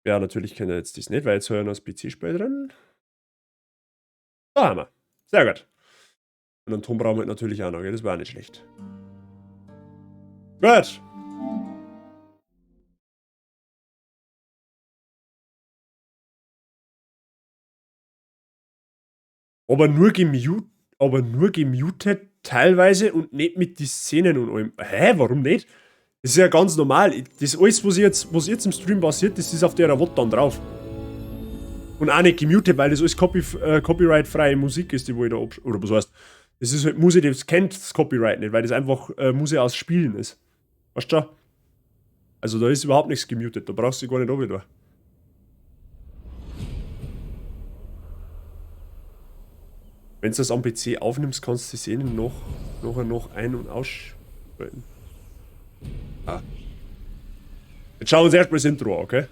Ja, natürlich kennt er jetzt das nicht, weil jetzt habe ich noch das PC-Spiel drin. Da haben wir. Sehr gut. Und einen Ton brauchen wir natürlich auch noch, gell? Das war auch nicht schlecht. Gut. Aber nur gemute, aber nur gemutet teilweise und nicht mit die Szenen und allem. Hä, warum nicht? Das ist ja ganz normal. Das alles, was jetzt im Stream passiert, das ist auf der VOD dann drauf. Und auch nicht gemutet, weil das alles copyright-freie Musik ist, die wo ich da oder was heißt. Das ist halt Musik, die kennt das Copyright nicht, weil das einfach Musik aus Spielen ist. Weißt du schon? Also da ist überhaupt nichts gemutet, da brauchst du dich gar nicht runter. Wenn du das am PC aufnimmst, kannst du die Szenen nachher noch ein- und ausschalten. Ah. Jetzt schauen wir uns erstmal das Intro an, okay?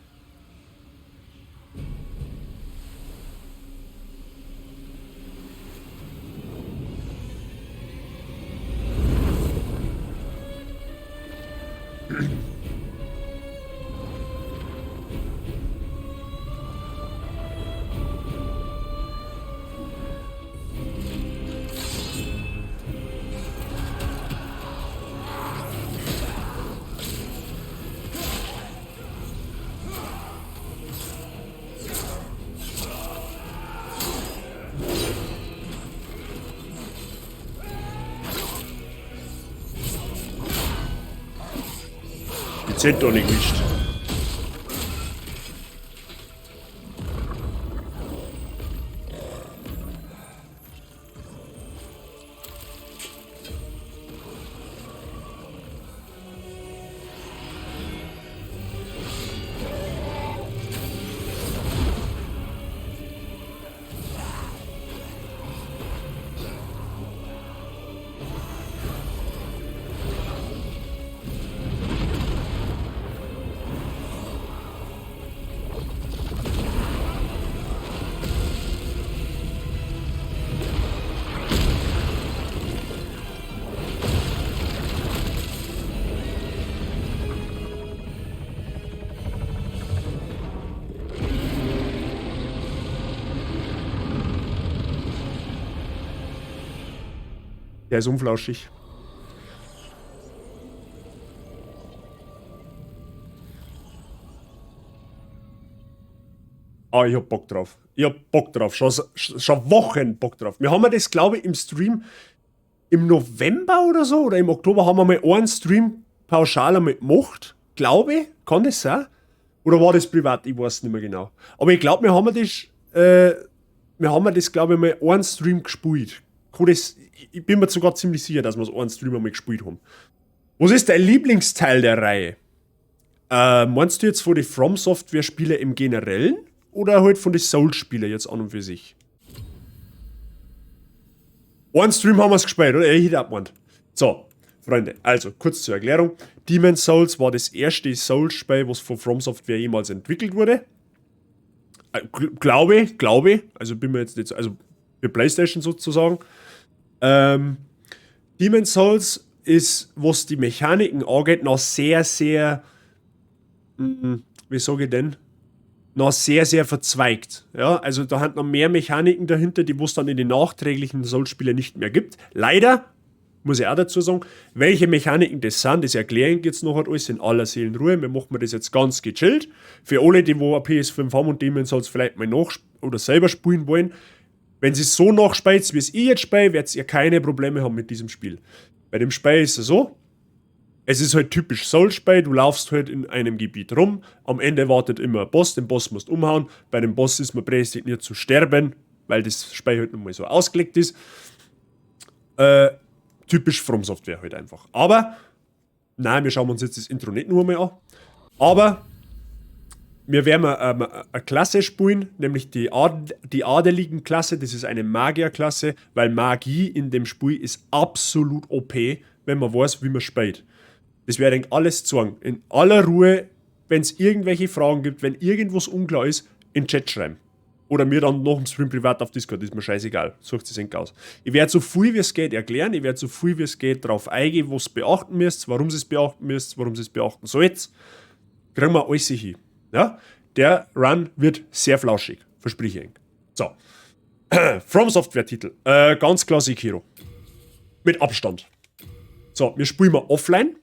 Dezent doch nicht gemischt. Der ist unflauschig. Ah, ich hab Bock drauf. Ich hab Bock drauf. Schon Wochen Bock drauf. Wir haben ja das, glaube ich, im Stream im November oder so oder im Oktober haben wir mal einen Stream pauschal einmal gemacht. Glaube ich. Kann das sein? Oder war das privat? Ich weiß nicht mehr genau. Aber ich glaub, wir haben das, glaube ich, mal einen Stream gespielt. Kann das, ich bin mir sogar ziemlich sicher, dass wir es einen Stream einmal gespielt haben. Was ist dein Lieblingsteil der Reihe? Meinst du jetzt von den From Software Spiele im Generellen oder halt von den Souls-Spielen jetzt an und für sich? Einen Stream haben wir's gespielt, oder? Ich hätte auch gemeint. So, Freunde, also kurz zur Erklärung. Demon's Souls war das erste Souls-Spiel, was von From Software jemals entwickelt wurde. Glaube ich, glaube ich. Also bin mir jetzt nicht so, also für PlayStation sozusagen. Demon's Souls ist, was die Mechaniken angeht, noch sehr, sehr, wie sag ich denn? Noch sehr, sehr verzweigt. Ja, also da haben noch mehr Mechaniken dahinter, die es dann in den nachträglichen Souls-Spielen nicht mehr gibt. Leider, muss ich auch dazu sagen, welche Mechaniken das sind, das erkläre ich jetzt noch halt alles in aller Seelenruhe. Wir machen das jetzt ganz gechillt. Für alle, die wo eine PS5 haben und Demon's Souls vielleicht mal nach- oder selber spielen wollen, wenn sie es so nachspielt, wie es ich jetzt spiele, werdet ihr keine Probleme haben mit diesem Spiel. Bei dem Spiel ist es so, es ist halt typisch Souls-Spiel, du laufst halt in einem Gebiet rum, am Ende wartet immer ein Boss, den Boss musst du umhauen, bei dem Boss ist man prädestiniert zu sterben, weil das Spiel halt nun mal so ausgelegt ist. Typisch From Software halt einfach. Aber, nein, wir schauen uns jetzt das Intro nicht nur mal an, aber wir werden eine Klasse spielen, nämlich die adeligen Klasse, das ist eine Magierklasse, weil Magie in dem Spiel ist absolut OP, wenn man weiß, wie man spielt. Das werde ich alles zeigen. In aller Ruhe, wenn's irgendwelche Fragen gibt, wenn irgendwas unklar ist, in den Chat schreiben. Oder mir dann nach dem Stream privat auf Discord, ist mir scheißegal. Sucht es aus. Ich werde so viel wie es geht erklären, ich werde so viel wie es geht drauf eingehen, was beachten müsst, warum ihr es beachten müsst, warum ihr es beachten sollt. Kriegen wir alles hin. Ja? Der Run wird sehr flauschig, verspreche ich enk. So. From Software Titel. Ganz klar Sekiro. Mit Abstand. So, wir spielen mal offline,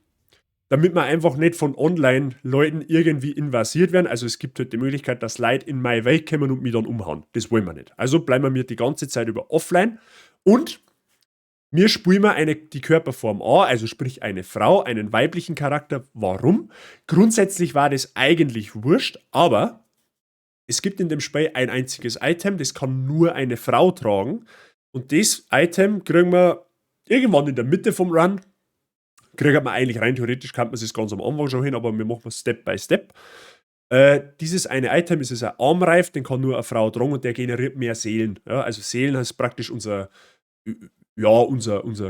damit wir einfach nicht von Online-Leuten irgendwie invasiert werden. Also es gibt halt die Möglichkeit, dass Leute in meine Welt kommen und mich dann umhauen. Das wollen wir nicht. Also bleiben wir die ganze Zeit über offline und wir spielen wir die Körperform a, also sprich eine Frau, einen weiblichen Charakter. Warum? Grundsätzlich war das eigentlich wurscht, aber es gibt in dem Spiel ein einziges Item, das kann nur eine Frau tragen. Und das Item kriegen wir irgendwann in der Mitte vom Run. Kriegt man eigentlich rein theoretisch, kann man es ganz am Anfang schon hin, aber wir machen es Step by Step. Dieses eine Item ist ein Armreif, den kann nur eine Frau tragen und der generiert mehr Seelen. Ja, also Seelen heißt praktisch unser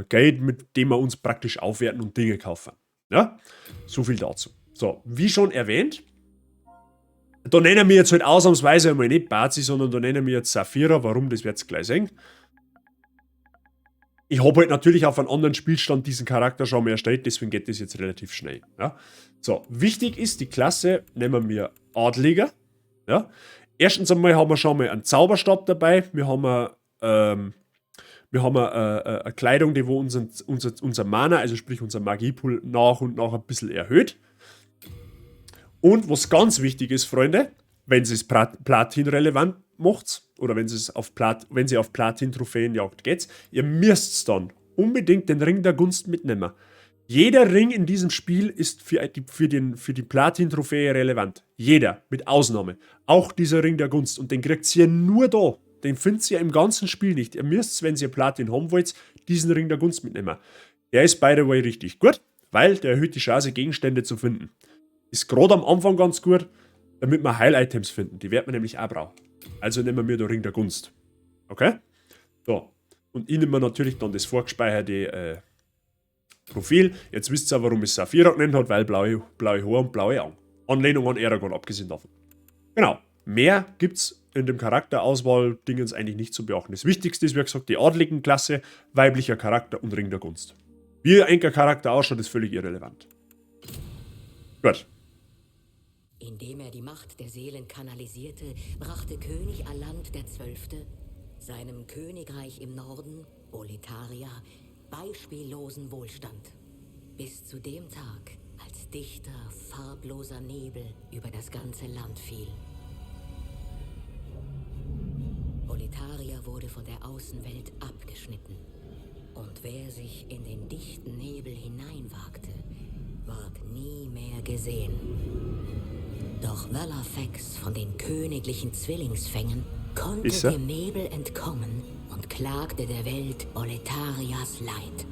Geld, mit dem wir uns praktisch aufwerten und Dinge kaufen. Ja, so viel dazu. So, wie schon erwähnt, da nennen wir jetzt halt ausnahmsweise einmal nicht Bazi, sondern da nennen wir jetzt Saphira. Warum, das werdet ihr gleich sehen. Ich habe halt natürlich auf einem anderen Spielstand diesen Charakter schon mal erstellt, deswegen geht das jetzt relativ schnell. Ja. So, wichtig ist, die Klasse nehmen wir Adliger. Ja. Erstens einmal haben wir schon mal einen Zauberstab dabei. Wir haben eine Kleidung, die wo unser Mana, also sprich unser Magiepool, nach und nach ein bisschen erhöht. Und was ganz wichtig ist, Freunde, wenn ihr es Platin relevant macht, oder wenn sie auf Platin-Trophäenjagd geht, ihr müsst dann unbedingt den Ring der Gunst mitnehmen. Jeder Ring in diesem Spiel ist für die Platin-Trophäe relevant. Jeder, mit Ausnahme. Auch dieser Ring der Gunst. Und den kriegt ihr nur da. Den findet ihr im ganzen Spiel nicht. Ihr müsst, wenn ihr Platin haben wollt, diesen Ring der Gunst mitnehmen. Der ist, by the way, richtig gut, weil der erhöht die Chance, Gegenstände zu finden. Ist gerade am Anfang ganz gut, damit wir Heil-Items finden. Die wird man nämlich auch brauchen. Also nehmen wir den Ring der Gunst. Okay? So. Und ich nehme natürlich dann das vorgespeicherte Profil. Jetzt wisst ihr auch, warum ich Saphira genannt habe, weil blaue Haare und blaue Augen. Anlehnung an Eragon, abgesehen davon. Genau. Mehr gibt's in dem Charakterauswahl-Dingens eigentlich nicht zu beachten. Das Wichtigste ist, wie gesagt, die adligen Klasse, weiblicher Charakter und Ring der Gunst. Wie ein Charakter ausschaut, ist völlig irrelevant. Gut. Indem er die Macht der Seelen kanalisierte, brachte König Allant der Zwölfte seinem Königreich im Norden, Boletaria, beispiellosen Wohlstand. Bis zu dem Tag, als dichter, farbloser Nebel über das ganze Land fiel. Boletaria wurde von der Außenwelt abgeschnitten. Und wer sich in den dichten Nebel hineinwagte, ward nie mehr gesehen. Doch Vallarfax von den königlichen Zwillingsfängen konnte Ist er? Dem Nebel entkommen und klagte der Welt Boletarias Leid.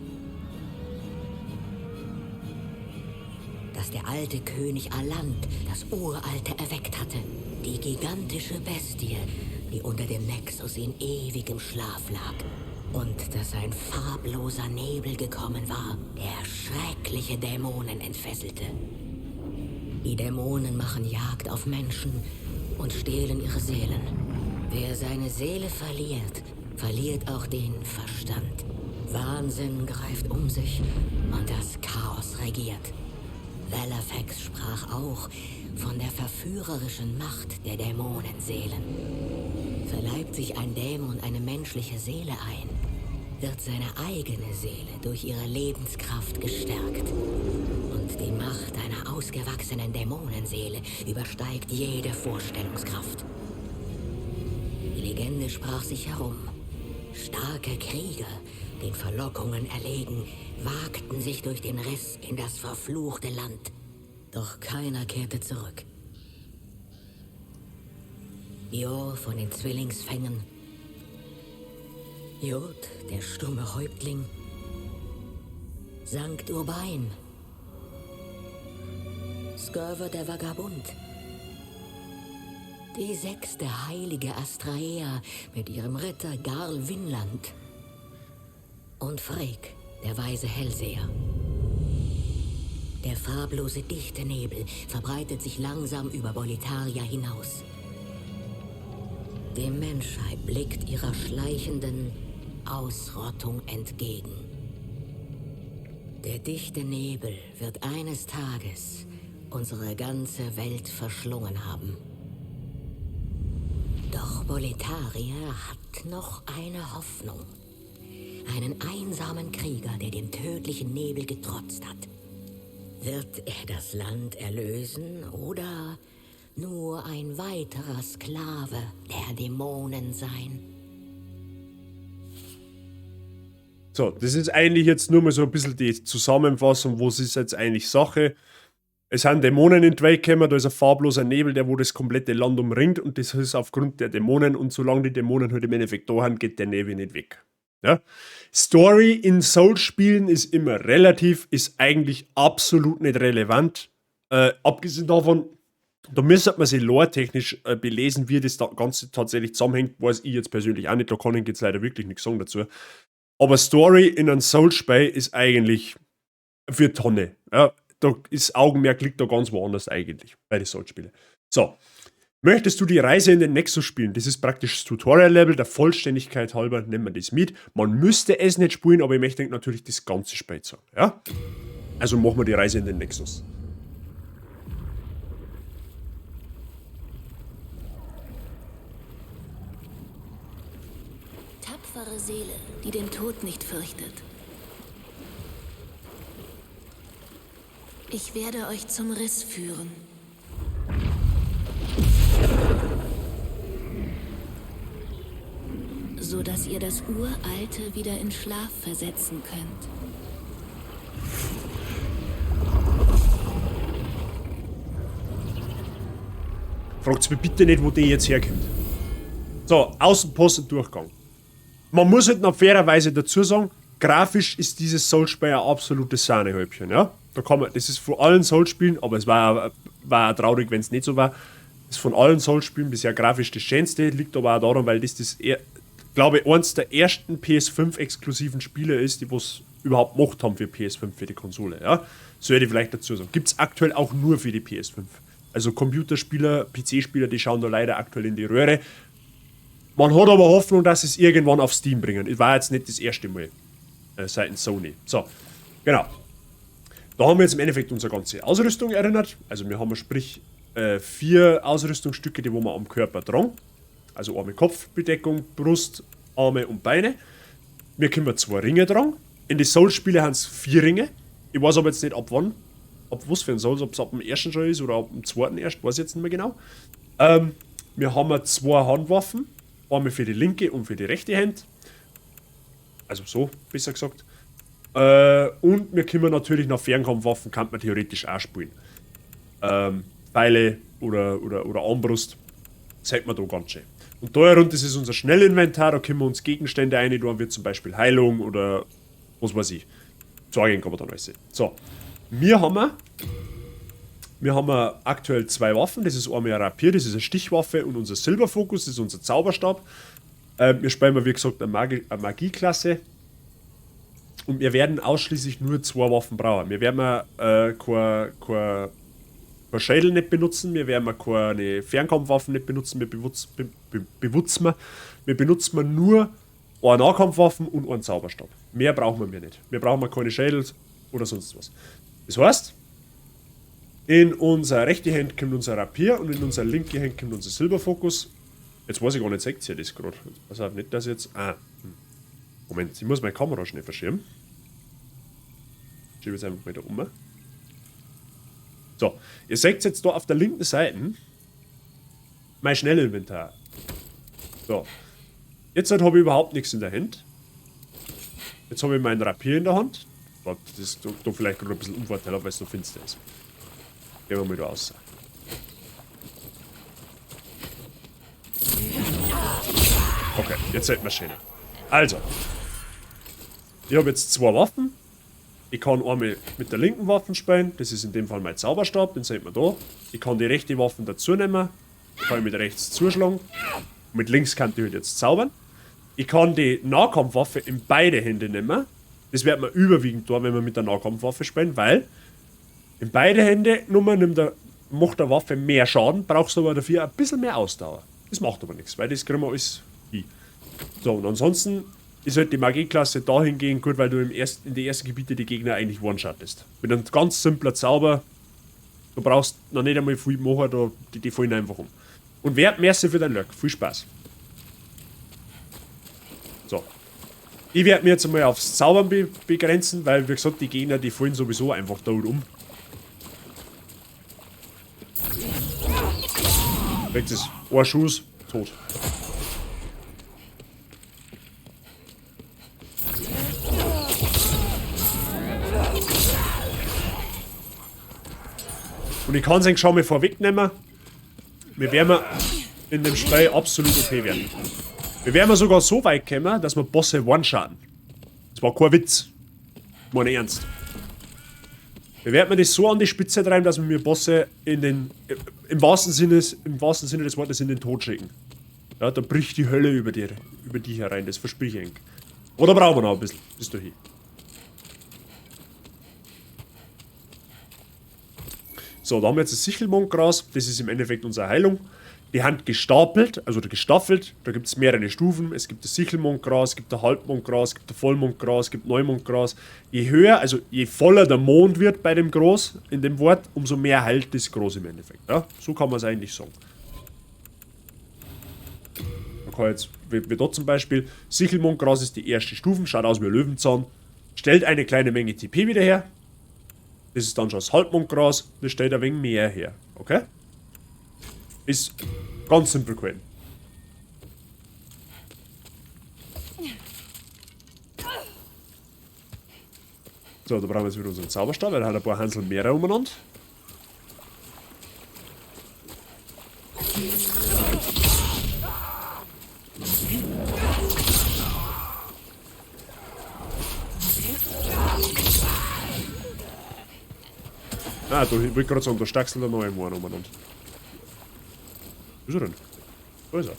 Dass der alte König Allant das Uralte erweckt hatte, die gigantische Bestie, die unter dem Nexus in ewigem Schlaf lag. Und dass ein farbloser Nebel gekommen war, der schreckliche Dämonen entfesselte. Die Dämonen machen Jagd auf Menschen und stehlen ihre Seelen. Wer seine Seele verliert, verliert auch den Verstand. Wahnsinn greift um sich und das Chaos regiert. Vallarfax sprach auch von der verführerischen Macht der Dämonenseelen. Verleibt sich ein Dämon eine menschliche Seele ein, wird seine eigene Seele durch ihre Lebenskraft gestärkt. Und die Macht einer ausgewachsenen Dämonenseele übersteigt jede Vorstellungskraft. Die Legende sprach sich herum. Starke Krieger, den Verlockungen erlegen, wagten sich durch den Riss in das verfluchte Land. Doch keiner kehrte zurück. Biorr von den Zwillingsfängen, Jurt, der stumme Häuptling, Sankt Urbain, Scirvir der Vagabund, die sechste heilige Astraea mit ihrem Ritter Garl Vinland und Frigg, der weise Hellseher. Der farblose, dichte Nebel verbreitet sich langsam über Boletaria hinaus. Die Menschheit blickt ihrer schleichenden Ausrottung entgegen. Der dichte Nebel wird eines Tages unsere ganze Welt verschlungen haben. Doch Boletaria hat noch eine Hoffnung. Einen einsamen Krieger, der dem tödlichen Nebel getrotzt hat. Wird er das Land erlösen oder nur ein weiterer Sklave der Dämonen sein? So, das ist eigentlich jetzt nur mal so ein bisschen die Zusammenfassung, was ist jetzt eigentlich Sache. Es sind Dämonen in die Welt gekommen, da ist ein farbloser Nebel, der wo das komplette Land umringt und das ist aufgrund der Dämonen und solange die Dämonen halt im Endeffekt da sind, geht der Nebel nicht weg. Ja? Story in Souls-Spielen ist immer relativ, ist eigentlich absolut nicht relevant. Abgesehen davon, da müsste man sich lore-technisch belesen, wie das Ganze tatsächlich zusammenhängt, weiß ich jetzt persönlich auch nicht, da kann ich jetzt leider wirklich nichts sagen dazu. Aber Story in einem Souls-Spiel ist eigentlich für Tonne. Ja? Da ist Augenmerk liegt da ganz woanders eigentlich bei den Souls-Spielen. So. Möchtest du die Reise in den Nexus spielen? Das ist praktisch das Tutorial-Level, der Vollständigkeit halber nehmen wir das mit. Man müsste es nicht spielen, aber ich möchte natürlich das ganze Spiel zeigen. Ja? Also machen wir die Reise in den Nexus. Tapfere Seele, die den Tod nicht fürchtet. Ich werde euch zum Riss führen. So dass ihr das Uralte wieder in Schlaf versetzen könnt. Fragt's mir bitte nicht, wo die jetzt herkommt. So, Außenposten Durchgang. Man muss halt noch fairerweise dazu sagen, grafisch ist dieses Souls-Spiel ein absolutes Sahnehäubchen, ja? Da kann man, das ist von allen Souls-Spielen, aber es war auch traurig, wenn's nicht so war, ist von allen Souls-Spielen bisher grafisch das Schönste, liegt aber auch daran, weil das, glaube ich, eins der ersten PS5-exklusiven Spiele ist, die was überhaupt gemacht haben für PS5, für die Konsole, ja? Sollte ich vielleicht dazu sagen. Gibt's aktuell auch nur für die PS5. Also Computerspieler, PC-Spieler, die schauen da leider aktuell in die Röhre. Man hat aber Hoffnung, dass sie es irgendwann auf Steam bringen. Es war jetzt nicht das erste Mal seitens Sony. So, genau. Da haben wir jetzt im Endeffekt unsere ganze Ausrüstung erinnert. Also wir haben sprich 4 Ausrüstungsstücke, die wo wir am Körper tragen. Also Arme, Kopfbedeckung, Brust, Arme und Beine. Wir können 2 Ringe tragen. In die Souls-Spiele haben es 4 Ringe. Ich weiß aber jetzt nicht ab wann. Ab was für ein Souls, ob's ab dem ersten schon ist oder ab dem zweiten erst, weiß ich jetzt nicht mehr genau. Wir haben 2 Handwaffen. Einmal für die linke und für die rechte Hand. Also so, besser gesagt. Und wir können natürlich noch Fernkampfwaffen, kann man theoretisch auch spielen. Pfeile oder Armbrust. Zeigt man da ganz schön. Und da herunter, das ist unser Schnellinventar, da können wir uns Gegenstände rein tun, wie zum Beispiel Heilung oder was weiß ich. Zeigen kann man dann alles sehen. So, wir haben aktuell 2 Waffen. Das ist einmal ein Rapier, das ist eine Stichwaffe und unser Silberfokus, das ist unser Zauberstab. Wir spielen, wie gesagt, eine Magieklasse. Und wir werden ausschließlich nur 2 Waffen brauchen. Wir werden kein Schädel nicht benutzen, wir werden keine Fernkampfwaffen nicht benutzen, wir benutzen nur eine Nahkampfwaffen und einen Zauberstab. Mehr brauchen wir nicht. Wir brauchen keine Schädel oder sonst was. Das heißt, in unsere rechte Hand kommt unser Rapier und in unsere linke Hand kommt unser Silberfokus. Jetzt weiß ich gar nicht, seht ihr das gerade? Jetzt pass auf, nicht, dass ich jetzt. Ah. Moment, ich muss meine Kamera schnell verschieben. Ich schiebe jetzt einfach mal da um. So, ihr seht jetzt da auf der linken Seite mein Schnellinventar. So. Jetzt halt habe ich überhaupt nichts in der Hand. Jetzt habe ich meinen Rapier in der Hand. Warte, das ist da vielleicht gerade ein bisschen unvorteilhaft, weil es so finster ist. Gehen wir mal da raus. Okay, jetzt sollten wir schöner. Also. Ich habe jetzt 2 Waffen. Ich kann einmal mit der linken Waffe spielen. Das ist in dem Fall mein Zauberstab, den sieht man da. Ich kann die rechte Waffe dazu nehmen. Kann ich mit rechts zuschlagen. Mit links kann ich halt jetzt zaubern. Ich kann die Nahkampfwaffe in beide Hände nehmen. Das wird man überwiegend tun, wenn wir mit der Nahkampfwaffe spielen, weil in beide Hände genommen macht der Waffe mehr Schaden, brauchst du aber dafür ein bisschen mehr Ausdauer. Das macht aber nichts, weil das kriegen wir alles hin. So, und ansonsten ist halt die Magieklasse dahingehend gut, weil du in die ersten Gebiete die Gegner eigentlich one-shottest. Mit einem ganz simplen Zauber, du brauchst noch nicht einmal viel machen, da, die fallen einfach um. Und wer merci für dein Lurk. Viel Spaß. So. Ich werde mir jetzt einmal aufs Zaubern begrenzen, weil, wie gesagt, die Gegner, die fallen sowieso einfach tot um. Kriegt es. Ein Schuss, tot. Und ich kann es eigentlich schon mal vorwegnehmen. Wir werden in dem Spiel absolut OP werden. Wir werden sogar so weit kommen, dass wir Bosse one-shotten. Das war kein Witz. Ich meine ernst. Wir werden das so an die Spitze treiben, dass wir Bosse in den, im wahrsten Sinne, im wahrsten Sinne des Wortes in den Tod schicken. Ja, da bricht die Hölle über die herein, das verspreche ich. Oder brauchen wir noch ein bisschen? Bis dahin. So, da haben wir jetzt das Sichelmondgras, das ist im Endeffekt unsere Heilung. Die Hand gestapelt, also gestaffelt, da gibt es mehrere Stufen. Es gibt das Sichelmondgras, es gibt das Halbmondgras, es gibt das Vollmondgras, es gibt Neumondgras. Je höher, also je voller der Mond wird bei dem Gras, in dem Wort, umso mehr heilt das Gras im Endeffekt. Ja, so kann man es eigentlich sagen. Man kann jetzt, wie da zum Beispiel, Sichelmondgras ist die erste Stufe, schaut aus wie ein Löwenzahn, stellt eine kleine Menge TP wieder her. Das ist dann schon das Halbmondgras, das stellt ein wenig mehr her. Okay? Ist ganz simpel gewesen. So, da brauchen wir jetzt wieder unseren Zauberstab, weil er hat ein paar Hansel mehr umeinander. Ah, da, ich wollte gerade sagen, da stachselt er noch einen umeinander. Wo ist er denn? Wo ist er?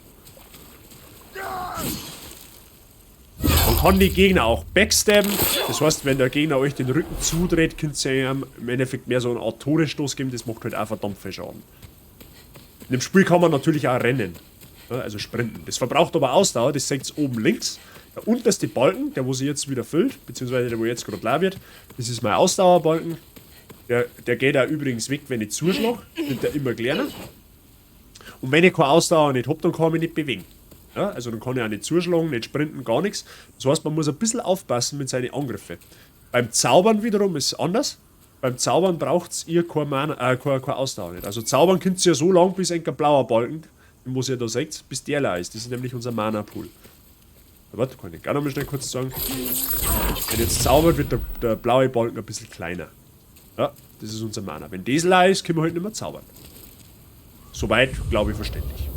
Man kann die Gegner auch backstabben. Das heißt, wenn der Gegner euch den Rücken zudreht, könnt ihr ihm im Endeffekt mehr so eine Art Todesstoß geben. Das macht halt auch verdammt viel Schaden. In dem Spiel kann man natürlich auch rennen. Ja, also sprinten. Das verbraucht aber Ausdauer, das seht ihr oben links. Der unterste Balken, der wo sich jetzt wieder füllt, beziehungsweise der wo jetzt gerade leer wird, das ist mein Ausdauerbalken. Der geht auch übrigens weg, wenn ich zuschlage, wird der immer kleiner. Und wenn ich keine Ausdauer nicht hab, dann kann ich mich nicht bewegen. Ja, also dann kann ich auch nicht zuschlagen, nicht sprinten, gar nichts. Das heißt, man muss ein bisschen aufpassen mit seinen Angriffen. Beim Zaubern wiederum ist es anders. Beim Zaubern braucht ihr keine Mana, keine Ausdauer nicht. Also zaubern könnt ihr ja so lange, bis ein blauer Balken, den muss ihr da seht, bis der leer ist. Das ist nämlich unser Mana-Pool. Warte, kann ich gar noch mal schnell kurz sagen. Wenn jetzt zaubert, wird der blaue Balken ein bisschen kleiner. Ja, das ist unser Mana. Wenn das leer ist, können wir halt nicht mehr zaubern. Soweit, glaube ich, verständlich.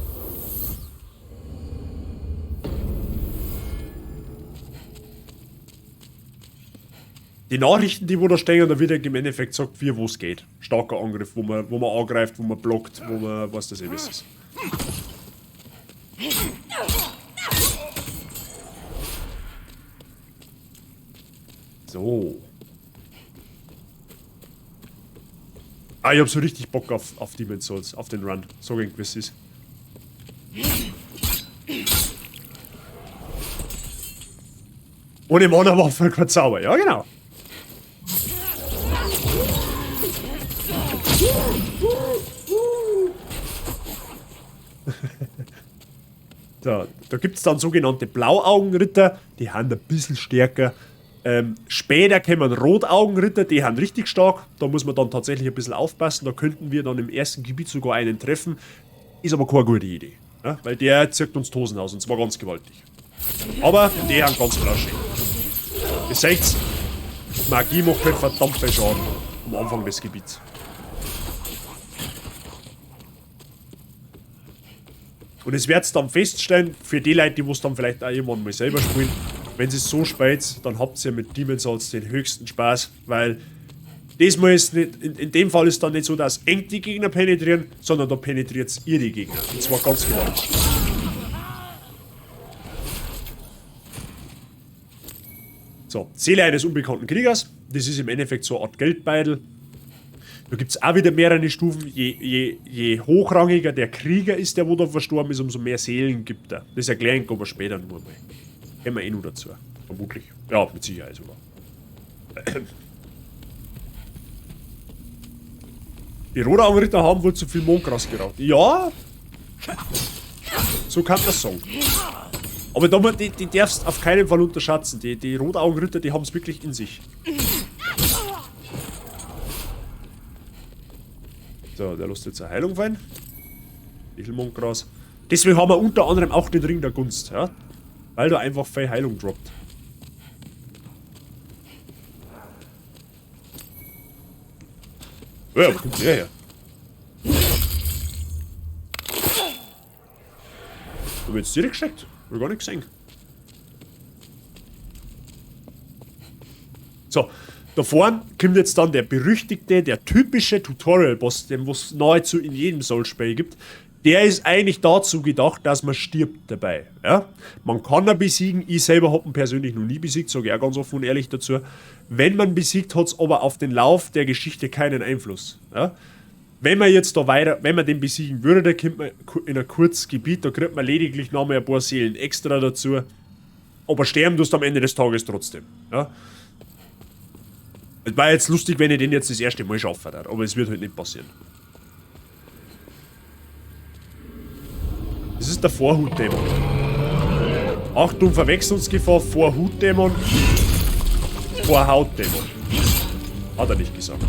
Die Nachrichten, die wo da stehen, da wird im Endeffekt gesagt, wie wo es geht. Starker Angriff, wo man angreift, wo man blockt, wo man was das eben ist. So. Ah, ich hab so richtig Bock auf Demon's Souls, auf den Run. So gegen es ist. Ohne Mana-Waffe kein Zauber, ja genau. So, da gibt es dann sogenannte Blauaugenritter, die haben ein bisschen stärker. Später kämen Rotaugenritter, die haben richtig stark. Da muss man dann tatsächlich ein bisschen aufpassen. Da könnten wir dann im ersten Gebiet sogar einen treffen. Ist aber keine gute Idee, ja? Weil der zirkt uns die Hosen aus und zwar ganz gewaltig. Aber die haben ganz klar schön. Ihr seht's, Magie macht halt verdammt viel Schaden am Anfang des Gebiets. Und es wird's dann feststellen, für die Leute, die es dann vielleicht auch irgendwann mal selber spielen, wenn es so spielt, dann habt ihr mit Demon's Souls den höchsten Spaß, weil diesmal ist nicht, in dem Fall ist dann nicht so, dass eng die Gegner penetrieren, sondern da penetriert ihr die Gegner. Und zwar ganz genau. So, Seele eines unbekannten Kriegers. Das ist im Endeffekt so eine Art Geldbeutel. Da gibt es auch wieder mehrere Stufen. Je hochrangiger der Krieger ist, der wo da verstorben ist, umso mehr Seelen gibt er. Das erkläre ich aber später nur mal. Kommen wir eh nur dazu. Vermutlich. Ja, mit Sicherheit sogar. Die Rotaugenritter haben wohl zu viel Mondgras geraucht. Ja, So kann man sagen. Aber da, die darfst auf keinen Fall unterschätzen. Die Rotaugenritter, die haben es wirklich in sich. So, der lässt jetzt eine Heilung fallen. Michelmondgras. Deswegen haben wir unter anderem auch den Ring der Gunst, ja? Weil da einfach viel Heilung droppt. Ja, wo kommt der her? Da wird jetzt direkt gesteckt. Hab ich gar nicht gesehen. So, da vorne kommt jetzt dann der berüchtigte, der typische Tutorial-Boss, den es nahezu in jedem Souls-Spiel gibt. Der ist eigentlich dazu gedacht, dass man stirbt dabei. Ja? Man kann ihn besiegen, ich selber hab ihn persönlich noch nie besiegt, sage ich auch ganz offen und ehrlich dazu. Wenn man besiegt, hat's aber auf den Lauf der Geschichte keinen Einfluss. Ja? Wenn man jetzt da weiter, wenn man den besiegen würde, da kommt man in ein kurzes Gebiet, da kriegt man lediglich noch mal ein paar Seelen extra dazu. Aber sterben tust du am Ende des Tages trotzdem. Ja? Es war jetzt lustig, wenn ich den jetzt das erste Mal schaffen würde, aber es wird halt nicht passieren. Das ist der Vorhutdämon. Achtung, Verwechslungsgefahr, Vorhutdämon, Vorhautdämon. Hat er nicht gesagt.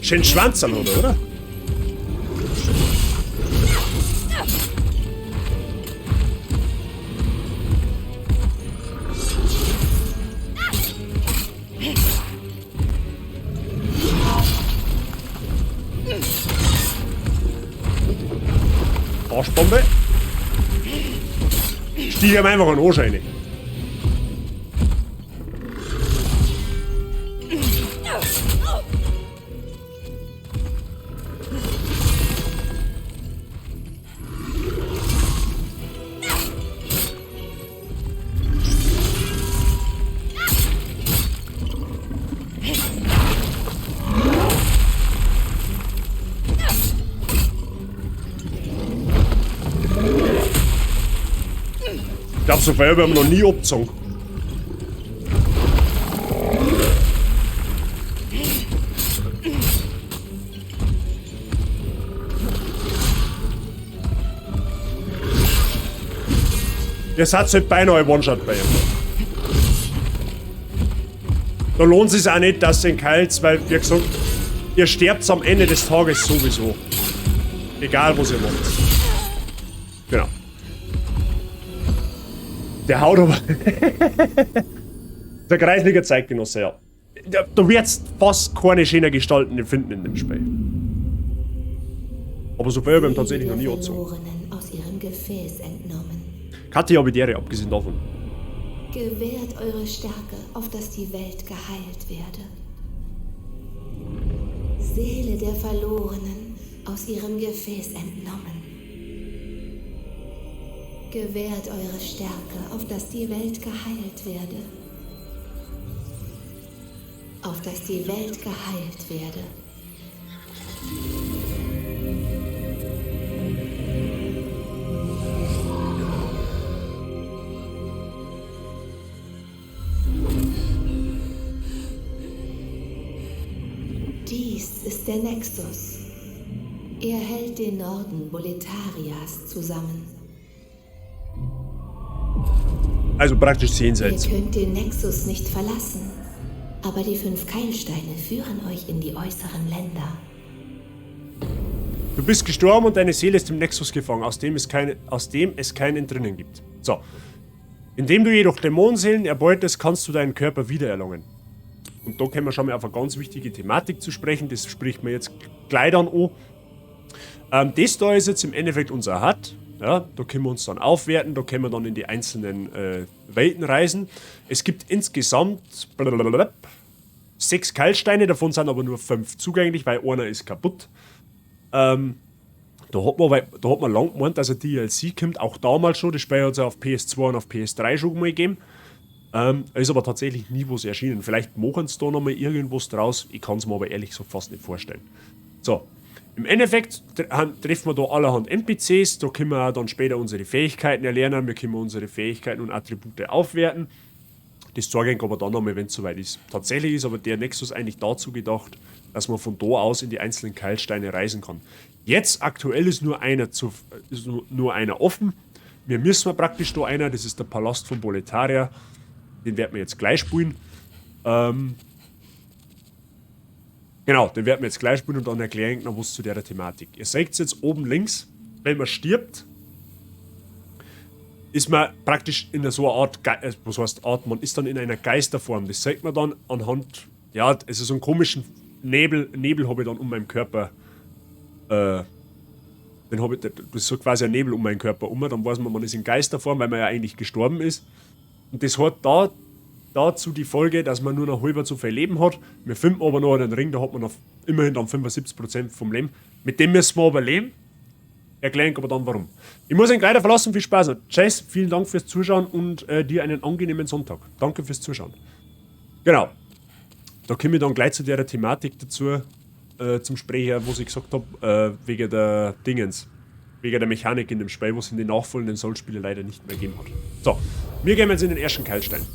Schön Schwanzerl, oder? Arschbombe. Stieg ihm einfach einen Arsch rein. Ich glaub, so viel haben wir noch nie abgezogen. Ihr seid halt beinahe One-Shot bei ihm. Da lohnt es sich auch nicht, dass ihr ihn keilt, weil, wie gesagt, ihr sterbt am Ende des Tages sowieso. Egal, was ihr macht. Genau. Der haut aber... Der kreislicher Zeitgenosse, ja. Du wirst fast keine schönen Gestalten finden in dem Spiel. Aber so viel haben wir tatsächlich noch nie angezogen. Aus ihrem Gefäß entnommen. Kathi Abidere, abgesehen davon. Gewährt eure Stärke, auf dass die Welt geheilt werde. Seele der Verlorenen, aus ihrem Gefäß entnommen. Gewährt eure Stärke, auf dass die Welt geheilt werde. Auf dass die Welt geheilt werde. Dies ist der Nexus. Er hält den Norden Boletarias zusammen. Also praktisch jenseits. Ihr könnt den Nexus nicht verlassen, aber die 5 Keilsteine führen euch in die äußeren Länder. Du bist gestorben und deine Seele ist im Nexus gefangen, aus dem es kein Entrinnen gibt. So. Indem du jedoch Dämonenseelen erbeutest, kannst du deinen Körper wiedererlangen. Und da kommen wir schon mal auf eine ganz wichtige Thematik zu sprechen, das spricht man jetzt gleich dann an. Das da ist jetzt im Endeffekt unser HUD. Ja, da können wir uns dann aufwerten, da können wir dann in die einzelnen Welten reisen. Es gibt insgesamt 6 Keilsteine, davon sind aber nur 5 zugänglich, weil einer ist kaputt. Da hat man lang gemeint, dass ein DLC kommt, auch damals schon. Das Spiel hat es ja auf PS2 und auf PS3 schon mal gegeben. Ist aber tatsächlich nie was erschienen. Vielleicht machen sie da nochmal irgendwas draus. Ich kann es mir aber ehrlich gesagt fast nicht vorstellen. So. Im Endeffekt treffen wir da allerhand NPCs, da können wir auch dann später unsere Fähigkeiten erlernen, wir können unsere Fähigkeiten und Attribute aufwerten. Das zeige ich aber dann nochmal, wenn es soweit ist. Tatsächlich ist aber der Nexus eigentlich dazu gedacht, dass man von da aus in die einzelnen Keilsteine reisen kann. Jetzt aktuell ist nur einer, zu, ist nur einer offen. Wir müssen praktisch da einer, das ist der Palast von Boletaria. Den werden wir jetzt gleich spielen. Genau, den werden wir jetzt gleich spielen und dann erkläre ich noch was zu der Thematik. Ihr seht jetzt oben links, wenn man stirbt, ist man praktisch in so einer Art, was heißt Art, man ist dann in einer Geisterform. Das sieht man dann anhand, ja, es ist so einen komischen Nebel habe ich dann um meinen Körper, den hab ich, das ist so quasi ein Nebel um meinen Körper um, dann weiß man, man ist in Geisterform, weil man ja eigentlich gestorben ist. Und das hat dazu die Folge, dass man nur noch halber zu viel Leben hat. Wir finden aber noch einen Ring, da hat man noch immerhin dann 75% vom Leben. Mit dem müssen wir aber leben. Erkläre ich aber dann warum. Ich muss ihn leider verlassen, viel Spaß noch. Jess, vielen Dank fürs Zuschauen und dir einen angenehmen Sonntag. Danke fürs Zuschauen. Genau. Da komme ich dann gleich zu der Thematik dazu, zum Sprecher, wo ich gesagt hab, wegen der Dingens. Wegen der Mechanik in dem Spiel, was es in den nachfolgenden Souls-Spielen leider nicht mehr gegeben hat. So, wir gehen jetzt in den ersten Keilstein.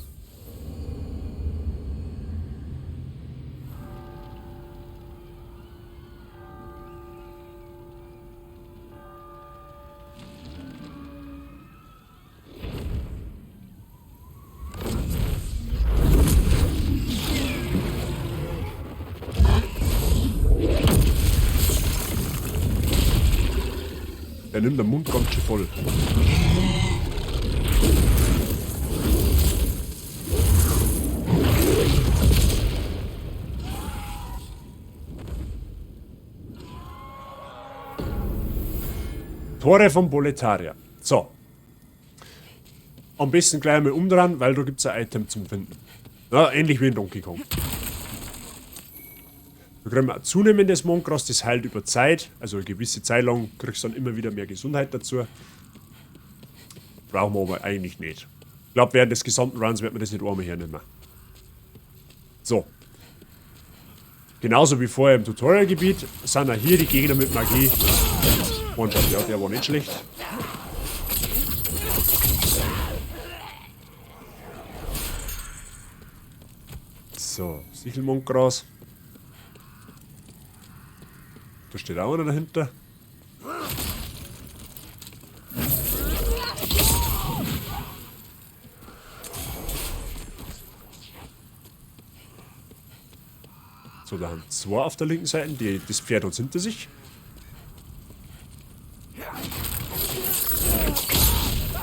Der nimmt den Mund ganz schön voll. Tore von Boletaria. So. Am besten gleich einmal umdrehen, weil da gibt's ein Item zum Finden. Ja, ähnlich wie in Donkey Kong. Da kriegen wir zunehmendes Mondgras, das heilt über Zeit. Also eine gewisse Zeit lang kriegst du dann immer wieder mehr Gesundheit dazu. Brauchen wir aber eigentlich nicht. Ich glaub, während des gesamten Runs wird man das nicht einmal hernehmen. So. Genauso wie vorher im Tutorial-Gebiet sind auch hier die Gegner mit Magie. One-Shot, ja, der war nicht schlecht. So, Sichelmondgras. Da steht auch einer dahinter. So, da haben zwei auf der linken Seite, das Pferd hat's hinter sich.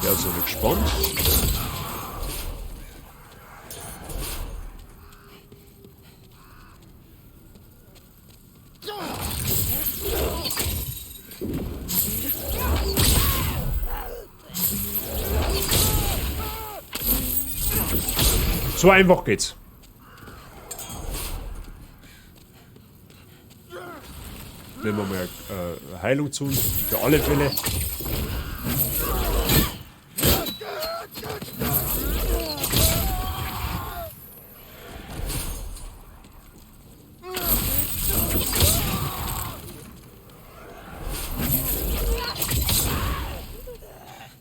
Der ist noch gespannt. So einfach geht's. Nehmen wir mal Heilung zu uns, für alle Fälle.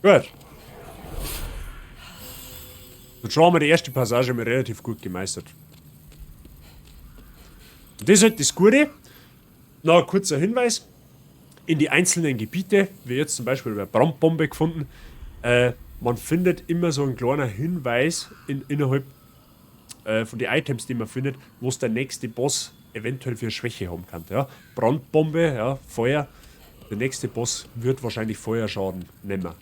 Gut. Und schon haben wir die erste Passage mal relativ gut gemeistert. Und das ist halt das Gute. Noch ein kurzer Hinweis. In die einzelnen Gebiete, wie jetzt zum Beispiel bei Brandbombe gefunden, man findet immer so einen kleinen Hinweis innerhalb von den Items, die man findet, wo es der nächste Boss eventuell für Schwäche haben kann. Ja? Brandbombe, ja, Feuer. Der nächste Boss wird wahrscheinlich Feuerschaden nehmen.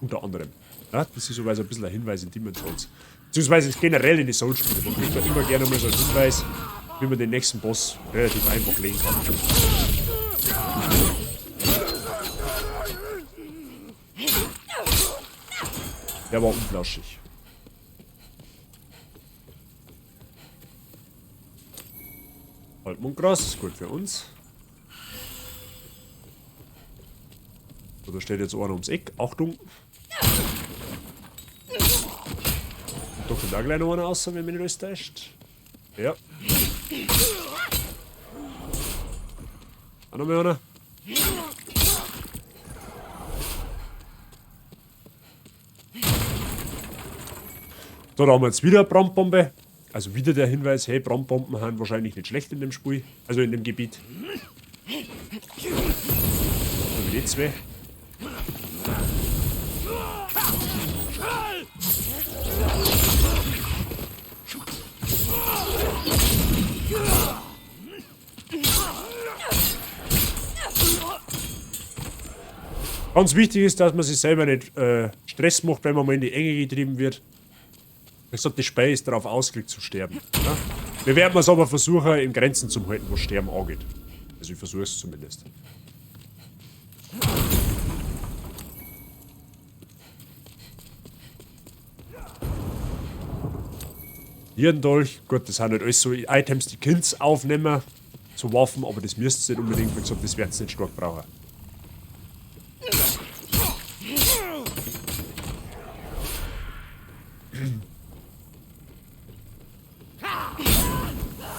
Unter anderem. Ja, das ist soweit ein bisschen ein Hinweis in Demon's Souls. Beziehungsweise generell in die Souls-Spiele. Man kriegt da immer gerne mal so einen Hinweis, wie man den nächsten Boss relativ einfach legen kann. Der war unflauschig. Altmundgras ist gut für uns. So, da steht jetzt einer ums Eck. Achtung! Da kommt auch gleich noch einer raus, wenn mich nicht alles täuscht. Ja. Auch noch mal einer. So, da haben wir jetzt wieder eine Brandbombe. Also wieder der Hinweis, hey, Brandbomben sind wahrscheinlich nicht schlecht in dem Spiel, also in dem Gebiet. So, wie die zwei. Ganz wichtig ist, dass man sich selber nicht Stress macht, wenn man mal in die Enge getrieben wird. Wie gesagt, das Spiel ist darauf ausgelegt zu sterben. Ja? Wir werden es aber versuchen, in Grenzen zu halten, wo Sterben angeht. Also ich versuche es zumindest. Hirndolch, gut, das sind halt alles so Items, die Kinds aufnehmen, so Waffen, aber das müsst ihr nicht unbedingt, wie gesagt, das werdet ihr nicht stark brauchen.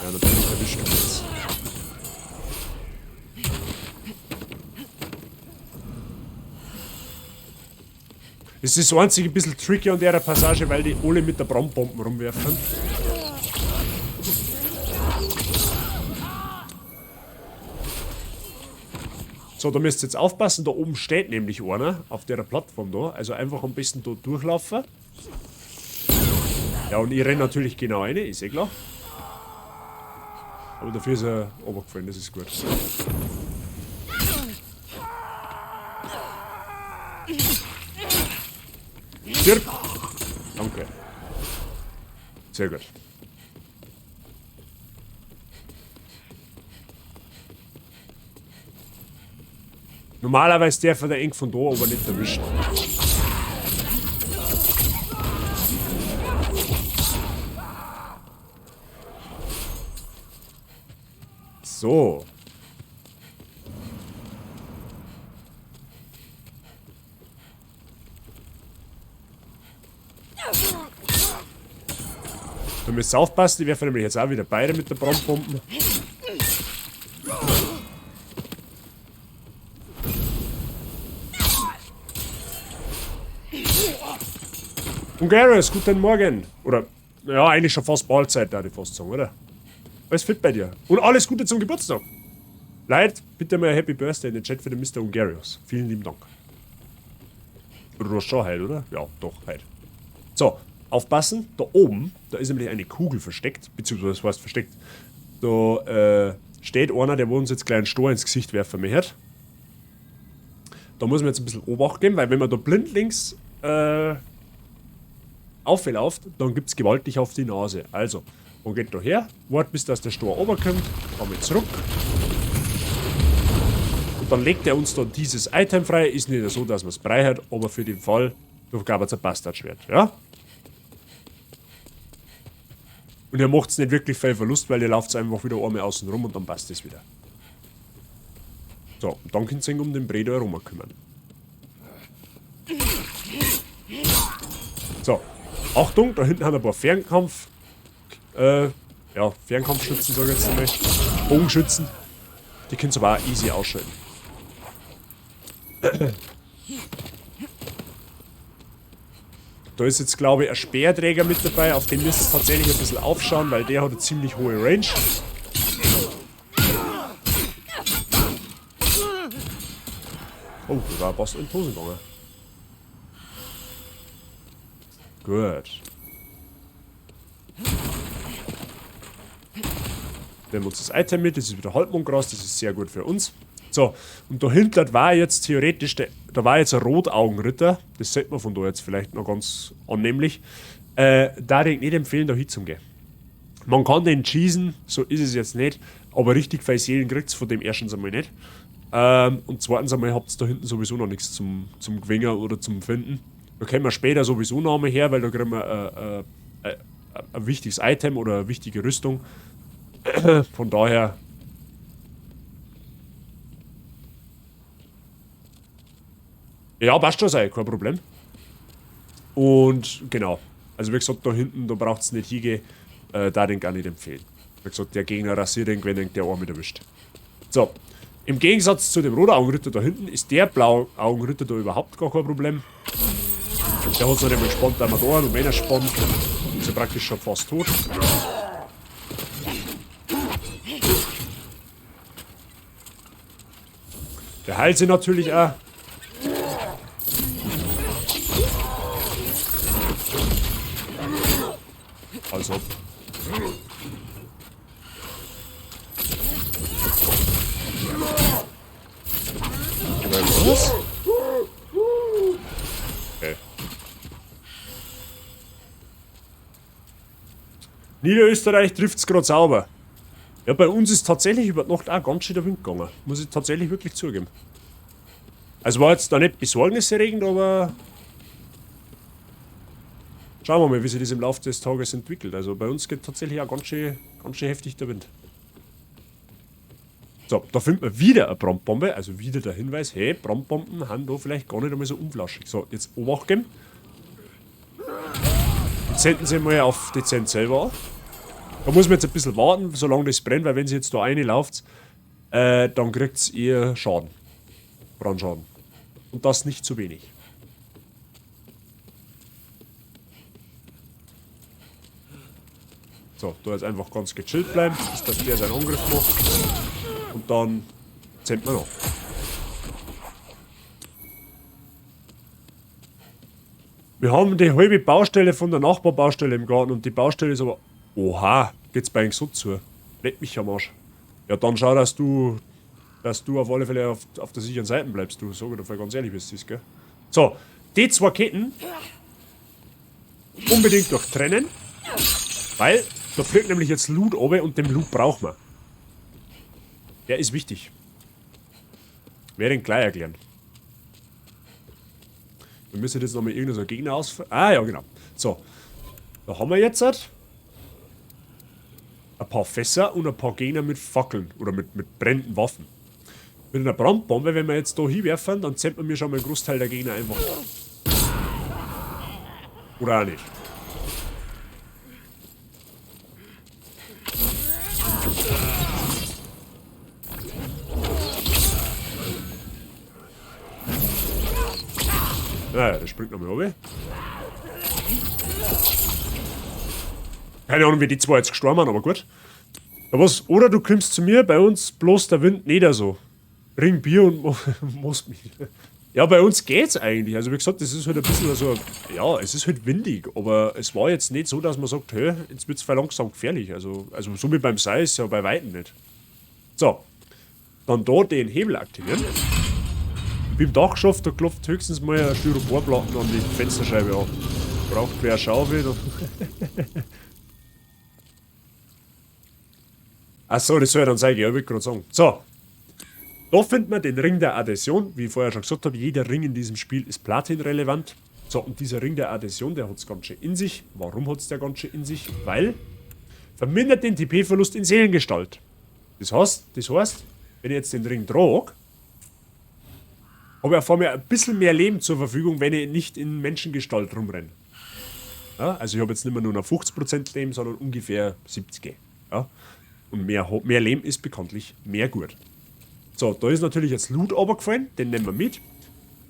Ja, natürlich erwischt du jetzt. Es ist das einzige ein bisschen tricky an der Passage, weil die alle mit der Brandbomben rumwerfen. So, da müsst ihr jetzt aufpassen, da oben steht nämlich einer auf der Plattform da. Also einfach am besten da durchlaufen. Ja, und ich renn natürlich genau rein, ist eh klar. Aber dafür ist er runtergefallen, das ist gut. Stirb! Danke. Sehr gut. Normalerweise darf er der Eng von da aber nicht erwischen. So. Da müsst ihr aufpassen, die werfen nämlich jetzt auch wieder beide mit der Brandbomben. Ungarus, guten Morgen. Oder, ja, eigentlich schon fast Mahlzeit, da ich fast sagen, oder? Alles fit bei dir. Und alles Gute zum Geburtstag. Leute, bitte mal ein Happy Birthday in den Chat für den Mister Ungarius. Vielen lieben Dank. Oder du hast schon heute, oder? Ja, doch, heute. So, aufpassen. Da oben, da ist nämlich eine Kugel versteckt. Beziehungsweise, was heißt versteckt? Da steht einer, der wo uns jetzt gleich einen Stor ins Gesicht werfen möchte. Da muss man jetzt ein bisschen Obacht geben, weil wenn man da blindlings aufläuft, dann gibt's gewaltig auf die Nase. Also, man geht da her, wartet bis dass der Stor runterkommt, komme zurück. Und dann legt er uns da dieses Item frei. Ist nicht so, dass man's frei hat, aber für den Fall, da gab es ein Bastardschwert, ja? Und ihr macht's nicht wirklich viel Verlust, weil ihr lauft einfach wieder einmal außen rum und dann passt es wieder. So, und dann könnt ihr euch um den Bredo herum kümmern. So, Achtung, da hinten haben wir ein paar Fernkampf. Ja, Fernkampfschützen, sag ich jetzt einmal. Bogenschützen. Die könnt ihr aber auch easy ausschalten. Da ist jetzt, glaube ich, ein Speerträger mit dabei. Auf den müsst ihr tatsächlich ein bisschen aufschauen, weil der hat eine ziemlich hohe Range. Oh, da war fast in die Hose gegangen. Gut. Nehmen wir uns das Item mit, das ist wieder Halbmondgras, das ist sehr gut für uns. So, und da hinten war jetzt theoretisch, der, da war jetzt ein Rotaugenritter, das sollte man von da jetzt vielleicht noch ganz annehmlich. Da würde ich nicht empfehlen, da hinzugehen. Man kann den cheesen, so ist es jetzt nicht, aber richtig viel Seelen kriegt's von dem erstens einmal nicht. Und zweitens einmal habt's da hinten sowieso noch nichts zum Gewinnen oder zum Finden. Da kommen wir später sowieso noch einmal her, weil da kriegen wir ein wichtiges Item oder eine wichtige Rüstung. Von daher. Ja, passt schon, sei, kein Problem. Und genau. Also wie gesagt, da hinten, da braucht's nicht hingehen. Da den gar nicht empfehlen. Wie gesagt, der Gegner rasiert den, wenn der Arm mit erwischt. So. Im Gegensatz zu dem Rotaugenritter da hinten ist der Blauaugenritter da überhaupt gar kein Problem. Der hat sich nicht einmal gespannt, da wir da und wenn er spannt, ist er praktisch schon fast tot. Der heilt sich natürlich auch. Also. Was? Okay. Niederösterreich trifft's grad sauber. Ja, bei uns ist tatsächlich über die Nacht auch ganz schön der Wind gegangen. Muss ich tatsächlich wirklich zugeben. Also war jetzt da nicht besorgniserregend, aber schauen wir mal, wie sich das im Laufe des Tages entwickelt. Also bei uns geht tatsächlich auch ganz schön heftig der Wind. So, da finden wir wieder eine Brandbombe. Also wieder der Hinweis, hey, Brandbomben haben da vielleicht gar nicht einmal so unflaschig. So, jetzt Obacht geben. Jetzt senden sie mal auf dezent selber an. Da muss man jetzt ein bisschen warten, solange das brennt, weil wenn sie jetzt da reinläuft, dann kriegt ihr Schaden. Brandschaden. Und das nicht zu wenig. So, da jetzt einfach ganz gechillt bleiben, bis dass der seinen Angriff macht. Und dann zählt man noch. Wir haben die halbe Baustelle von der Nachbarbaustelle im Garten und die Baustelle ist aber... Oha, geht's bei ihm so zu. Leck mich am Arsch. Ja, dann schau, dass du auf alle Fälle auf der sicheren Seite bleibst. Du, sag ich dir ganz ehrlich, wie es ist, gell? So, die zwei Ketten unbedingt durchtrennen, weil da fliegt nämlich jetzt Loot runter und den Loot brauchen wir. Der ist wichtig. Werde ihn gleich erklären. Wir müssen jetzt nochmal irgendeinen so Gegner ausführen. Ah, ja, genau. So, da haben wir jetzt halt ein paar Fässer und ein paar Gegner mit Fackeln oder mit brennenden Waffen. Mit einer Brandbombe, wenn wir jetzt da hinwerfen, dann zählt man mir schon mal einen Großteil der Gegner einfach. Oder auch nicht. Naja, der springt nochmal runter. Keine Ahnung, wie die zwei jetzt gestorben sind, aber gut. Ja, was? Oder du kommst zu mir, bei uns bloß der Wind nicht so. Bring Bier und musst mich. Ja, bei uns geht's eigentlich. Also wie gesagt, das ist halt ein bisschen so, ja, es ist halt windig, aber es war jetzt nicht so, dass man sagt, hey, jetzt wird's voll langsam gefährlich. Also so wie beim Seil ist ja bei Weitem nicht. So, dann da den Hebel aktivieren. Beim Dachgeschoss, da klopft höchstens mal eine Styroporplatte an die Fensterscheibe an. Braucht wer Schaufel. Achso, das soll ja dann sein, ja, ich wollte gerade sagen. So. Da findet man den Ring der Adhäsion. Wie ich vorher schon gesagt habe, jeder Ring in diesem Spiel ist platinrelevant. So, und dieser Ring der Adhäsion, der hat's ganz schön in sich. Warum hat's der ganz schön in sich? Weil vermindert den TP-Verlust in Seelengestalt. Das heißt, wenn ich jetzt den Ring trage, habe ich vor mir ein bisschen mehr Leben zur Verfügung, wenn ich nicht in Menschengestalt rumrenne. Ja, also ich habe jetzt nicht mehr nur noch 50% Leben, sondern ungefähr 70. Ja? Und mehr Leben ist bekanntlich mehr gut. So, da ist natürlich jetzt Loot runtergefallen, den nehmen wir mit.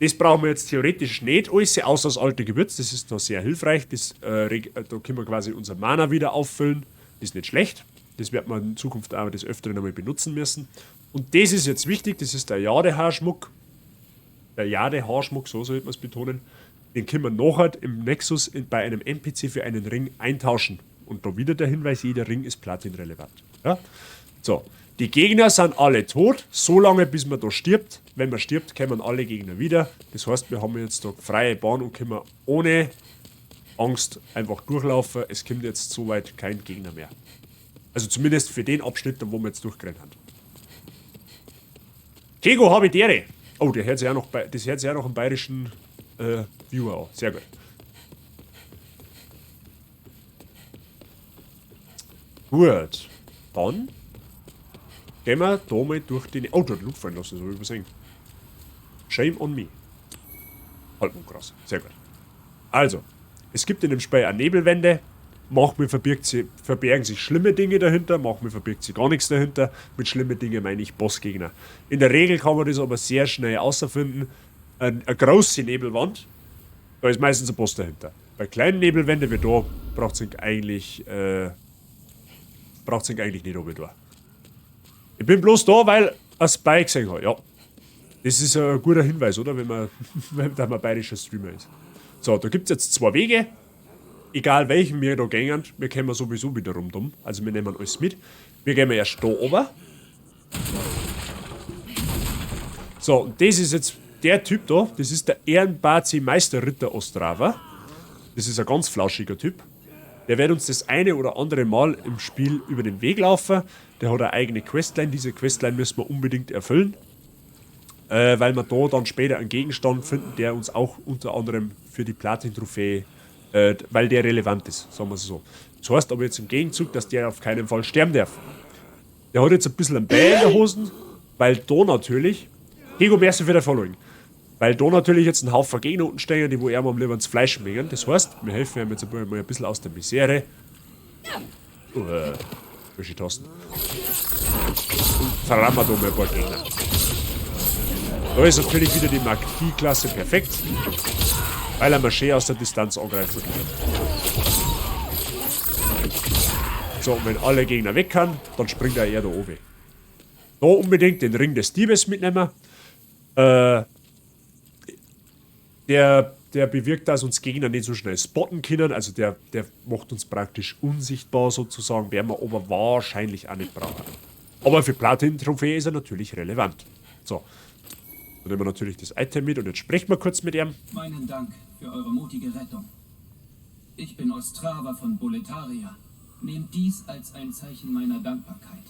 Das brauchen wir jetzt theoretisch nicht alles, außer das alte Gewürz, das ist noch sehr hilfreich. Das, da können wir quasi unser Mana wieder auffüllen, ist nicht schlecht. Das wird man in Zukunft auch des Öfteren einmal benutzen müssen. Und das ist jetzt wichtig, das ist der Jade-Haarschmuck. Der Jade-Haarschmuck, so sollte man es betonen. Den können wir nachher im Nexus bei einem NPC für einen Ring eintauschen. Und da wieder der Hinweis, jeder Ring ist platinrelevant. Ja? So, die Gegner sind alle tot, so lange bis man da stirbt. Wenn man stirbt, kommen alle Gegner wieder. Das heißt, wir haben jetzt da freie Bahn und können ohne Angst einfach durchlaufen. Es kommt jetzt soweit kein Gegner mehr. Also zumindest für den Abschnitt, wo wir jetzt durchgerannt haben. Kego Habidere. Oh, der hört sich auch noch, das hört sich auch noch einen bayerischen Viewer an. Sehr gut. Gut. Dann gehen wir da mal durch den... Oh, da hat Loot fallen lassen, das habe ich übersehen. Shame on me. Halbmondgras. Sehr gut. Also, es gibt in dem Spiel auch Nebelwände. Manchmal verbergen sich schlimme Dinge dahinter, manchmal verbirgt sich gar nichts dahinter. Mit schlimmen Dingen meine ich Bossgegner. In der Regel kann man das aber sehr schnell außerfinden. Eine große Nebelwand, da ist meistens ein Boss dahinter. Bei kleinen Nebelwänden wie da braucht es eigentlich, nicht oben da. Ich bin bloß da, weil ein Spike gesehen habe. Ja. Das ist ein guter Hinweis, oder? Wenn man, wenn man bayerischer Streamer ist. So, da gibt es jetzt zwei Wege. Egal welchen wir da gehen, wir kommen sowieso wieder rundum. Also wir nehmen alles mit. Wir gehen erst da oben. So, und das ist jetzt der Typ da. Das ist der Ehrenbazi Meisterritter Ostrava. Das ist ein ganz flauschiger Typ. Der wird uns das eine oder andere Mal im Spiel über den Weg laufen. Der hat eine eigene Questline. Diese Questline müssen wir unbedingt erfüllen. Weil wir da dann später einen Gegenstand finden, der uns auch unter anderem für die Platin-Trophäe, weil der relevant ist, sagen wir es so. Das heißt aber jetzt im Gegenzug, dass der auf keinen Fall sterben darf. Der hat jetzt ein bisschen einen Bär in der Hosen, weil da natürlich... Hego, merci für dein Following. Weil da natürlich jetzt ein Haufen Gegner unten stehen, die wo er am lieber ins Fleisch mengen. Das heißt, wir helfen ihm jetzt mal ein bisschen aus der Misere. Welche Tasten. Und verrammen wir da mal ein paar Gegner. Da ist natürlich wieder die Magieklasse perfekt, weil er mal schön aus der Distanz angreifen kann. So, und wenn alle Gegner weg kann, dann springt er eher da oben. Da unbedingt den Ring des Diebes mitnehmen. Der bewirkt, dass uns Gegner nicht so schnell spotten können. Also der macht uns praktisch unsichtbar sozusagen, werden wir aber wahrscheinlich auch nicht brauchen. Aber für Platin-Trophäe ist er natürlich relevant. So, dann nehmen wir natürlich das Item mit und jetzt sprechen wir kurz mit ihm. Meinen Dank für eure mutige Rettung. Ich bin Ostrava von Boletaria. Nehmt dies als ein Zeichen meiner Dankbarkeit.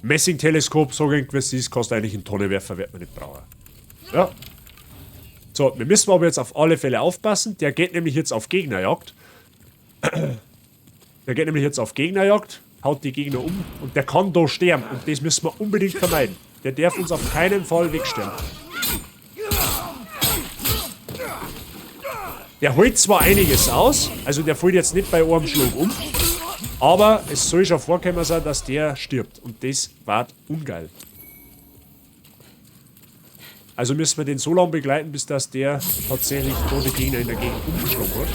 Messing-Teleskop, so irgendwas ist, kostet eigentlich einen Tonnenwerfer, wird man nicht brauchen. Ja. So, wir müssen aber jetzt auf alle Fälle aufpassen. Der geht nämlich jetzt auf Gegnerjagd. Der geht nämlich jetzt auf Gegnerjagd, haut die Gegner um und der kann da sterben. Und das müssen wir unbedingt vermeiden. Der darf uns auf keinen Fall wegsterben. Der holt zwar einiges aus, also der fällt jetzt nicht bei einem Schlag um, aber es soll schon vorkommen sein, dass der stirbt. Und das war ungeil. Also müssen wir den so lange begleiten, bis dass der tatsächlich da die Gegner in der Gegend umgeschlagen hat.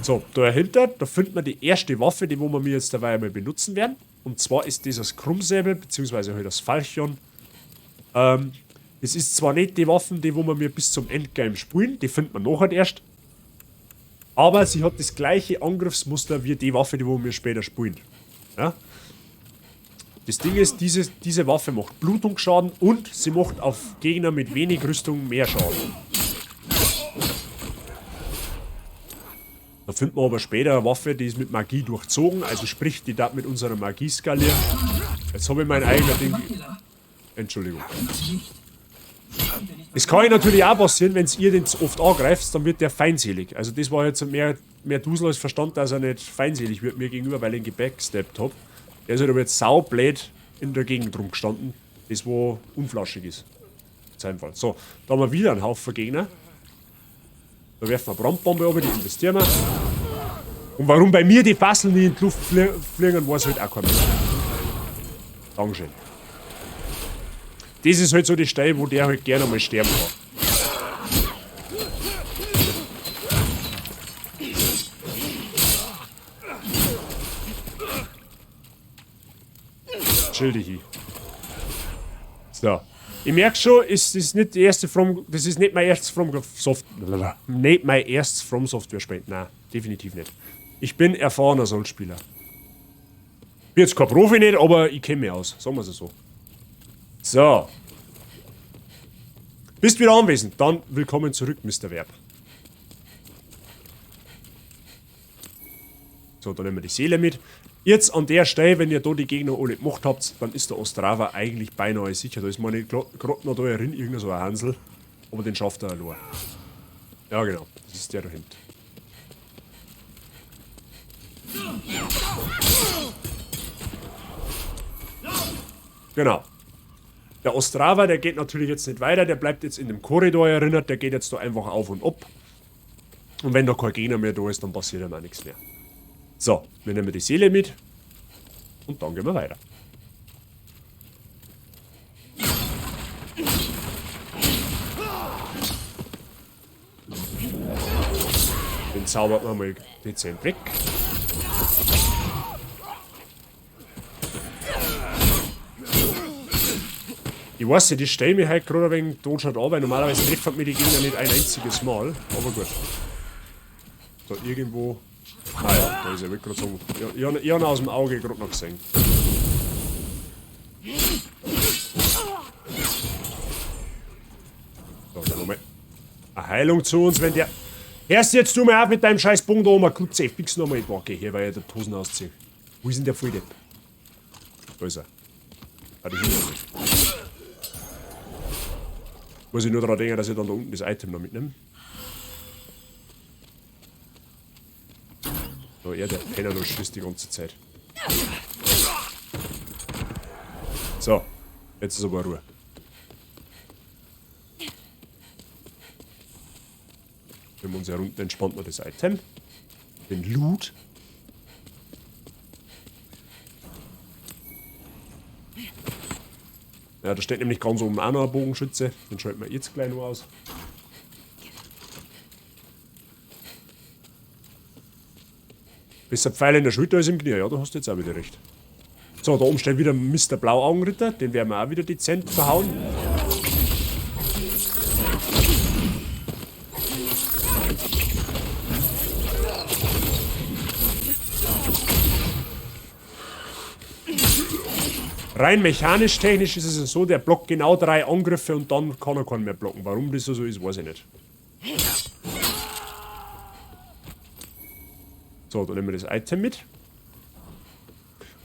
So, dahinter, da findet man die erste Waffe, die wo wir jetzt dabei einmal benutzen werden. Und zwar ist dieses Krummsäbel, beziehungsweise halt das Falchion. Es ist zwar nicht die Waffen, die wo wir mir bis zum Endgame spielen, die findet man nachher erst. Aber sie hat das gleiche Angriffsmuster wie die Waffe, die wo wir später spielen. Ja? Das Ding ist, diese Waffe macht Blutungsschaden und sie macht auf Gegner mit wenig Rüstung mehr Schaden. Da finden wir aber später eine Waffe, die ist mit Magie durchzogen, also sprich, die darf mit unserer Magie skalieren. Jetzt habe ich mein eigenes Ding... Entschuldigung. Es kann ja natürlich auch passieren, wenn ihr den zu oft angreift, dann wird der feindselig. Also das war jetzt mehr Dusel als Verstand, dass er nicht feindselig wird mir gegenüber, weil ich ihn gebacksteppt habe. Der ist halt aber jetzt saublöd in der Gegend rumgestanden, das wo unflaschig ist. In seinem Fall. So, da haben wir wieder einen Haufen Gegner. Da werfen wir eine Brandbombe runter, die investieren wir. Und warum bei mir die Fasseln nie in die Luft fliegen, weiß halt auch kein Mensch. Dankeschön. Das ist halt so die Stelle, wo der halt gerne mal sterben kann. Chill dich hin. So. Ich merke schon, es ist nicht die erste From, das ist nicht mein erstes From Soft, nicht mein erstes From Software Spiel. Nein, definitiv nicht. Ich bin erfahrener Souls-Spieler. Bin jetzt kein Profi nicht, aber ich kenne mich aus. Sagen wir es so. So. Bist wieder anwesend. Dann willkommen zurück, Mr. Verb. So, dann nehmen wir die Seele mit. Jetzt an der Stelle, wenn ihr da die Gegner alle gemacht habt, dann ist der Ostrava eigentlich beinahe sicher. Da ist meine gerade noch da drin, irgendein so ein Hansel. Aber den schafft er allein. Ja, genau. Das ist der da hinten. Genau. Der Ostrava, der geht natürlich jetzt nicht weiter, der bleibt jetzt in dem Korridor erinnert, der geht jetzt da einfach auf und ab. Und wenn da kein Gegner mehr da ist, dann passiert ihm auch nichts mehr. So, wir nehmen die Seele mit und dann gehen wir weiter. Den zaubert man mal dezent weg. Ich weiß nicht, ich stelle mich halt gerade ein wenig totschad an, weil normalerweise treffen mir die Gegner nicht ein einziges Mal. Aber gut. Da irgendwo. Ah ja, da ist er, wollte gerade sagen. Ich hab ihn aus dem Auge gerade noch gesehen. So, dann nochmal eine Heilung zu uns, wenn der. Hörst jetzt du mal auf mit deinem scheiß Bogen da oben, Klutze, fix nochmal. Boah, geh hier, weil ich die Hosen ausziehe. Wo ist denn der Volldepp? Da ist er. Ah, das ist er nicht. Muss ich nur daran denken, dass ich dann da unten das Item noch mitnehme. So, er, der Penner, da schießt die ganze Zeit. So, jetzt ist aber Ruhe. Wenn wir uns hier unten entspannt noch das Item. Den Loot. Ja, da steht nämlich ganz oben auch noch ein Bogenschütze. Den schalten wir jetzt gleich noch aus. Besser Pfeil in der Schulter als im Knie. Ja, da hast du jetzt auch wieder recht. So, da oben steht wieder Mister Blauaugenritter. Den werden wir auch wieder dezent verhauen. Rein mechanisch, technisch ist es ja so, der blockt genau 3 Angriffe und dann kann er keinen mehr blocken. Warum das so ist, weiß ich nicht. So, dann nehmen wir das Item mit.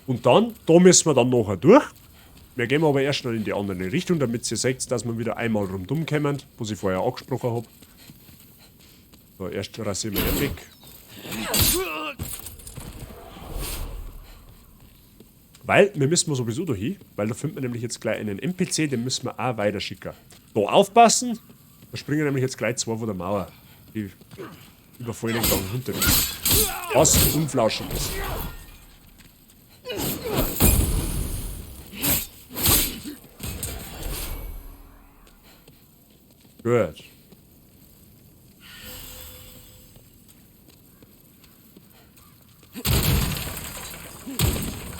Und dann, da müssen wir dann nachher durch. Wir gehen aber erst noch in die andere Richtung, damit ihr seht, dass wir wieder einmal rundum kommen, was ich vorher angesprochen hab. So, erst rasieren wir den weg. Weil, wir müssen sowieso da hin, weil da findet man nämlich jetzt gleich einen NPC, den müssen wir auch weiterschicken. Da aufpassen, da springen nämlich jetzt gleich 2 von der Mauer. Die überfallen den Gang hinter uns. Was unflauschig ist. Gut.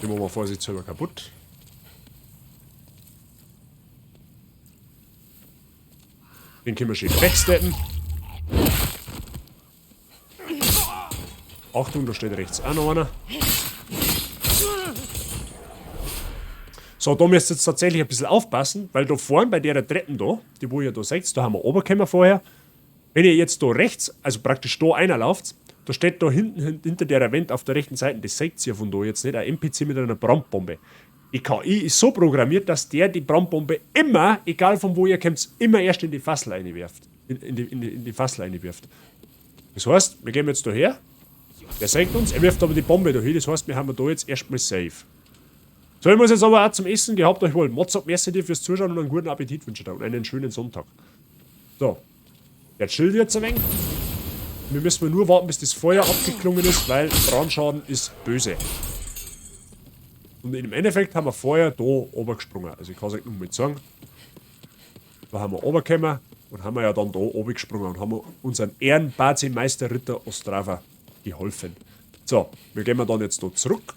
Den machen wir vorsichtshalber kaputt. Den können wir schön wegsteppen. Achtung, da steht rechts auch noch einer. So, da müsst ihr jetzt tatsächlich ein bisschen aufpassen, weil da vorne bei der Treppen da, die wo ihr da seht, da haben wir runtergekommen vorher. Wenn ihr jetzt da rechts, also praktisch da einer lauft, da steht da hinten, hinter der Wand auf der rechten Seite, das seht ihr von da jetzt nicht, ein NPC mit einer Brandbombe. Die KI ist so programmiert, dass der die Brandbombe immer, egal von wo ihr kommt, immer erst in die Fassel reinwerft. In die Fassel reinwirft. Das heißt, wir gehen jetzt da her, der senkt uns, er wirft aber die Bombe da hin, das heißt, wir haben da jetzt erstmal safe. So, ich muss jetzt aber auch zum Essen, gehabt euch wohl. Mods ab, merci dir fürs Zuschauen und einen guten Appetit wünsche ich dir und einen schönen Sonntag. So, der chillt jetzt ein wenig. Wir müssen nur warten, bis das Feuer abgeklungen ist, weil Brandschaden ist böse. Und im Endeffekt haben wir vorher da runtergesprungen. Also ich kann es euch nur mal sagen. Da haben wir runtergekommen und haben wir ja dann da oben gesprungen und haben unseren Ehrenbazi-Meister Ritter Ostrava geholfen. So, wir gehen dann jetzt da zurück.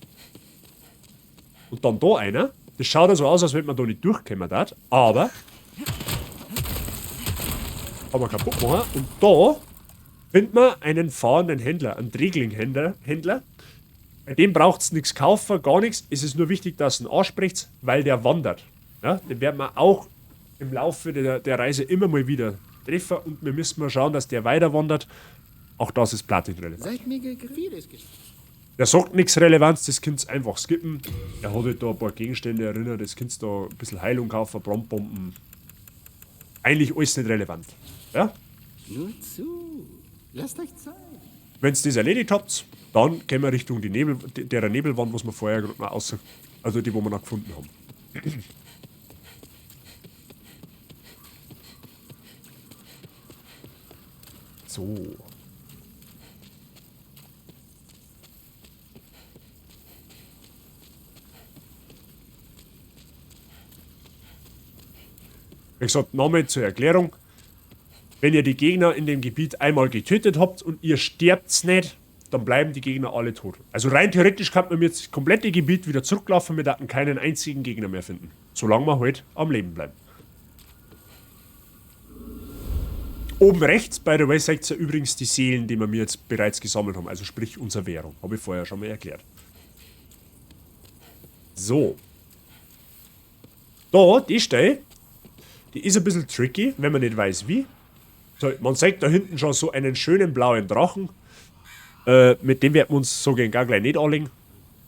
Und dann da einer. Das schaut also aus, als wenn man da nicht durchkommen darf. Aber kann man kaputt machen. Und da findet man einen fahrenden Händler, einen Trägling-Händler. Händler. Bei dem braucht's nix kaufen, gar nix. Es ist nur wichtig, dass ihr ihn anspricht, weil der wandert. Ja, den werden wir auch im Laufe der Reise immer mal wieder treffen. Und wir müssen mal schauen, dass der weiter wandert. Auch das ist platinrelevant. Seid mir gegrüßt. Der sagt nichts Relevanz, das könnt ihr einfach skippen. Er hat halt da ein paar Gegenstände erinnert, das könnt ihr da ein bisschen Heilung kaufen, Brandbomben. Eigentlich alles nicht relevant. Ja? Nur zu. Lasst euch Zeit. Wenn's das erledigt habt, dann gehen wir Richtung die Nebel, derer Nebelwand, was wir vorher gerade noch außer, also die, wo wir noch gefunden haben. So. Wie gesagt, nochmal zur Erklärung. Wenn ihr die Gegner in dem Gebiet einmal getötet habt und ihr sterbt nicht, dann bleiben die Gegner alle tot. Also rein theoretisch kann man jetzt das komplette Gebiet wieder zurücklaufen, wir werden keinen einzigen Gegner mehr finden. Solange wir halt am Leben bleiben. Oben rechts, by the way, seht ihr übrigens die Seelen, die wir mir jetzt bereits gesammelt haben. Also sprich unsere Währung. Habe ich vorher schon mal erklärt. So. Da, die Stelle, die ist ein bisschen tricky, wenn man nicht weiß wie. So, man sieht da hinten schon so einen schönen blauen Drachen. Mit dem werden wir uns so gegen gar gleich nicht anlegen,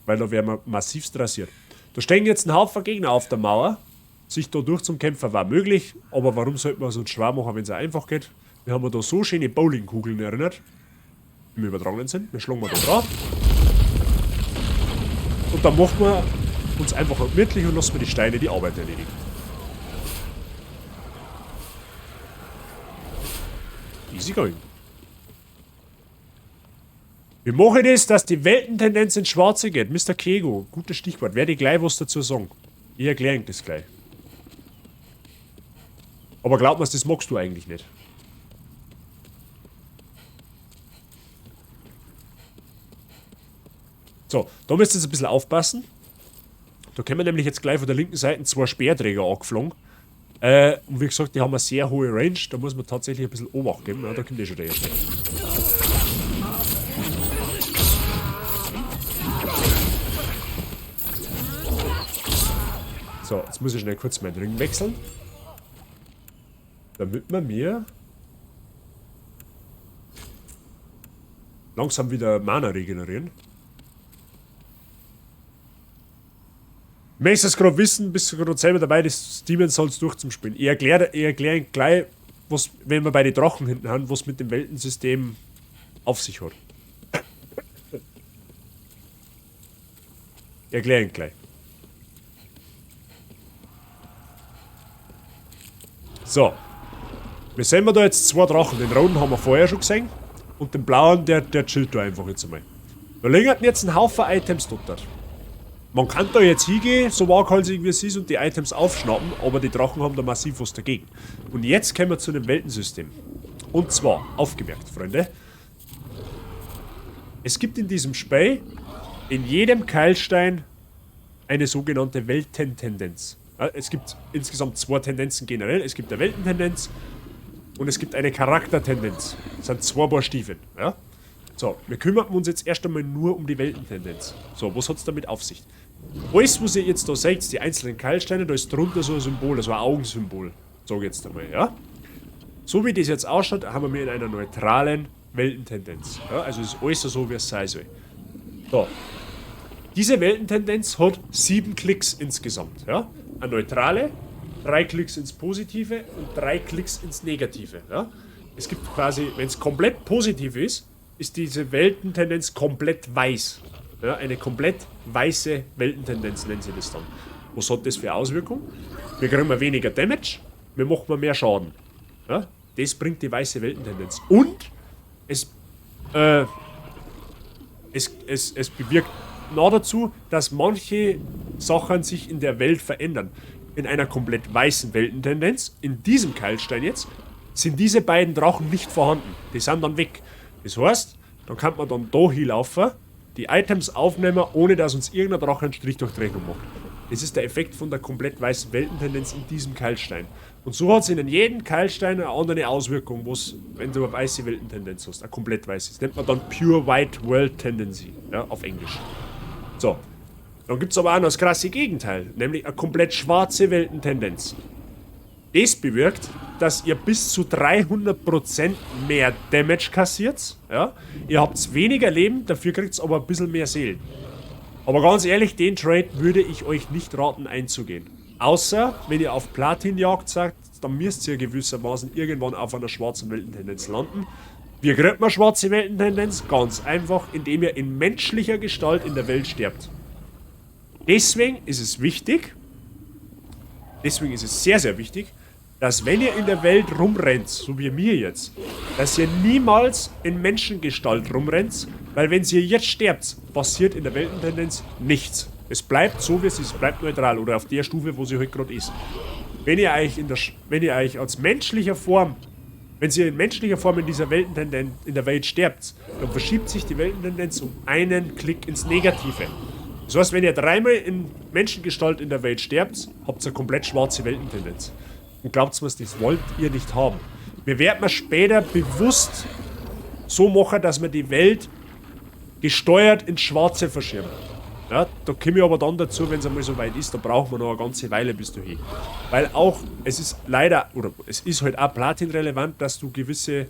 weil da werden wir massivst rasiert. Da stehen jetzt ein Haufen Gegner auf der Mauer. Sich da durch zum Kämpfen war möglich, aber warum sollte man so einen Schwarm machen, wenn es einfach geht? Wir haben da so schöne Bowlingkugeln erinnert. Im übertragenen Sinn. Wir schlagen mal da drauf. Und dann machen wir uns einfach gemütlich und lassen wir die Steine die Arbeit erledigen. Easy going. Wie mache ich das, dass die Weltentendenz ins Schwarze geht? Mister Kego, gutes Stichwort. Werde ich gleich was dazu sagen. Ich erkläre Ihnen das gleich. Aber glaub mir, das magst du eigentlich nicht. So, da müsst ihr jetzt ein bisschen aufpassen. Da kommen wir nämlich jetzt gleich von der linken Seite zwei Speerträger angeflogen. Und wie gesagt, die haben eine sehr hohe Range. Da muss man tatsächlich ein bisschen Obacht geben. Ja, da kommt eh schon der erste. So, jetzt muss ich schnell kurz meinen Ring wechseln. Damit wir mir langsam wieder Mana regenerieren. Möchtest du es gerade wissen, bist du gerade selber dabei, das Demon's Souls durchzuspielen. Ich erkläre gleich, was, wenn wir bei den Drachen hinten haben, was mit dem Weltensystem auf sich hat. Ich erkläre gleich. So. Wir sehen da jetzt zwei Drachen. Den roten haben wir vorher schon gesehen. Und den blauen, der chillt da einfach jetzt einmal. Da liegen jetzt ein Haufen Items dort. Man kann da jetzt hingehen, so waghalsig wie es ist, und die Items aufschnappen, aber die Drachen haben da massiv was dagegen. Und jetzt kommen wir zu dem Weltensystem. Und zwar, aufgemerkt, Freunde. Es gibt in diesem Spiel in jedem Keilstein eine sogenannte Weltentendenz. Ja, es gibt insgesamt zwei Tendenzen generell. Es gibt eine Weltentendenz und es gibt eine Charaktertendenz. Das sind zwei Paar Stiefel. Ja? So, wir kümmern uns jetzt erst einmal nur um die Weltentendenz. So, was hat's damit auf sich? Alles, was ihr jetzt da seht, die einzelnen Keilsteine, da ist drunter so ein Symbol, so ein Augensymbol. Sag ich jetzt einmal, ja? So wie das jetzt ausschaut, haben wir in einer neutralen Weltentendenz. Ja, also ist alles so, wie es sein soll. So. Diese Weltentendenz hat 7 Klicks insgesamt. Ja? Eine neutrale, 3 Klicks ins Positive und 3 Klicks ins Negative. Ja? Es gibt quasi, wenn es komplett positiv ist, ist diese Weltentendenz komplett weiß. Ja, eine komplett weiße Weltentendenz nennen sie das dann. Was hat das für Auswirkungen? Wir kriegen mal weniger Damage, wir machen mal mehr Schaden. Ja, das bringt die weiße Weltentendenz. Und es bewirkt noch dazu, dass manche Sachen sich in der Welt verändern. In einer komplett weißen Weltentendenz, in diesem Keilstein jetzt, sind diese beiden Drachen nicht vorhanden. Die sind dann weg. Das heißt, dann kann man dann da hinlaufen, die Items aufnehmen, ohne dass uns irgendein Drache einen Strich durch die Rechnung macht. Das ist der Effekt von der komplett weißen Weltentendenz in diesem Keilstein. Und so hat's in jedem Keilstein eine andere Auswirkung, wo's, wenn du eine weiße Weltentendenz hast, eine komplett weiße. Das nennt man dann Pure White World Tendency, ja, auf Englisch. So, dann gibt's aber auch noch das krasse Gegenteil, nämlich eine komplett schwarze Weltentendenz. Das bewirkt, dass ihr bis zu 300% mehr Damage kassiert. Ja? Ihr habt weniger Leben, dafür kriegt's aber ein bisschen mehr Seelen. Aber ganz ehrlich, den Trade würde ich euch nicht raten einzugehen. Außer, wenn ihr auf Platinjagd seid, dann müsst ihr gewissermaßen irgendwann auf einer schwarzen Weltentendenz landen. Wie kriegt man schwarze Weltentendenz? Ganz einfach, indem ihr in menschlicher Gestalt in der Welt sterbt. Deswegen ist es wichtig, deswegen ist es sehr, sehr wichtig, dass wenn ihr in der Welt rumrennt, so wie mir jetzt, dass ihr niemals in Menschengestalt rumrennt, weil wenn ihr jetzt sterbt, passiert in der Weltentendenz nichts. Es bleibt so, wie es ist, es bleibt neutral oder auf der Stufe, wo sie halt gerade ist. Wenn ihr euch in der, wenn ihr euch als menschlicher Form, wenn ihr in menschlicher Form in dieser Weltentendenz, in der Welt sterbt, dann verschiebt sich die Weltentendenz um einen Klick ins Negative. Das heißt, wenn ihr dreimal in Menschengestalt in der Welt sterbt, habt ihr eine komplett schwarze Weltentendenz. Und glaubt's mir, das wollt ihr nicht haben. Wir werden später bewusst so machen, dass wir die Welt gesteuert ins Schwarze verschieben. Ja, da komme ich aber dann dazu, wenn es einmal so weit ist, da brauchen wir noch eine ganze Weile bis dahin. Weil auch, es ist leider, oder es ist halt auch platinrelevant, dass du gewisse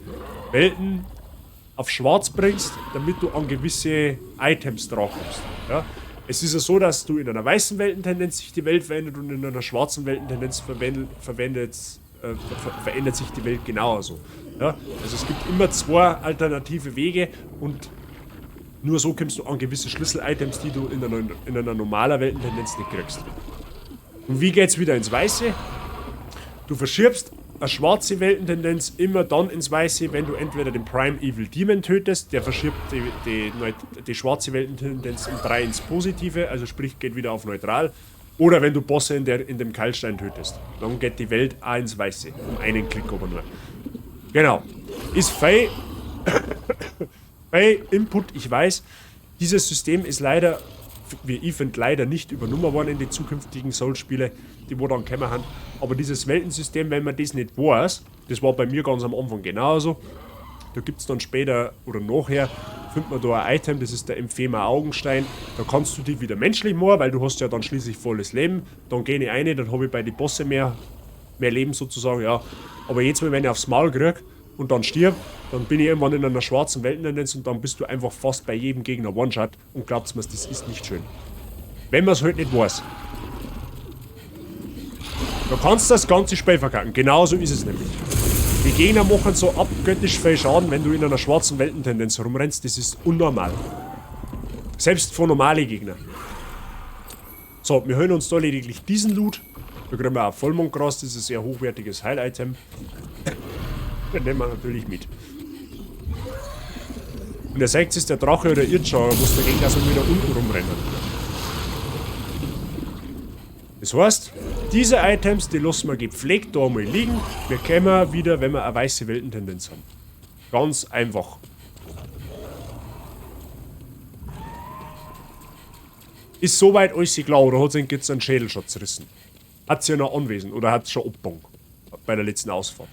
Welten auf Schwarz bringst, damit du an gewisse Items drankommst. Ja? Es ist ja so, dass du in einer weißen Weltentendenz sich die Welt verändert und in einer schwarzen Weltentendenz verändert sich die Welt genauso. Ja? Also es gibt immer zwei alternative Wege und nur so kommst du an gewisse Schlüssel-Items, die du in einer normalen Weltentendenz nicht kriegst. Und wie geht's wieder ins Weiße? Du verschiebst eine schwarze Weltentendenz immer dann ins Weiße, wenn du entweder den Prime Evil Demon tötest, der verschiebt die schwarze Weltentendenz um 3 ins Positive, also sprich geht wieder auf neutral, oder wenn du Bosse in dem Keilstein tötest. Dann geht die Welt auch ins Weiße, um einen Klick aber nur. Genau. Ist fei bei Input, ich weiß, dieses System ist leider, wie ich finde, leider nicht übernommen worden in die zukünftigen Souls-Spiele, die wo dann gekommen haben. Aber dieses Weltensystem, wenn man das nicht weiß, das war bei mir ganz am Anfang genauso, da gibt's dann später oder nachher, findet man da ein Item, das ist der Empfemer Augenstein, da kannst du die wieder menschlich machen, weil du hast ja dann schließlich volles Leben, dann geh ich rein, dann hab ich bei den Bosse mehr Leben sozusagen, ja. Aber jetzt mal, wenn ich aufs Maul krieg und dann stirb, dann bin ich irgendwann in einer schwarzen Weltentendenz und dann bist du einfach fast bei jedem Gegner One-Shot und glaubt's mir, das ist nicht schön. Wenn man's halt nicht weiß. Da kannst du das ganze Spiel verkacken, genauso ist es nämlich. Die Gegner machen so abgöttisch viel Schaden, wenn du in einer schwarzen Weltentendenz rumrennst, das ist unnormal. Selbst von normalen Gegnern. So, wir hören uns da lediglich diesen Loot. Da kriegen wir auch Vollmondgras, das ist ein sehr hochwertiges Heil-Item. Den nehmen wir natürlich mit. Und er sagt, es ist der Drache oder Irrschauer, muss dagegen also wieder unten rumrennen. Das heißt, diese Items, die lassen wir gepflegt da mal liegen. Wir kommen wieder, wenn wir eine weiße Weltentendenz haben. Ganz einfach. Ist soweit alles klar, oder hat sich jetzt einen Schädel schon zerrissen? Hat sie ja noch anwesend oder hat es schon abgebannt bei der letzten Ausfahrt?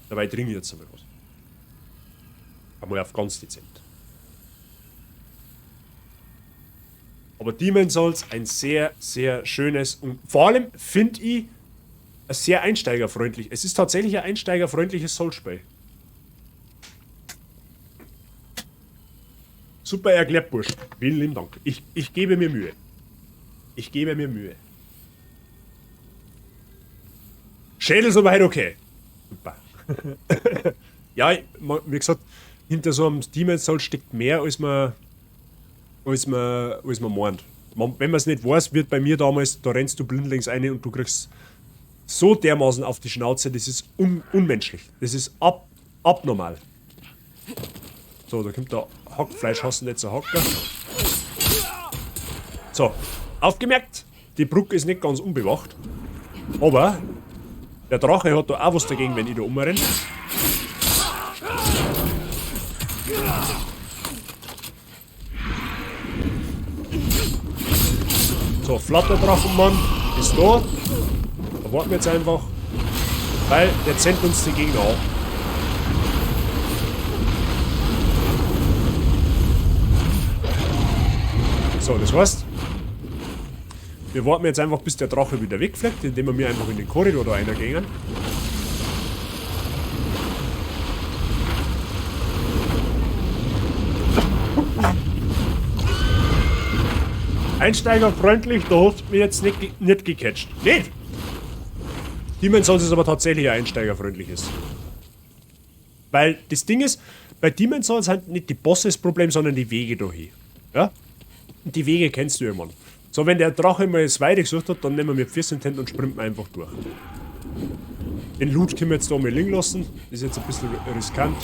Dabei trinke ich jetzt einmal was. Einmal auf ganz dezent. Aber Demon's Souls, ein sehr, sehr schönes und vor allem finde ich ein sehr einsteigerfreundlich. Es ist tatsächlich ein einsteigerfreundliches Souls-Spiel. Super erklärt, Bursch. Vielen lieben Dank. Ich gebe mir Mühe. Ich gebe mir Mühe. Schädel soweit okay. Super. Ja, wie gesagt, hinter so einem Demon's Souls steckt mehr, als man meint. Wenn man's nicht weiß, wird bei mir damals, da rennst du blindlings rein und du kriegst so dermaßen auf die Schnauze, das ist unmenschlich. Das ist abnormal. So, da kommt der Hackfleisch, hast du nicht so Hacker. So, aufgemerkt, die Brücke ist nicht ganz unbewacht. Aber der Drache hat da auch was dagegen, wenn ich da umrenne. So, Flatterdrachenmann ist da. Da warten wir jetzt einfach, weil der zennt uns die Gegner an. So, das heißt, wir warten jetzt einfach, bis der Drache wieder wegfliegt, indem wir mir einfach in den Korridor da reingehen. Einsteigerfreundlich, da hast du mich jetzt nicht gecatcht. Nicht! Demon's Souls ist aber tatsächlich ein einsteigerfreundliches. Weil das Ding ist, bei Demon's Souls sind nicht die Bosse das Problem, sondern die Wege dahin. Ja? Und die Wege kennst du irgendwann. So, wenn der Drache mal das Weide gesucht hat, dann nehmen wir Pfirsintend und sprinten einfach durch. Den Loot können wir jetzt da mal liegen lassen. Ist jetzt ein bisschen riskant.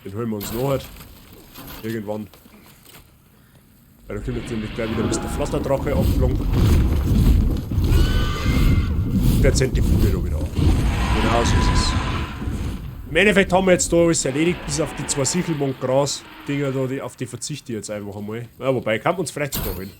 Den holen wir uns noch halt. Irgendwann. Weil da kommt jetzt nämlich gleich wieder Mr. Flatterdrache abgeflogen. Der zählt die Bude da wieder an. Genau so ist es. Im Endeffekt haben wir jetzt da alles erledigt, bis auf die zwei Sichelmond-Gras-Dinger da, auf die verzichte ich jetzt einfach einmal. Ja, wobei, kann man uns vielleicht sogar holen.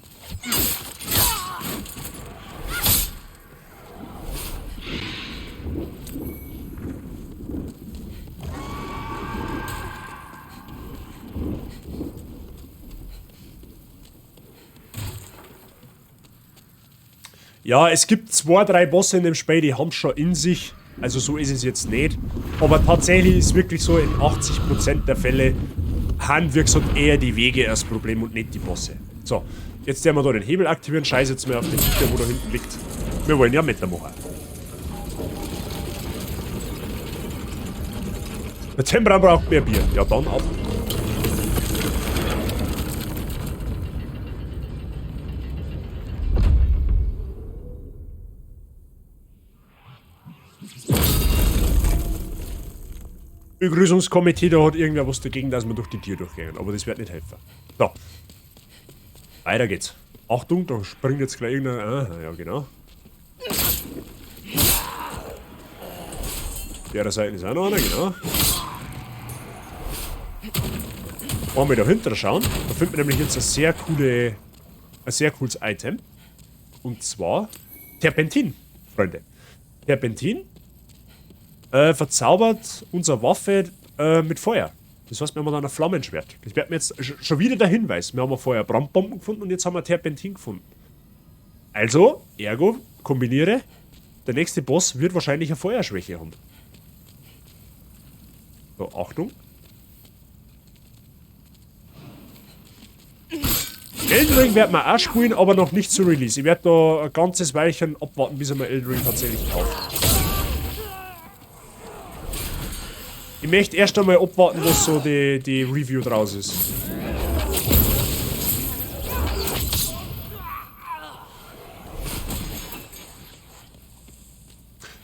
Ja, es gibt 2, 3 Bosse in dem Spiel, die haben's schon in sich. Also so ist es jetzt nicht. Aber tatsächlich ist wirklich so, in 80% der Fälle haben wir gesagt eher die Wege als Problem und nicht die Bosse. So, jetzt werden wir da den Hebel aktivieren. Scheiße jetzt mal auf den Gitter, wo da hinten liegt. Wir wollen ja mitmachen. Der Tembra braucht mehr Bier. Ja, dann ab. Begrüßungskomitee, da hat irgendwer was dagegen, dass wir durch die Tür durchgehen. Aber das wird nicht helfen. So. Weiter geht's. Achtung, da springt jetzt gleich irgendein... Ah, ja, genau. Der Seite ist auch noch einer, genau. Wollen wir dahinter schauen. Da findet man nämlich jetzt ein sehr cooles Item. Und zwar Terpentin, Freunde. Terpentin verzaubert unsere Waffe mit Feuer. Das heißt, wir haben dann ein Flammenschwert. Das wird mir jetzt schon wieder der Hinweis. Wir haben vorher Brandbomben gefunden und jetzt haben wir Terpentin gefunden. Also, ergo, kombiniere, der nächste Boss wird wahrscheinlich eine Feuerschwäche haben. So, Achtung. Elden Ring werden wir auch spielen, aber noch nicht zu Release. Ich werde da ein ganzes Weilchen abwarten, bis ich mir Elden Ring tatsächlich kaufe. Ich möchte erst einmal abwarten, was so die Review draus ist.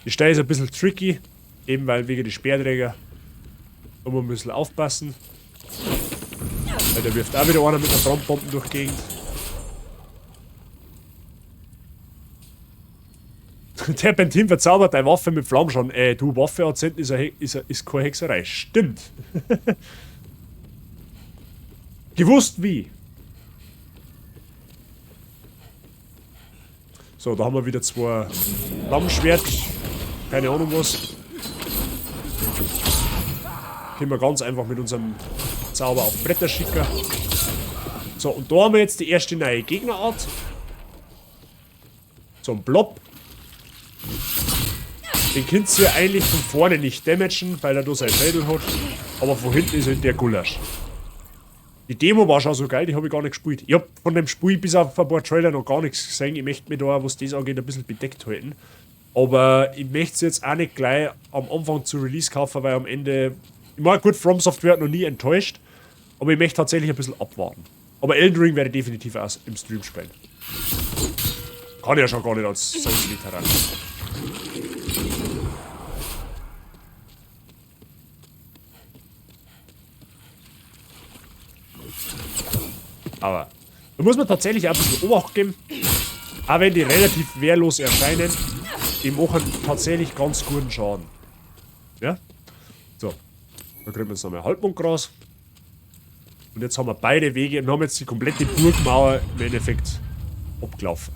Die Stelle ist ein bisschen tricky, eben weil wegen die Speerträger. Da muss man ein bisschen aufpassen. Weil der wirft auch wieder einer mit einer Brandbombe durch die Gegend. Terpentin verzaubert deine Waffe mit Flammschaden. Du, Waffe anzünden ist keine Hexerei. Stimmt. Gewusst wie. So, da haben wir wieder zwei Flammenschwert. Keine Ahnung was. Können wir ganz einfach mit unserem Zauber auf Bretter schicken. So, und da haben wir jetzt die erste neue Gegnerart. So ein Blob. Den könnt ihr eigentlich von vorne nicht damagen, weil er da sein Schädel hat. Aber von hinten ist halt der Gulasch. Die Demo war schon so geil, die hab ich gar nicht gespielt. Ich hab von dem Spiel bis auf ein paar Trailer noch gar nichts gesehen. Ich möchte mich da, was das angeht, ein bisschen bedeckt halten. Aber ich möchte es jetzt auch nicht gleich am Anfang zu Release kaufen, weil am Ende... Ich meine, gut, From Software hat noch nie enttäuscht. Aber ich möchte tatsächlich ein bisschen abwarten. Aber Elden Ring werde ich definitiv auch im Stream spielen. Kann ich ja schon gar nicht als Souls-Veteran. Aber da muss man tatsächlich auch ein bisschen Obacht geben. Auch wenn die relativ wehrlos erscheinen, die machen tatsächlich ganz guten Schaden. Ja? So. Da kriegen wir jetzt nochmal Halbmondgras. Und jetzt haben wir beide Wege. Wir haben jetzt die komplette Burgmauer im Endeffekt abgelaufen.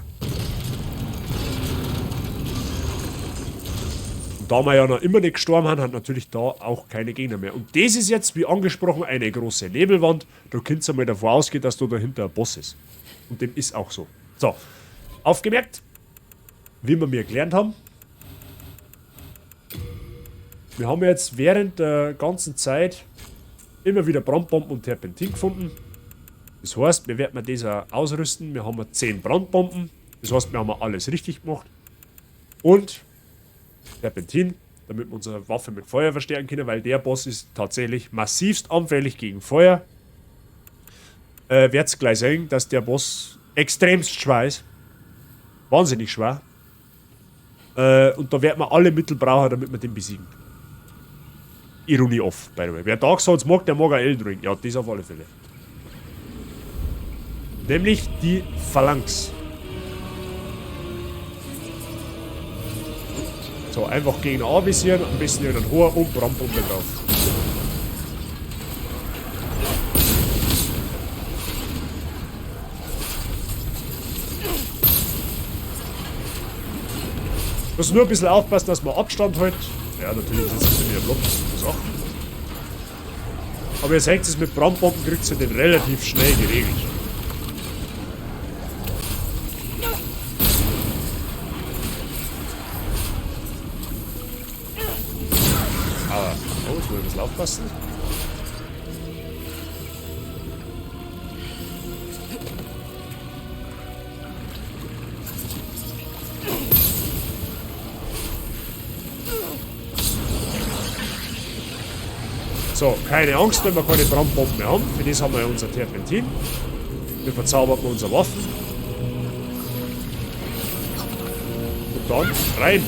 Und da wir ja noch immer nicht gestorben haben, hat natürlich da auch keine Gegner mehr. Und das ist jetzt, wie angesprochen, eine große Nebelwand. Da könnt ihr mal davon ausgehen, dass da dahinter ein Boss ist. Und dem ist auch so. So, aufgemerkt, wie wir mir gelernt haben. Wir haben jetzt während der ganzen Zeit immer wieder Brandbomben und Terpentin gefunden. Das heißt, wir werden das auch ausrüsten. Wir haben 10 Brandbomben. Das heißt, wir haben alles richtig gemacht. Und Terpentin, damit wir unsere Waffe mit Feuer verstärken können, weil der Boss ist tatsächlich massivst anfällig gegen Feuer. Werd's gleich sehen, dass der Boss Extremst schwer ist. Wahnsinnig schwer. Und da wird man alle Mittel brauchen, damit wir den besiegen. Ironie off, by the way. Wer Dark Souls mag, der mag auch Elden Ring. Ja, das auf alle Fälle. Nämlich die Phalanx. So, einfach Gegner anvisieren, am besten in einen hohen und Brandbombe drauf. Muss nur ein bisschen aufpassen, dass man Abstand hält. Ja, natürlich ist es wieder Blob, das auch. Aber ihr seht es, mit Brandbomben kriegt ihr den relativ schnell geregelt. Aber, oh, jetzt muss ich ein bisschen aufpassen. So, keine Angst, wenn wir keine Brandbomben mehr haben. Für das haben wir ja unser Terpentin. Wir verzaubern unsere Waffen. Und dann rein.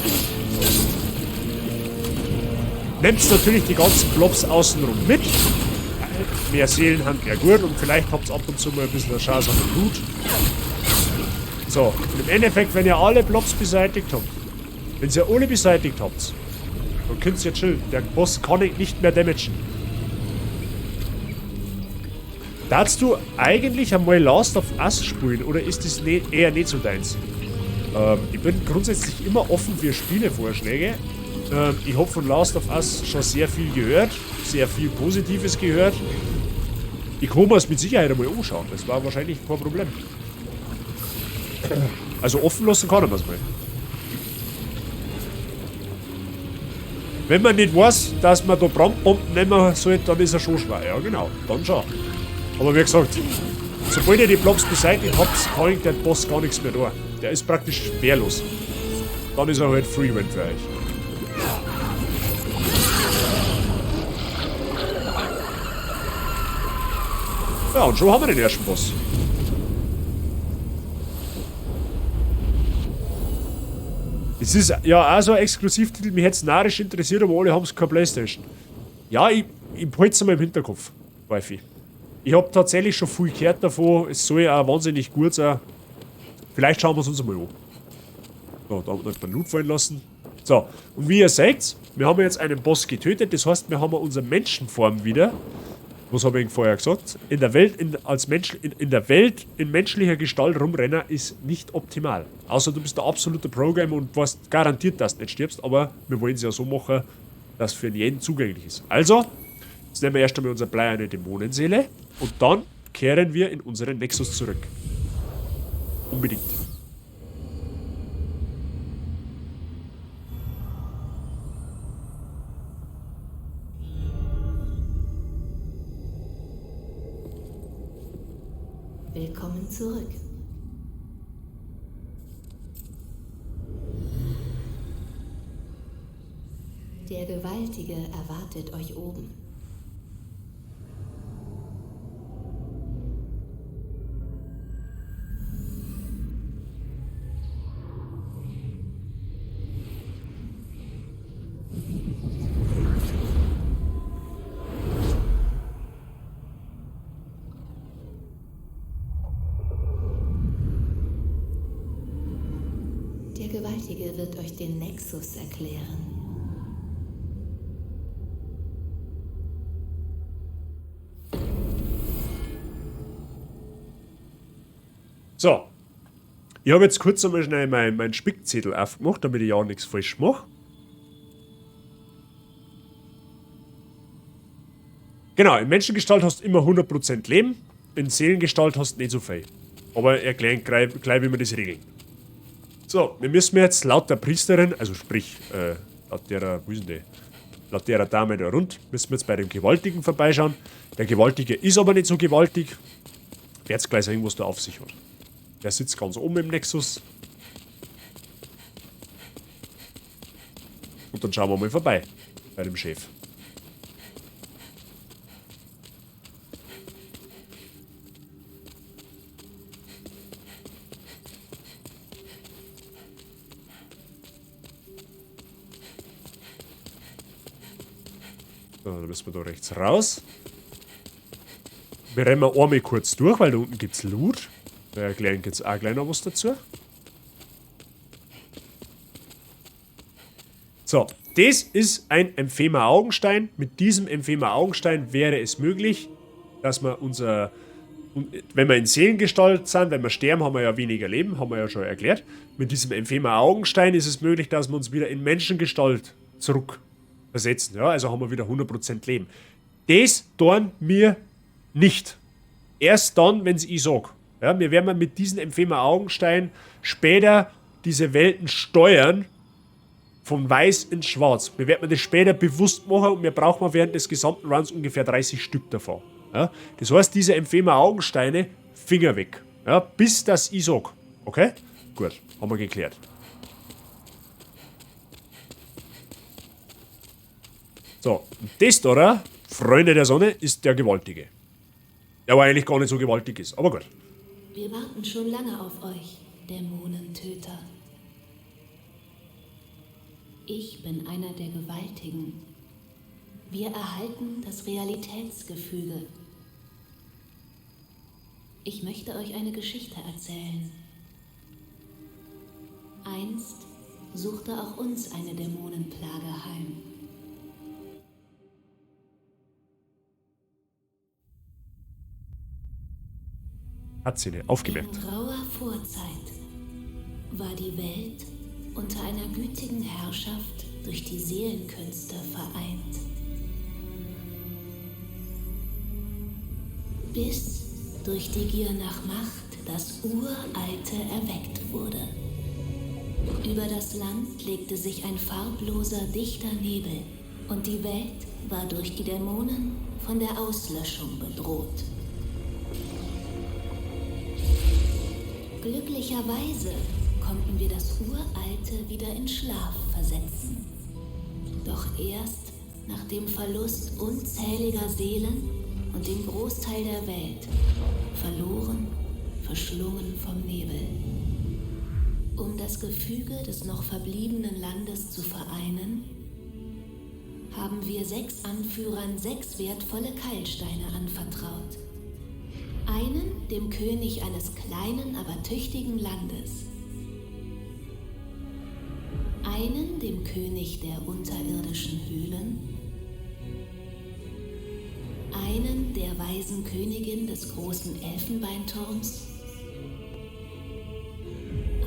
Nehmt natürlich die ganzen Blobs außenrum mit. Mehr Seelen haben mehr gut und vielleicht habt ihr ab und zu mal ein bisschen eine Chance auf den Loot. So, und im Endeffekt, wenn ihr alle Blobs beseitigt habt, wenn ihr alle beseitigt habt, dann könnt ihr chillen. Der Boss kann nicht mehr damagen. Darfst du eigentlich einmal Last of Us spielen oder ist das eher nicht so deins? Ich bin grundsätzlich immer offen für Spielevorschläge. Ich hab von Last of Us schon sehr viel gehört, sehr viel Positives gehört. Ich kann mir's mit Sicherheit einmal anschauen, das war wahrscheinlich kein Problem. Also offen lassen kann man's mal. Wenn man nicht weiß, dass man da Brandbomben nehmen sollte, dann ist er schon schwer. Ja genau, dann schon. Aber wie gesagt, sobald ihr die Blobs beseitigt habt, kann der Boss gar nichts mehr da. Der ist praktisch wehrlos. Dann ist er halt Free Win für euch. Ja, und schon haben wir den ersten Boss. Es ist ja auch so ein Exklusivtitel, mich hätt's narrisch interessiert, aber alle haben's keine Playstation. Ja, ich behalte es einmal im Hinterkopf, Wifi. Ich hab tatsächlich schon viel gehört davon, es soll ja auch wahnsinnig gut sein. Vielleicht schauen wir's uns einmal an. So, da haben wir noch den Loot fallen lassen. So, und wie ihr seht, wir haben jetzt einen Boss getötet, das heißt, wir haben unsere Menschenform wieder. Was hab ich vorher gesagt? In der Welt, in, als Mensch, in, in der Welt in menschlicher Gestalt rumrennen ist nicht optimal. Außer du bist der absolute Pro-Gamer und weißt garantiert, dass du nicht stirbst, aber wir wollen es ja so machen, dass für jeden zugänglich ist. Also, jetzt nehmen wir erst einmal unsere bleierne Dämonenseele und dann kehren wir in unseren Nexus zurück. Unbedingt. Willkommen zurück. Der Gewaltige erwartet euch oben. Der Gewaltige wird euch den Nexus erklären. So. Ich habe jetzt kurz einmal schnell meinen Spickzettel aufgemacht, damit ich ja nichts falsch mache. Genau, in Menschengestalt hast du immer 100% Leben, in Seelengestalt hast du nicht so viel. Aber erklären gleich, wie wir das regeln. So, wir müssen jetzt laut der Priesterin, also sprich, laut derer, wo ist denn die? Laut derer Dame da rund, müssen wir jetzt bei dem Gewaltigen vorbeischauen. Der Gewaltige ist aber nicht so gewaltig. Werd's gleich sehen, was da auf sich hat. Der sitzt ganz oben im Nexus. Und dann schauen wir mal vorbei bei dem Chef. So, dann müssen wir da rechts raus. Wir rennen einmal kurz durch, weil da unten gibt's Loot. Da erkläre ich jetzt auch gleich noch was dazu. So, das ist ein Empfemer Augenstein. Mit diesem Empfemer Augenstein wäre es möglich, dass wir unser... Wenn wir in Seelengestalt sind, wenn wir sterben, haben wir ja weniger Leben, haben wir ja schon erklärt. Mit diesem Empfemer Augenstein ist es möglich, dass wir uns wieder in Menschengestalt zurückversetzen. Ja, also haben wir wieder 100% Leben. Das tun wir nicht. Erst dann, wenn's ich sag. Ja, wir werden mit diesem Empfemer Augenstein später diese Welten steuern, von weiß in schwarz. Wir werden das später bewusst machen und wir brauchen während des gesamten Runs ungefähr 30 Stück davon. Ja, das heißt, diese Empfemer Augensteine, Finger weg. Ja, bis das ich sag. Okay? Gut, haben wir geklärt. So, das da, oder? Freunde der Sonne, ist der Gewaltige. Der aber eigentlich gar nicht so gewaltig ist, aber gut. Wir warten schon lange auf euch, Dämonentöter. Ich bin einer der Gewaltigen. Wir erhalten das Realitätsgefüge. Ich möchte euch eine Geschichte erzählen. Einst suchte auch uns eine Dämonenplage heim. Hat sie nicht aufgemerkt. In grauer Vorzeit war die Welt unter einer gütigen Herrschaft durch die Seelenkünste vereint. Bis durch die Gier nach Macht das Uralte erweckt wurde. Über das Land legte sich ein farbloser, dichter Nebel und die Welt war durch die Dämonen von der Auslöschung bedroht. Glücklicherweise konnten wir das Uralte wieder in Schlaf versetzen. Doch erst nach dem Verlust unzähliger Seelen und dem Großteil der Welt, verloren, verschlungen vom Nebel. Um das Gefüge des noch verbliebenen Landes zu vereinen, haben wir 6 Anführern 6 wertvolle Keilsteine anvertraut. Einen dem König eines kleinen, aber tüchtigen Landes. Einen dem König der unterirdischen Höhlen. Einen der weisen Königin des großen Elfenbeinturms.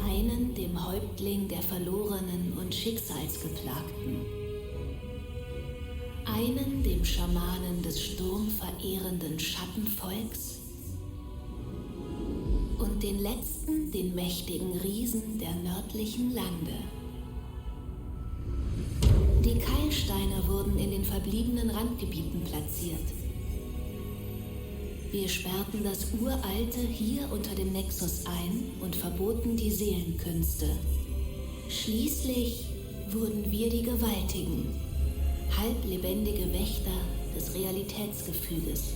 Einen dem Häuptling der Verlorenen und Schicksalsgeplagten. Einen dem Schamanen des sturmverehrenden Schattenvolks. Und den letzten, den mächtigen Riesen der nördlichen Lande. Die Keilsteine wurden in den verbliebenen Randgebieten platziert. Wir sperrten das Uralte hier unter dem Nexus ein und verboten die Seelenkünste. Schließlich wurden wir die Gewaltigen, halblebendige Wächter des Realitätsgefüges.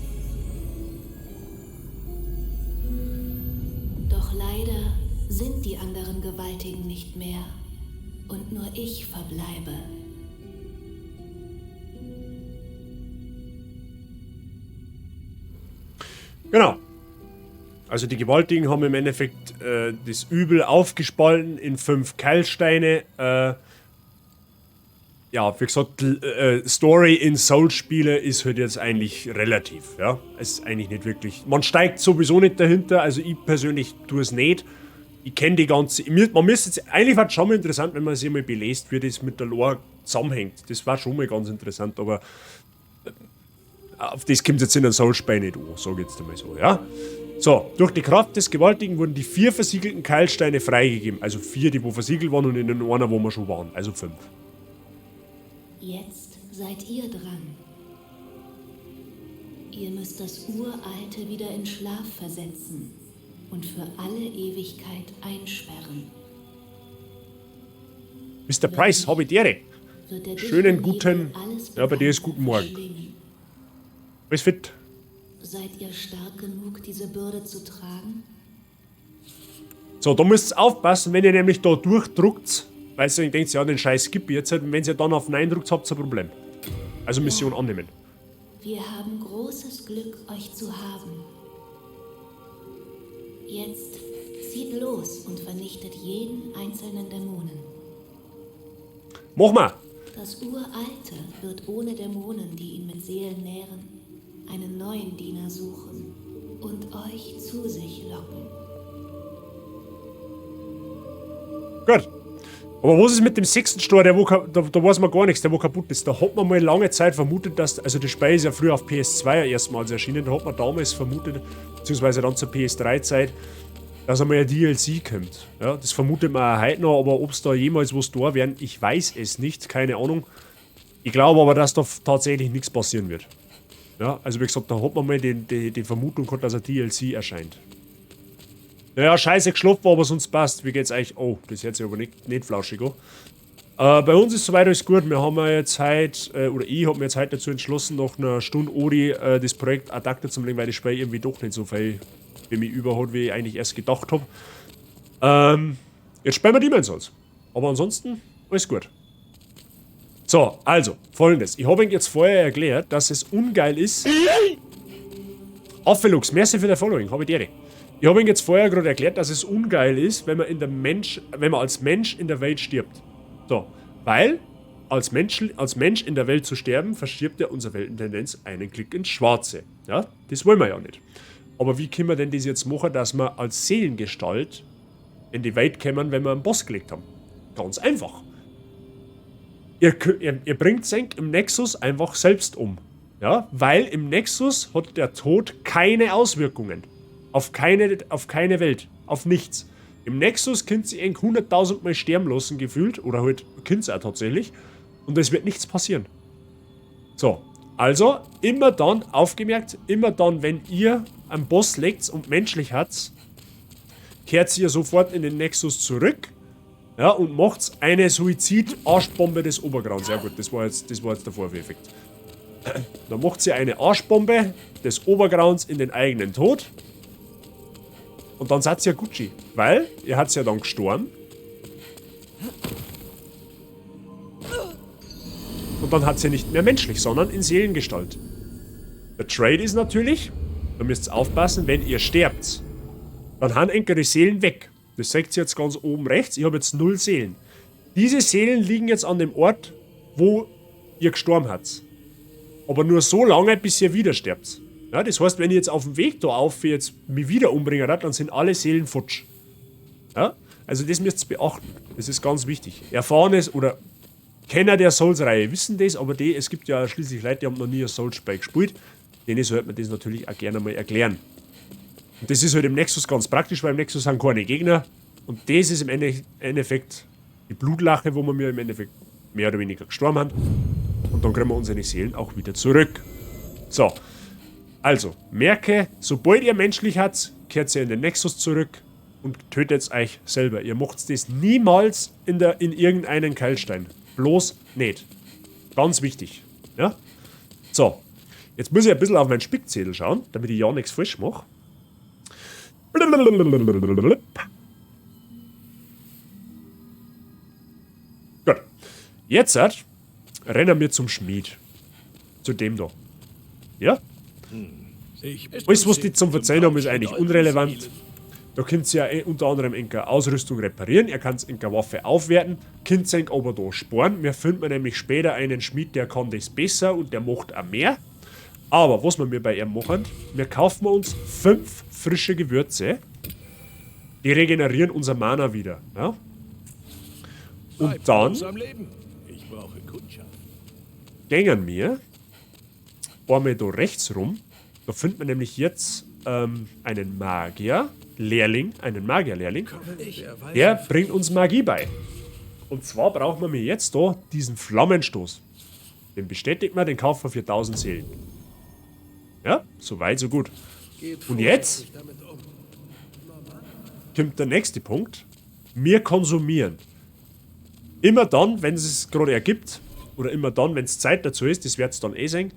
Doch leider sind die anderen Gewaltigen nicht mehr und nur ich verbleibe. Genau. Also die Gewaltigen haben im Endeffekt das Übel aufgespalten in 5 Keilsteine. Ja, wie gesagt, Story in Souls-Spiele ist halt jetzt eigentlich relativ, ja. Es ist eigentlich nicht wirklich... Man steigt sowieso nicht dahinter, also ich persönlich tue es nicht. Ich kenne die ganze... Man müsste jetzt, eigentlich war es schon mal interessant, wenn man sich mal belässt, wie das mit der Lore zusammenhängt. Das war schon mal ganz interessant, aber... Auf das kommt jetzt in einem Souls-Spiel nicht an, sag ich jetzt einmal so, ja. So, durch die Kraft des Gewaltigen wurden die 4 versiegelten Keilsteine freigegeben. Also 4, die wo versiegelt waren und in den einer, wo wir schon waren. Also 5. Jetzt seid ihr dran. Ihr müsst das Uralte wieder in Schlaf versetzen und für alle Ewigkeit einsperren. Mister Price, hab ich die Ehre. Wird der Schönen dichte guten... Nebel alles Ja, bei dir ist guten Morgen. verschlingen. Alles fit. Seid ihr stark genug, diese Bürde zu tragen? So, da müsst ihr aufpassen, wenn ihr nämlich da durchdruckt, weil ihr denkt, ja, den Scheiß gib ich jetzt halt, und wenn ihr dann auf Nein drückt, habt ihr ein Problem. Also Mission annehmen. Wir haben großes Glück, euch zu haben. Jetzt zieht los und vernichtet jeden einzelnen Dämonen. Mach mal! Das Uralte wird ohne Dämonen, die ihn mit Seelen nähren, einen neuen Diener suchen und euch zu sich locken. Gut. Aber was ist mit dem sechsten Stor, der wo da weiß man gar nichts, der wo kaputt ist. Da hat man mal lange Zeit vermutet, dass, also das Spiel ist ja früher auf PS2 erstmals erschienen, da hat man damals vermutet, beziehungsweise dann zur PS3-Zeit, dass einmal ein DLC kommt. Ja, das vermutet man auch heute noch, aber ob's da jemals was da werden, ich weiß es nicht, keine Ahnung. Ich glaube aber, dass da tatsächlich nichts passieren wird. Ja, also wie gesagt, da hat man mal die Vermutung gehabt, dass ein DLC erscheint. Naja, scheiße geschlafen, aber sonst passt. Wie geht's euch? Oh, das hört sich aber nicht flauschig an. Bei uns ist soweit alles gut. Wir haben ja jetzt heute, oder ich hab mir jetzt heute dazu entschlossen, nach einer Stunde Ori das Projekt ad acta zu legen, weil das Spiel irgendwie doch nicht so viel für mich über hat, wie ich eigentlich erst gedacht hab. Jetzt spielen wir Demon's Souls. Aber ansonsten, alles gut. So, also, folgendes. Ich hab euch jetzt vorher erklärt, dass es ungeil ist. Affelux, merci für dein Following, hab ich dir. Ich hab Ihnen jetzt vorher gerade erklärt, dass es ungeil ist, wenn man in der Mensch, wenn man als Mensch in der Welt stirbt. So, weil als Mensch in der Welt zu sterben, verschirbt ja unsere Weltentendenz einen Klick ins Schwarze. Ja, das wollen wir ja nicht. Aber wie können wir denn das jetzt machen, dass wir als Seelengestalt in die Welt kommen, wenn wir einen Boss gelegt haben? Ganz einfach. Ihr bringt Senk im Nexus einfach selbst um. Ja, weil im Nexus hat der Tod keine Auswirkungen. Auf keine Welt. Auf nichts. Im Nexus könnt ihr eng 100.000 Mal sterben lassen, gefühlt. Oder halt könnt ihr auch tatsächlich. Und es wird nichts passieren. So. Also, immer dann, aufgemerkt, immer dann, wenn ihr einen Boss legt und menschlich habt, kehrt ihr sofort in den Nexus zurück. Ja, und macht eine Suizid-Arschbombe des Obergrauens. Ja gut, das war jetzt der Vorführeffekt. Dann macht sie eine Arschbombe des Obergrauens in den eigenen Tod. Und dann seid ihr ja Gucci, weil ihr hat's ja dann gestorben. Und dann hat sie nicht mehr menschlich, sondern in Seelengestalt. Der Trade ist natürlich, da müsst ihr aufpassen, wenn ihr sterbt, dann haben eure Seelen weg. Das seht ihr jetzt ganz oben rechts, ich habe jetzt 0 Seelen. Diese Seelen liegen jetzt an dem Ort, wo ihr gestorben habt. Aber nur so lange, bis ihr wieder sterbt. Ja, das heißt, wenn ich jetzt auf dem Weg da auf jetzt mich wieder umbringen hat, dann sind alle Seelen futsch. Ja? Also das müsst ihr beachten. Das ist ganz wichtig. Erfahrenes oder Kenner der Souls-Reihe wissen das, aber es gibt ja schließlich Leute, die haben noch nie ein Souls-Spiel gespielt. Denen sollte man das natürlich auch gerne mal erklären. Und das ist halt im Nexus ganz praktisch, weil im Nexus sind keine Gegner. Und das ist im Endeffekt die Blutlache, wo wir mir im Endeffekt mehr oder weniger gestorben haben. Und dann kriegen wir unsere Seelen auch wieder zurück. So. Also, merke, sobald ihr menschlich habt, kehrt ihr in den Nexus zurück und tötet euch selber. Ihr macht das niemals in irgendeinen Keilstein. Bloß nicht. Ganz wichtig. Ja? So, jetzt muss ich ein bisschen auf meinen Spickzettel schauen, damit ich ja nichts falsch mache. Gut. Jetzt rennen wir zum Schmied. Zu dem da. Ja? Alles, was die zum Verzeihen haben, ist eigentlich unrelevant. Da könnt ihr ja unter anderem enker Ausrüstung reparieren, ihr könnt enker Waffe aufwerten, könnt ihr aber da sparen. Wir finden nämlich später einen Schmied, der kann das besser und der macht auch mehr. Aber was wir bei ihm machen, wir kaufen uns 5 frische Gewürze, die regenerieren unser Mana wieder. Ja? Und dann gängen wir einmal da rechts rum. Da findet man nämlich jetzt einen Magier-Lehrling, einen Magier-Lehrling. Der bringt uns Magie bei. Und zwar brauchen wir jetzt da diesen Flammenstoß. Den bestätigt man, den kaufen wir für 1000 Seelen. Ja, so weit, so gut. Und jetzt kommt der nächste Punkt. Wir konsumieren. Immer dann, wenn es es gerade ergibt, oder immer dann, wenn es Zeit dazu ist, das werdet ihr dann eh sehen,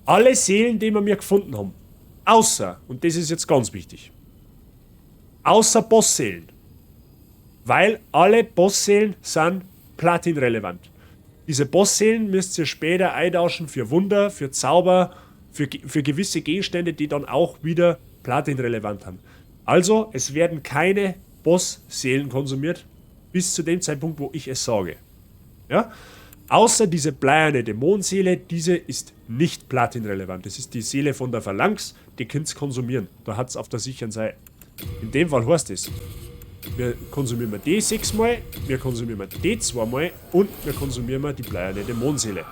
alle Seelen, die wir mir gefunden haben, außer, und das ist jetzt ganz wichtig, außer Bossseelen. Weil alle Bossseelen sind platinrelevant. Diese Bossseelen müsst ihr später eintauschen für Wunder, für Zauber, für gewisse Gegenstände, die dann auch wieder Platin-relevant haben. Also, es werden keine Boss-Seelen konsumiert, bis zu dem Zeitpunkt, wo ich es sage. Ja? Außer diese bleierne Dämonenseele, diese ist nicht platinrelevant. Das ist die Seele von der Phalanx, die könnt's konsumieren. Da hat's auf der sicheren Seite. In dem Fall heißt es, wir konsumieren die 6-mal, wir konsumieren die 2-mal und wir konsumieren die bleierne Dämonenseele.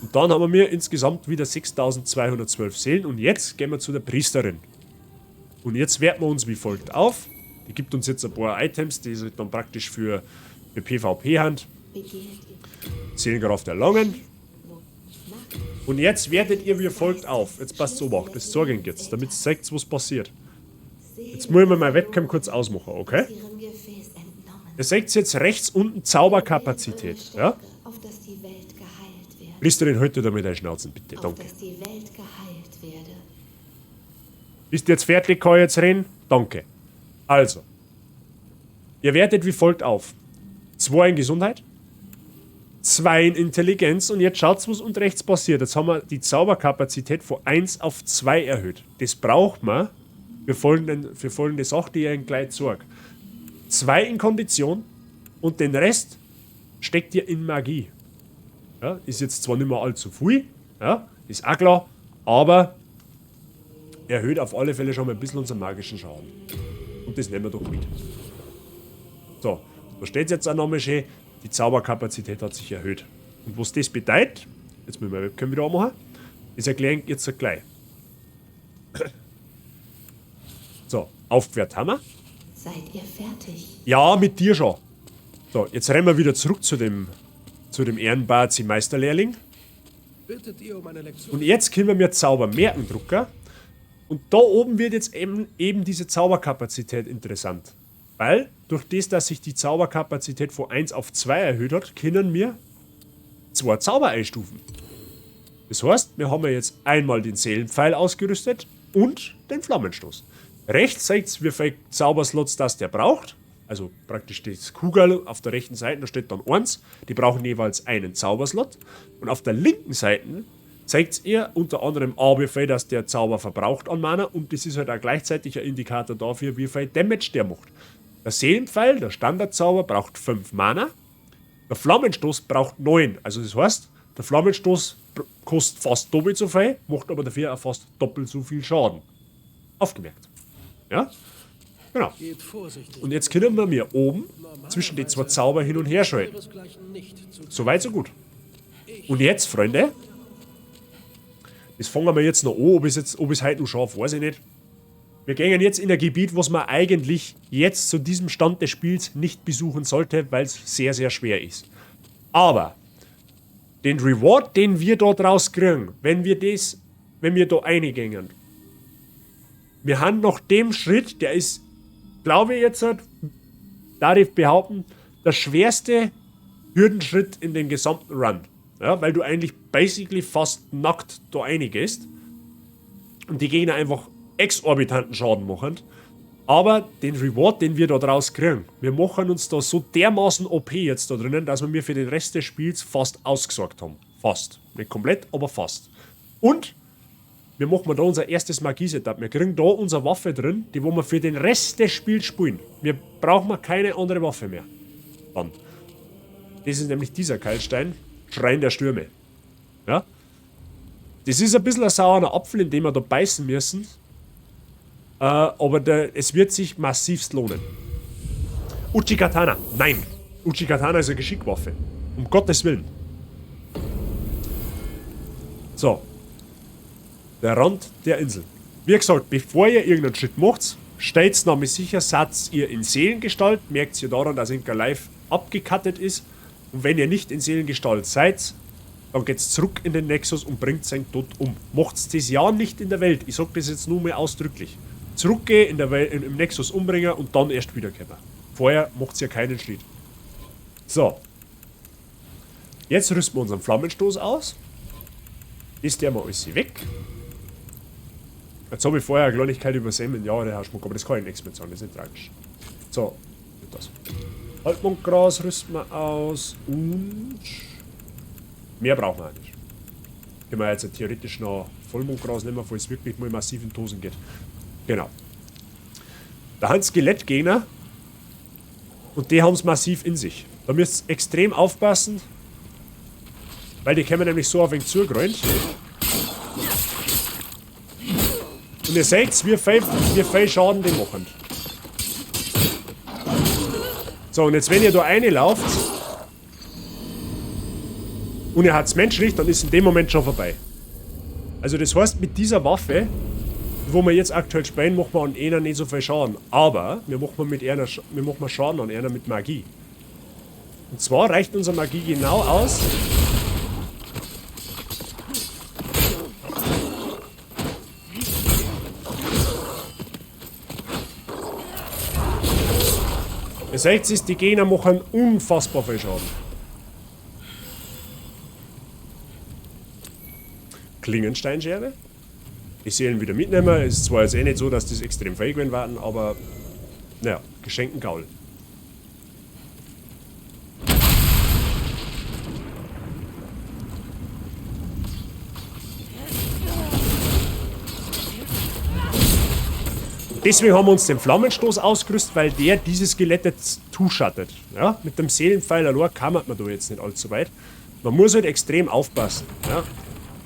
Und dann haben wir insgesamt wieder 6212 Seelen und jetzt gehen wir zu der Priesterin. Und jetzt werten wir uns wie folgt auf. Die gibt uns jetzt ein paar Items, die sie dann praktisch für PvP haben. Seelenkraft erlangen. Und jetzt wertet ihr wie folgt auf. Jetzt passt so auf, das zeige ich jetzt, damit es zeigt, was passiert. Jetzt muss ich mir meine Webcam kurz ausmachen, okay? Ihr seht jetzt rechts unten Zauberkapazität, ja? Priesterin, halt dir damit deine Schnauzen, bitte, danke. Bist du jetzt fertig, kann ich jetzt reden? Danke. Also, ihr wertet wie folgt auf. 2 in Gesundheit, 2 in Intelligenz und jetzt schaut's, was unten rechts passiert. Jetzt haben wir die Zauberkapazität von 1 auf 2 erhöht. Das braucht man für folgende Sache, die ich Ihnen gleich zeige. 2 in Kondition und den Rest steckt ihr in Magie. Ja, ist jetzt zwar nicht mehr allzu viel, ja, ist auch klar, aber erhöht auf alle Fälle schon mal ein bisschen unseren magischen Schaden. Und das nehmen wir doch mit. So, da steht's jetzt auch nochmal schön, die Zauberkapazität hat sich erhöht. Und was das bedeutet, jetzt müssen wir die Webcam wieder anmachen, das erkläre ich jetzt gleich. So, aufgewärmt haben wir. Seid ihr fertig? Ja, mit dir schon. So, jetzt rennen wir wieder zurück zu dem Ehrenbazi Meisterlehrling. Bittet ihr um eine Lektion? Und jetzt können wir mir Zaubermerkendrucker. Und da oben wird jetzt eben diese Zauberkapazität interessant. Weil durch das, dass sich die Zauberkapazität von 1 auf 2 erhöht hat, können wir 2 Zauber einstufen. Das heißt, wir haben ja jetzt einmal den Seelenpfeil ausgerüstet und den Flammenstoß. Rechts zeigt's, wie viele Zauberslots das der braucht. Also praktisch das Kugel auf der rechten Seite, da steht dann 1. Die brauchen jeweils einen Zauberslot. Und auf der linken Seite zeigt's ihr unter anderem A, wie viel das der Zauber verbraucht an Mana. Und das ist halt auch gleichzeitig ein Indikator dafür, wie viel Damage der macht. Der Seelenpfeil, der Standardzauber, braucht 5 Mana. Der Flammenstoß braucht 9. Also das heißt, der Flammenstoß kostet fast doppelt so viel, macht aber dafür auch fast doppelt so viel Schaden. Aufgemerkt. Ja? Genau. Geht vorsichtig. Und jetzt können wir mir oben zwischen den 2 Zauber hin und her schalten. Ihresgleichen nicht zu Soweit, so gut. Und jetzt, Freunde, das fangen wir jetzt noch an, ob ich's heute noch schaffe, weiß ich nicht. Wir gehen jetzt in ein Gebiet, was man eigentlich jetzt zu diesem Stand des Spiels nicht besuchen sollte, weil's sehr, sehr schwer ist. Aber den Reward, den wir dort rauskriegen, wenn wir da reingehen, wir haben nach dem Schritt, der ist, glaube ich jetzt, darf ich behaupten, der schwerste Hürdenschritt in den gesamten Run. Ja, weil du eigentlich basically fast nackt da reingehst und die Gegner einfach exorbitanten Schaden machen. Aber den Reward, den wir da draus kriegen, wir machen uns da so dermaßen OP jetzt da drinnen, dass wir mir für den Rest des Spiels fast ausgesorgt haben. Fast. Nicht komplett, aber fast. Und wir machen da unser erstes Magie-Setup. Wir kriegen da unsere Waffe drin, die wo wir für den Rest des Spiels spielen. Wir brauchen keine andere Waffe mehr. Dann. Das ist nämlich dieser Keilstein, Schrein der Stürme. Ja? Das ist ein bisschen ein saurer Apfel, in den wir da beißen müssen. Aber es wird sich massivst lohnen. Uchigatana. Nein. Uchigatana ist eine Geschickwaffe. Um Gottes Willen. So. Der Rand der Insel. Wie gesagt, bevor ihr irgendeinen Schritt macht, stellt's nämlich sicher, seid ihr in Seelengestalt. Merkt ihr daran, dass Inka live abgekattet ist. Und wenn ihr nicht in Seelengestalt seid, dann geht's zurück in den Nexus und bringt seinen Tod um. Macht's das ja nicht in der Welt. Ich sag das jetzt nur mal ausdrücklich. Zurückgehen, in der Welt, im Nexus umbringen und dann erst wiederkommen. Vorher macht's ja keinen Schritt. So. Jetzt rüsten wir unseren Flammenstoß aus. Ist der mal alles weg. Jetzt hab ich vorher eine Kleinigkeit übersehen mit dem Jahre-Haarschmuck, aber das kann ich nichts mehr sagen, das ist nicht tragisch. So, das. Halbmondgras rüsten wir aus und mehr brauchen wir auch nicht. Können wir jetzt theoretisch noch Vollmondgras nehmen, falls es wirklich mal massiv in die Hosen geht. Genau. Da haben Skelettgegner und die haben's massiv in sich. Da müsst ihr extrem aufpassen, weil die kommen nämlich so auf ihn zugerannt. Und ihr seht, wie viel Schaden die machen. So, und jetzt wenn ihr da reinlauft und ihr habt's menschlich, dann ist in dem Moment schon vorbei. Also das heißt, mit dieser Waffe, wo wir jetzt aktuell spielen, machen wir an einer nicht so viel Schaden. Aber wir machen mit einer, wir machen Schaden an einer mit Magie. Und zwar reicht unsere Magie genau aus. Ihr seht es, die Gegner machen unfassbar viel Schaden. Klingensteinscherbe. Ich sehe ihn wieder mitnehmen. Ist zwar jetzt eh nicht so, dass das extrem feig gewesen waren, aber naja, geschenkten Gaul. Deswegen haben wir uns den Flammenstoß ausgerüstet, weil der dieses Skelett jetzt zuschattet. Ja, mit dem Seelenpfeil allein kann man da jetzt nicht allzu weit. Man muss halt extrem aufpassen. Ja.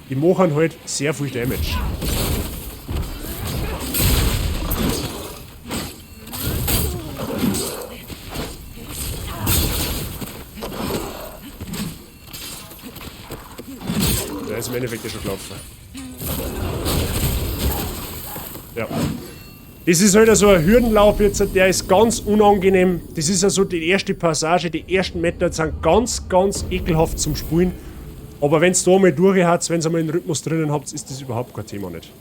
Die machen halt sehr viel Damage. Der ist im Endeffekt ja schon gelaufen. Ja. Das ist halt so ein Hürdenlauf jetzt, der ist ganz unangenehm. Das ist also die erste Passage, die ersten Meter sind ganz, ganz ekelhaft zum Spulen. Aber wenn's da mal durch habt, wenn's einmal den Rhythmus drinnen habt, ist das überhaupt kein Thema nicht.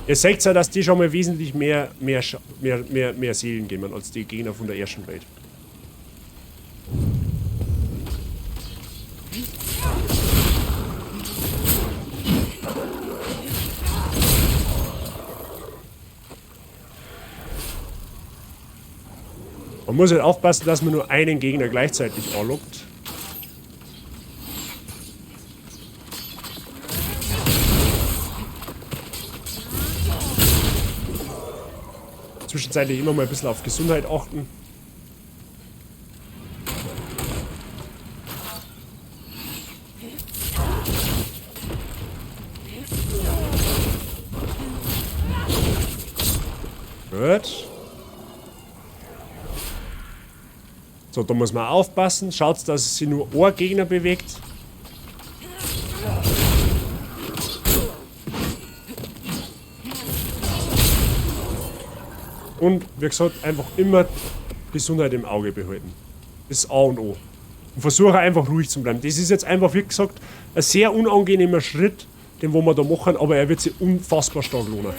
Ihr seht ja, dass die schon mal wesentlich mehr Seelen geben als die Gegner von der ersten Welt. Man muss halt aufpassen, dass man nur einen Gegner gleichzeitig anlockt. Zwischenzeitlich immer mal ein bisschen auf Gesundheit achten. Gut. So, da muss man aufpassen. Schaut, dass sich nur ein Gegner bewegt. Und, wie gesagt, einfach immer Gesundheit im Auge behalten. Das ist A und O. Und versuche einfach ruhig zu bleiben. Das ist jetzt einfach, wie gesagt, ein sehr unangenehmer Schritt, den wo wir da machen, aber er wird sich unfassbar stark lohnen.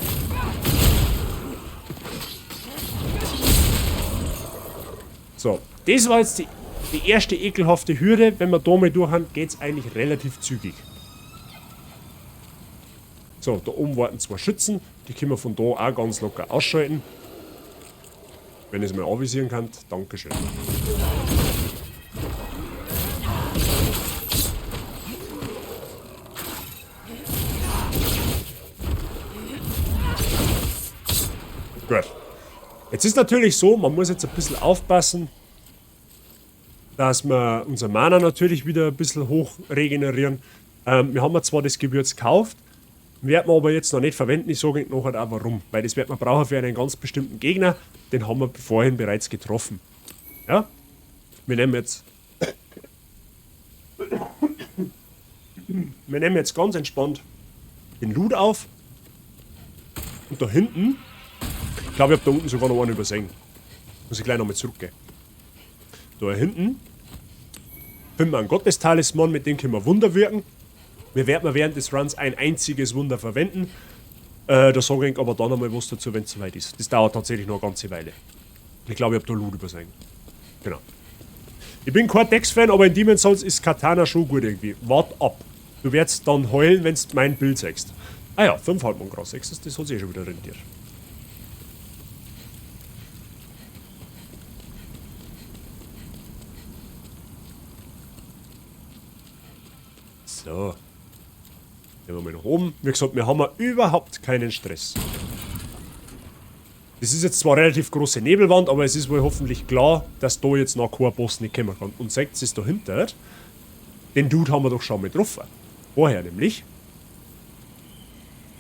So, das war jetzt die erste ekelhafte Hürde. Wenn wir da mal durch haben, geht's eigentlich relativ zügig. So, da oben warten zwei Schützen. Die können wir von da auch ganz locker ausschalten. Wenn ich es mal anvisieren kann, Dankeschön. Gut. Jetzt ist natürlich so, man muss jetzt ein bisschen aufpassen, dass wir unser Mana natürlich wieder ein bisschen hoch regenerieren. Wir haben zwar das Gewürz gekauft, werden wir aber jetzt noch nicht verwenden. Ich sage Ihnen nachher auch warum. Weil das wird man brauchen für einen ganz bestimmten Gegner. Den haben wir vorhin bereits getroffen. Ja? Wir nehmen jetzt... Wir nehmen jetzt ganz entspannt den Loot auf. Und da hinten... Ich glaube, ich hab da unten sogar noch einen übersehen. Muss ich gleich nochmal zurückgehen. Da hinten finden wir einen Gottestalisman, mit dem können wir Wunder wirken. Wir werden während des Runs ein einziges Wunder verwenden. Da sage ich aber dann nochmal was dazu, wenn's soweit ist. Das dauert tatsächlich noch eine ganze Weile. Ich glaube, ich hab da Loot übersehen. Genau. Ich bin kein Dex-Fan, aber in Demon's Souls ist Katana schon gut irgendwie. Wart ab. Du wirst dann heulen, wenn du mein Bild siehst. Ah ja, 5 Halbmondgras, 6, das hat sich eh schon wieder rentiert. So. Gehen wir mal nach oben. Wie gesagt, wir haben ja überhaupt keinen Stress. Das ist jetzt zwar relativ große Nebelwand, aber es ist wohl hoffentlich klar, dass da jetzt noch kein Boss nicht kommen kann. Und seht es dahinter? Den Dude haben wir doch schon mal getroffen. Vorher nämlich.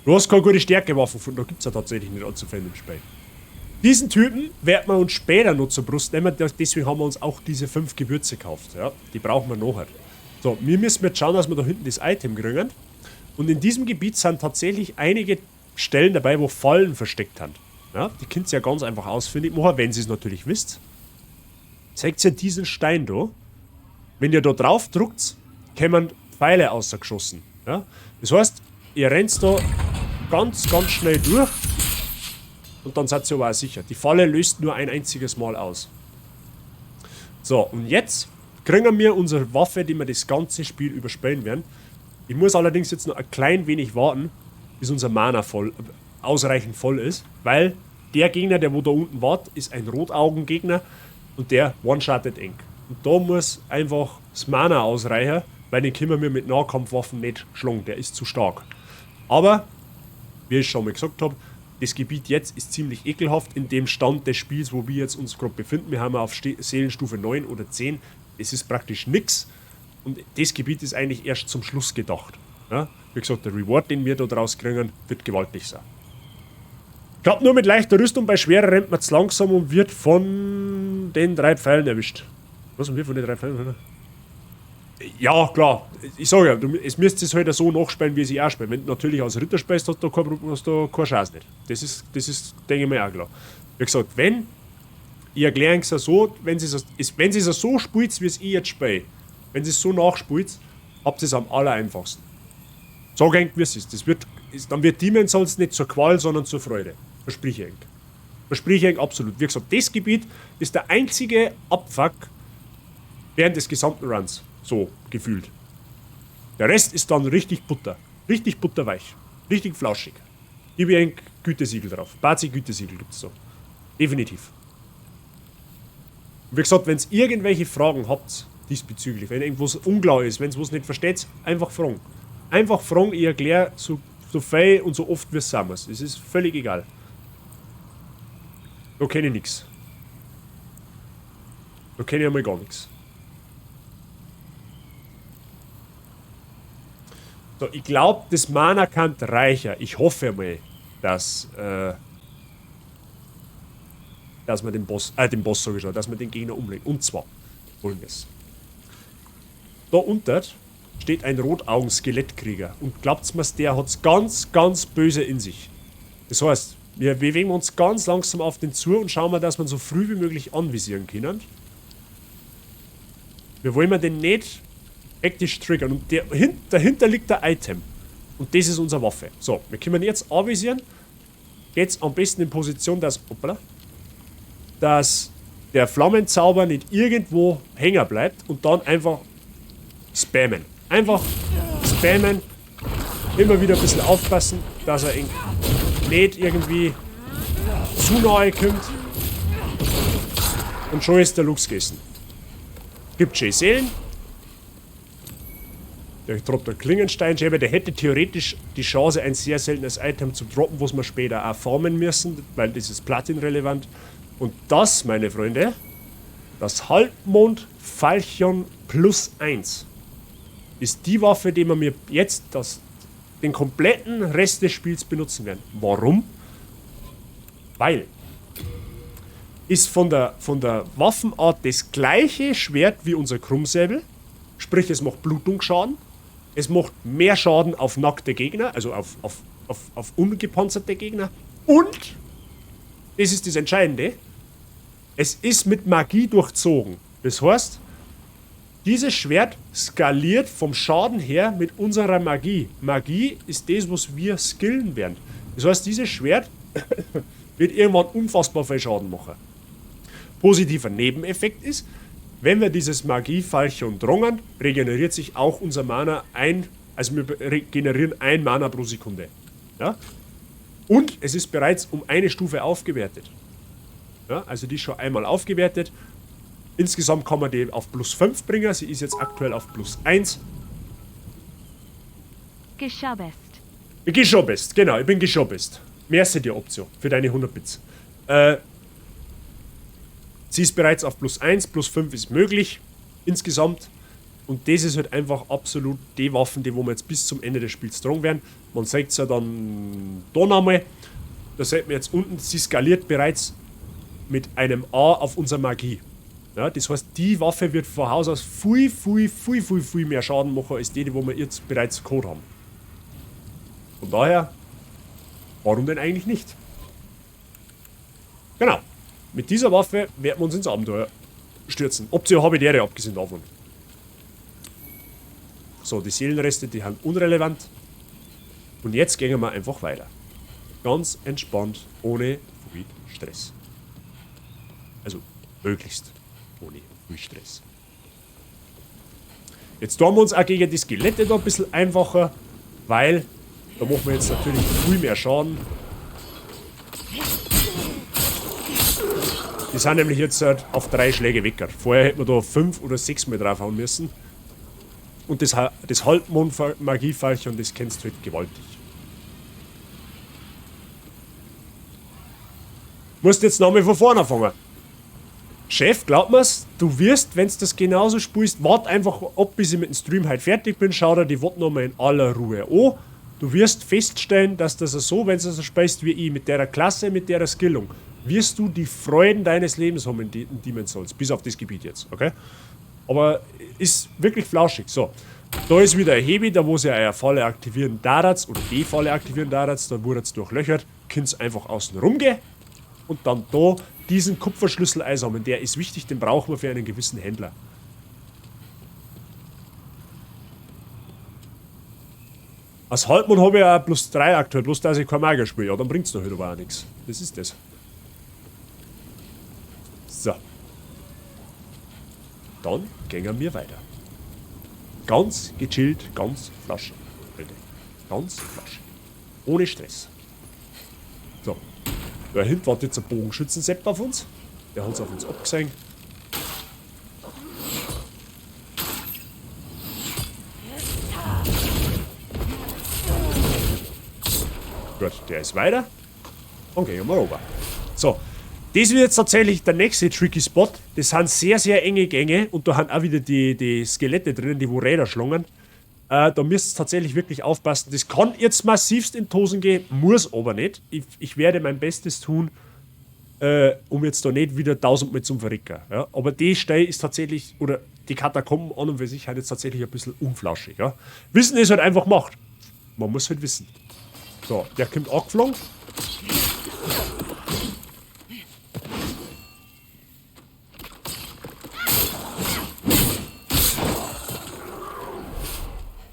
Du hast keine gute Stärkewaffe gefunden, da gibt's ja tatsächlich nicht allzu viel im Spiel. Diesen Typen werden wir uns später noch zur Brust nehmen, deswegen haben wir uns auch diese 5 Gewürze gekauft. Ja, die brauchen wir nachher. So, wir müssen jetzt schauen, dass wir da hinten das Item kriegen. Und in diesem Gebiet sind tatsächlich einige Stellen dabei, wo Fallen versteckt sind. Ja, die könnt ihr ja ganz einfach ausfindig machen, wenn ihr es natürlich wisst. Seht ihr diesen Stein da? Wenn ihr da drauf drückt, kommen Pfeile ausgeschossen. Ja? Das heißt, ihr rennt da ganz, ganz schnell durch und dann seid ihr aber auch sicher. Die Falle löst nur ein einziges Mal aus. So, und jetzt kriegen wir unsere Waffe, die wir das ganze Spiel überspielen werden. Ich muss allerdings jetzt noch ein klein wenig warten, bis unser Mana ausreichend voll ist, weil der Gegner, der wo da unten wartet, ist ein Rotaugengegner und der one-shottet eng. Und da muss einfach das Mana ausreichen, weil den können wir mit Nahkampfwaffen nicht schlagen, der ist zu stark. Aber, wie ich schon mal gesagt hab, das Gebiet jetzt ist ziemlich ekelhaft in dem Stand des Spiels, wo wir jetzt uns gerade befinden. Wir haben auf Seelenstufe 9 oder 10, es ist praktisch nix. Und das Gebiet ist eigentlich erst zum Schluss gedacht. Ja? Wie gesagt, der Reward, den wir da draus kriegen, wird gewaltig sein. Klappt nur mit leichter Rüstung, bei schwerer rennt man zu langsam und wird von den 3 Pfeilen erwischt. Was und wir von den 3 Pfeilen? Ja, klar. Ich sag ja, es müsst es halt so nachspielen, wie sie auch spielen. Wenn du natürlich als Ritter spielst, hast du da keine Chance nicht. Das ist, denke ich mir, auch klar. Wie gesagt, wenn, ich erkläre es ja so, wenn sie es so spielt, wie es ich jetzt spiele, wenn sie es so nachspielt, habt ihr es am aller einfachsten. Sag eigentlich, wie es ist. Dann wird Demon's Souls nicht zur Qual, sondern zur Freude. Versprich ich euch. Versprich ich euch absolut. Wie gesagt, das Gebiet ist der einzige Abfuck während des gesamten Runs. So gefühlt. Der Rest ist dann richtig Butter. Richtig butterweich. Richtig flauschig. Gib ich ein Gütesiegel drauf. Bazi Gütesiegel gibt's so. Definitiv. Und wie gesagt, wenn's irgendwelche Fragen habt diesbezüglich, wenn irgendwas unklar ist, wenn's was nicht versteht, einfach fragen. Einfach fragen, ich erkläre so viel und so oft wie es sein muss. Es ist völlig egal. Da kenn ich nix. Da kenn ich einmal gar nix. So, ich glaub, das Mana kann reicher. Ich hoffe einmal, dass man den Boss, den Boss sag ich schon, dass man den Gegner umlegt. Und zwar folgendes. Da unten steht ein Rotaugen-Skelettkrieger. Und glaubt's mir's, der hat's ganz, ganz böse in sich. Das heißt, wir bewegen uns ganz langsam auf den zu und schauen mal, dass wir ihn so früh wie möglich anvisieren können. Wir wollen den nicht hektisch triggern. Und dahinter liegt der Item. Und das ist unsere Waffe. So, wir können ihn jetzt anvisieren. Geht's am besten in Position, hoppala, dass der Flammenzauber nicht irgendwo hängen bleibt und dann einfach spammen. Einfach spammen. Immer wieder ein bisschen aufpassen, dass er nicht irgendwie zu nahe kommt. Und schon ist der Luchs gegessen. Gibt schön Seelen. Der droppt der Klingensteinschäber, der hätte theoretisch die Chance, ein sehr seltenes Item zu droppen, was wir später auch farmen müssen, weil das ist platinrelevant. Und das, meine Freunde, das Halbmond Falchion plus 1 ist die Waffe, die wir mir jetzt den kompletten Rest des Spiels benutzen werden. Warum? Weil ist von der Waffenart das gleiche Schwert wie unser Krummsäbel, sprich es macht Blutungsschaden, es macht mehr Schaden auf nackte Gegner, also auf ungepanzerte Gegner und, das ist das Entscheidende, es ist mit Magie durchzogen. Das heißt, dieses Schwert skaliert vom Schaden her mit unserer Magie. Magie ist das, was wir skillen werden. Das heißt, dieses Schwert wird irgendwann unfassbar viel Schaden machen. Positiver Nebeneffekt ist, wenn wir dieses Magie-Falchion drungen, regeneriert sich auch unser Mana ein Also wir regenerieren ein Mana pro Sekunde. Ja? Und es ist bereits um eine Stufe aufgewertet. Ja, also die ist schon einmal aufgewertet. Insgesamt kann man die auf plus 5 bringen. Sie ist jetzt aktuell auf plus 1. Geschabest. Geschabest, genau, ich bin geschabest. Merci dir, Option, für deine 100 Bits. Sie ist bereits auf plus 1, plus 5 ist möglich insgesamt. Und das ist halt einfach absolut die Waffen, die wo wir jetzt bis zum Ende des Spiels tragen werden. Man sieht es ja dann da nochmal. Da sieht man jetzt unten, sie skaliert bereits mit einem A auf unsere Magie. Ja, das heißt, die Waffe wird von Haus aus viel, viel, viel, viel, viel mehr Schaden machen, als die, die wo wir jetzt bereits gehabt haben. Von daher, warum denn eigentlich nicht? Genau. Mit dieser Waffe werden wir uns ins Abenteuer stürzen. Option habe ich dere, abgesehen davon. So, die Seelenreste, die sind unrelevant. Und jetzt gehen wir einfach weiter. Ganz entspannt, ohne viel Stress. Also, möglichst ohne viel Stress. Jetzt tun wir uns auch gegen die Skelette da ein bisschen einfacher, weil da machen wir jetzt natürlich viel mehr Schaden. Die sind nämlich jetzt halt auf 3 Schläge weg. Vorher hätten wir da 5 oder 6 Mal draufhauen müssen. Und das Halbmond-Magiefallchen, das kennst du halt gewaltig. Musst jetzt nochmal von vorne anfangen. Chef, glaub mir's, du wirst, wenn's das genauso spielst, wart einfach ab, bis ich mit dem Stream halt fertig bin, schau dir die Wort nochmal in aller Ruhe an. Du wirst feststellen, dass das so, wenn's das so spielst wie ich, mit der Klasse, mit der Skillung, wirst du die Freuden deines Lebens haben in Demon's Souls, bis auf das Gebiet jetzt, okay? Aber ist wirklich flauschig. So, da ist wieder ein Hebi, da wo sie eine Falle aktivieren darf, oder die Falle aktivieren darf, da wurde es durchlöchert, könnt's einfach außen rumgehen und dann da diesen Kupferschlüssel einsammeln. Der ist wichtig, den brauchen wir für einen gewissen Händler. Als Halbmond habe ich auch plus 3 aktuell, bloß dass ich kein Magier spiele. Ja, dann bringt's doch halt aber auch nix. Das ist das. So. Dann gehen wir weiter. Ganz gechillt, ganz flasch. Ganz flasch. Ohne Stress. So. Da hinten wartet jetzt ein Bogenschützensepp auf uns. Der hat's auf uns abgesehen. Gut, der ist weiter. Dann gehen wir rüber. So. Das wird jetzt tatsächlich der nächste tricky Spot. Das sind sehr, sehr enge Gänge und da haben auch wieder die Skelette drinnen, die wo Räder schlungen. Da müsst ihr tatsächlich wirklich aufpassen. Das kann jetzt massivst in die Hosen gehen, muss aber nicht. Ich werde mein Bestes tun, um jetzt da nicht wieder 1000-mal zum Verrecken. Ja? Aber die Stelle ist tatsächlich, oder die Katakomben an und für sich halt jetzt tatsächlich ein bisschen unflauschig. Ja? Wissen ist halt einfach Macht. Man muss halt wissen. So, der kommt angeflogen.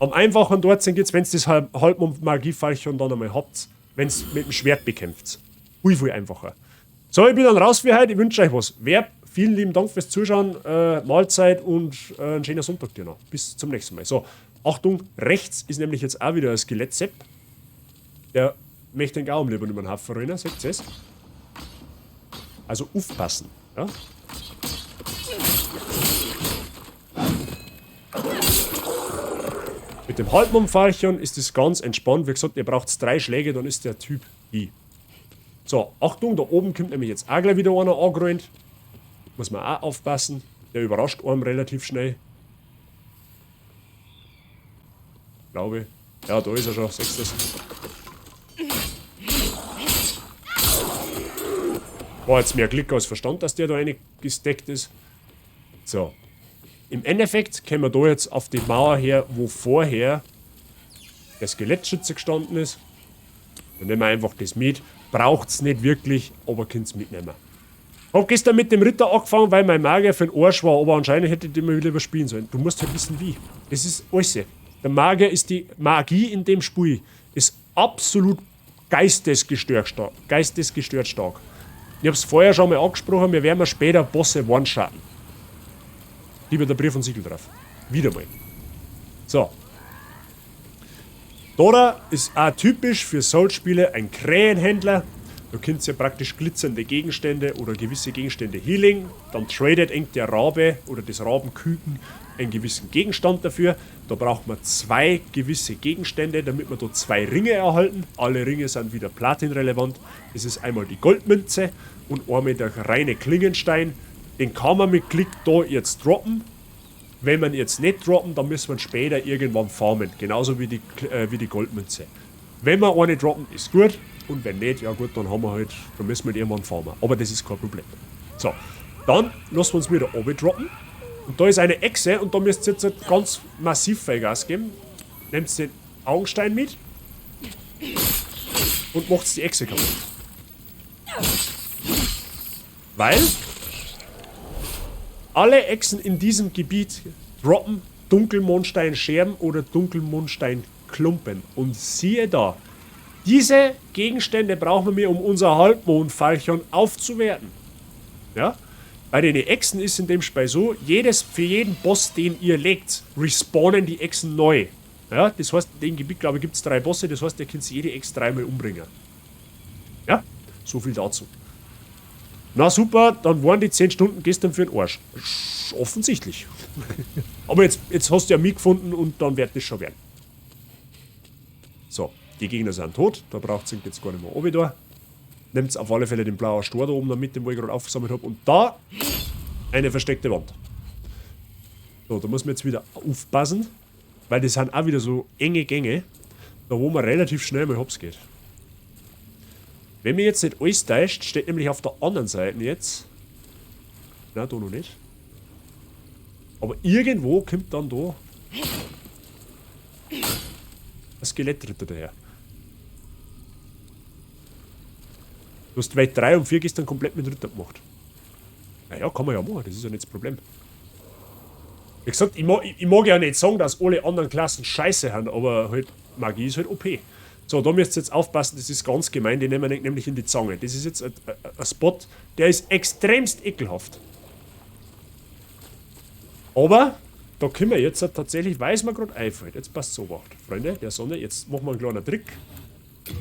Am einfachen dort sind jetzt, wenn's das Halbmond-Magiefallchen dann einmal habt, wenn's mit dem Schwert bekämpft. Ui, viel einfacher. So, ich bin dann raus für heute. Ich wünsche euch was. Verb, vielen lieben Dank fürs Zuschauen, Mahlzeit und einen schönen Sonntag dir noch. Bis zum nächsten Mal. So, Achtung, rechts ist nämlich jetzt auch wieder ein Skelett-Sepp. Der möchte den Gaumen lieber über den Haufen rennen, seht ihr es? Also aufpassen. Ja? Mit dem Halbmondfallchen ist es ganz entspannt. Wie gesagt, ihr braucht 3 Schläge, dann ist der Typ I. So, Achtung, da oben kommt nämlich jetzt auch gleich wieder einer angerannt. Muss man auch aufpassen. Der überrascht einem relativ schnell. Glaube ich. Ja, da ist er schon. Siehst du das? War jetzt mehr Glück als Verstand, dass der da reingesteckt ist. So. Im Endeffekt kommen wir da jetzt auf die Mauer her, wo vorher der Skelettschütze gestanden ist. Dann nehmen wir einfach das mit. Braucht's nicht wirklich, aber könnt's mitnehmen. Hab gestern mit dem Ritter angefangen, weil mein Magier für den Arsch war, aber anscheinend hätte ich den mal lieber spielen sollen. Du musst halt wissen, wie. Das ist alles. Der Magier ist die Magie in dem Spiel. Ist absolut geistesgestört stark. Geistesgestört stark. Ich hab's vorher schon mal angesprochen, wir werden später Bosse one-shotten. Lieber der Brief und Siegel drauf. Wieder mal. So. Da ist auch typisch für Souls-Spiele ein Krähenhändler. Da könnt ihr praktisch glitzernde Gegenstände oder gewisse Gegenstände Healing. Dann tradet eng der Rabe oder das Rabenküken einen gewissen Gegenstand dafür. Da braucht man 2 gewisse Gegenstände, damit wir da 2 Ringe erhalten. Alle Ringe sind wieder platinrelevant. Das ist einmal die Goldmünze und einmal der reine Klingenstein. Den kann man mit Klick da jetzt droppen. Wenn man jetzt nicht droppen, dann müssen wir später irgendwann farmen. Genauso wie die Goldmünze. Wenn wir eine droppen, ist gut. Und wenn nicht, ja gut, dann haben wir halt, dann müssen wir halt irgendwann farmen. Aber das ist kein Problem. So, dann lassen wir uns wieder runter droppen. Und da ist eine Echse und da müsst ihr jetzt halt ganz massiv viel Gas geben. Nehmt den Augenstein mit und macht die Echse kaputt. Weil alle Echsen in diesem Gebiet droppen Dunkelmondstein-Scherben oder Dunkelmondstein-Klumpen. Und siehe da, diese Gegenstände brauchen wir, um unser Halbmond-Falchion aufzuwerten. Ja? Bei den Echsen ist in dem Spiel so, für jeden Boss, den ihr legt, respawnen die Echsen neu. Ja? Das heißt, in dem Gebiet, glaube ich, gibt's 3 Bosse, das heißt, ihr könnt jede Echse 3-mal umbringen. Ja? So viel dazu. Na super, dann waren die 10 Stunden gestern für den Arsch. Offensichtlich. Aber jetzt hast du ja mich gefunden und dann wird das schon werden. So, die Gegner sind tot. Da braucht es jetzt gar nicht mehr oben da. Nehmt auf alle Fälle den blauen Stor da oben noch mit, den wo ich gerade aufgesammelt hab. Und da eine versteckte Wand. So, da muss man jetzt wieder aufpassen, weil das sind auch wieder so enge Gänge, da wo man relativ schnell mal hops geht. Wenn mir jetzt nicht alles täuscht, steht nämlich auf der anderen Seite jetzt. Na, da noch nicht. Aber irgendwo kommt dann da ein Skelettritter daher. Du hast Welt 3 und 4 gestern komplett mit Ritter gemacht. Naja, kann man ja machen, das ist ja nicht das Problem. Wie gesagt, ich mag ja nicht sagen, dass alle anderen Klassen scheiße sind, aber halt Magie ist halt OP. So, da müsst ihr jetzt aufpassen, das ist ganz gemein, die nehmen wir nämlich in die Zange. Das ist jetzt ein Spot, der ist extremst ekelhaft. Aber da können wir jetzt tatsächlich, weil es mir gerade einfällt, jetzt passt so wacht, Freunde der Sonne, jetzt machen wir einen kleinen Trick.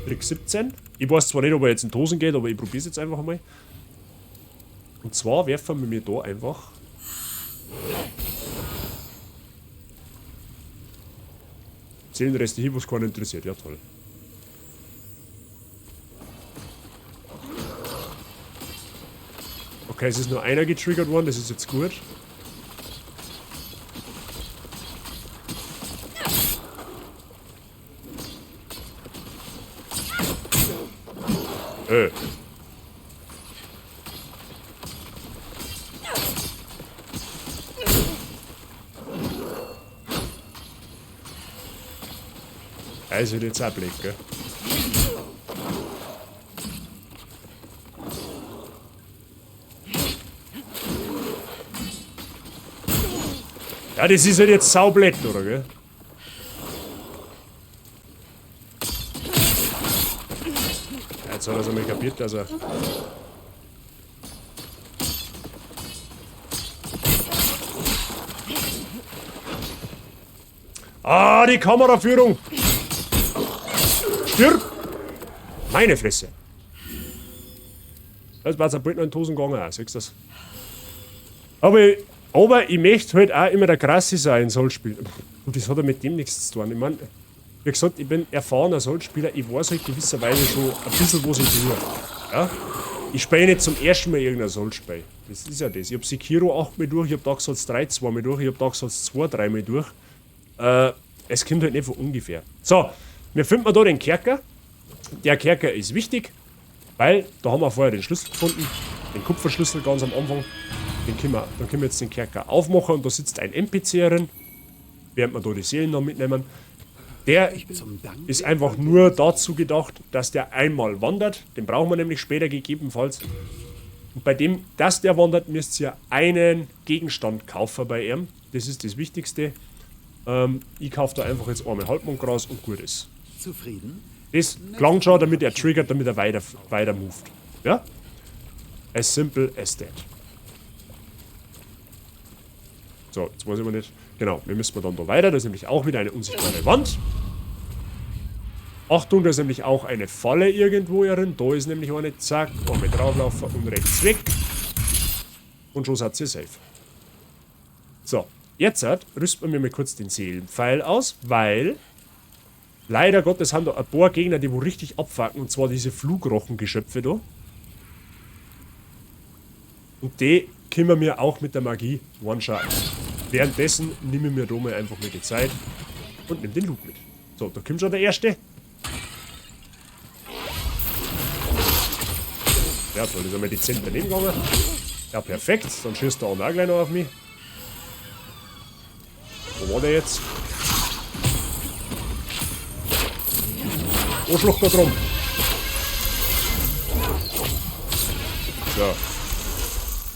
Trick 17. Ich weiß zwar nicht, ob er jetzt in die Hosen geht, aber ich probier's jetzt einfach mal. Und zwar werfen wir mir da einfach Seelenreste hin, was keinen interessiert. Ja, toll. Okay, es ist nur einer getriggert worden, das ist jetzt gut. Also jetzt auch blöd, gell? Ja, das ist halt jetzt saublöd, oder, gell? Ja, jetzt hat er's einmal kapiert, dass er... Ah, die Kameraführung! Stirb! Meine Fresse! Das war jetzt bald noch in die Hosen gegangen, auch, siehst du das? Aber ich möchte halt auch immer der Krasse sein in Souls-Spielen. Und das hat ja mit dem nichts zu tun. Ich mein, wie gesagt, ich bin erfahrener Souls-Spieler, ich weiß halt gewisserweise schon ein bisschen, was ich tue. Ja? Ich spiele nicht zum ersten Mal irgendein Souls-Spiel. Das ist ja das. Ich hab Sekiro 8 Mal durch, ich hab Dark Souls 3 2 Mal durch, ich hab Dark Souls 2 3 Mal durch. Es kommt halt nicht von ungefähr. So, wir finden da den Kerker. Der Kerker ist wichtig, weil da haben wir vorher den Schlüssel gefunden, den Kupferschlüssel ganz am Anfang. Dann können wir jetzt den Kerker aufmachen und da sitzt ein NPC drin, während wir da die Seelen noch mitnehmen. Der ist einfach nur dazu gedacht, dass der einmal wandert. Den brauchen wir nämlich später gegebenenfalls. Und bei dem, dass der wandert, müsst ihr einen Gegenstand kaufen bei ihm. Das ist das Wichtigste. Ich kaufe da einfach jetzt einmal Halbmondgras und gut ist. Zufrieden? Das klang schon, damit er triggert, damit er weiter moved. Ja? As simple as that. So, jetzt weiß ich aber nicht. Genau, wir müssen dann da weiter. Das ist nämlich auch wieder eine unsichtbare Wand. Achtung, da ist nämlich auch eine Falle irgendwo herin. Da ist nämlich eine. Zack, einmal drauflaufen und rechts weg. Und schon seid ihr safe. So, jetzt rüsten wir mir mal kurz den Seelenpfeil aus, weil leider Gottes haben da ein paar Gegner, die wo richtig abfacken, und zwar diese Flugrochengeschöpfe da. Und die können wir auch mit der Magie one-shotten. Währenddessen nehmen wir da mal einfach mal die Zeit und nehmen den Loot mit. So, da kommt schon der erste. Ja, toll, das ist einmal dezent daneben gegangen. Ja, perfekt. Dann schießt der andere auch gleich noch auf mich. Wo war der jetzt? Arschloch da drum. So.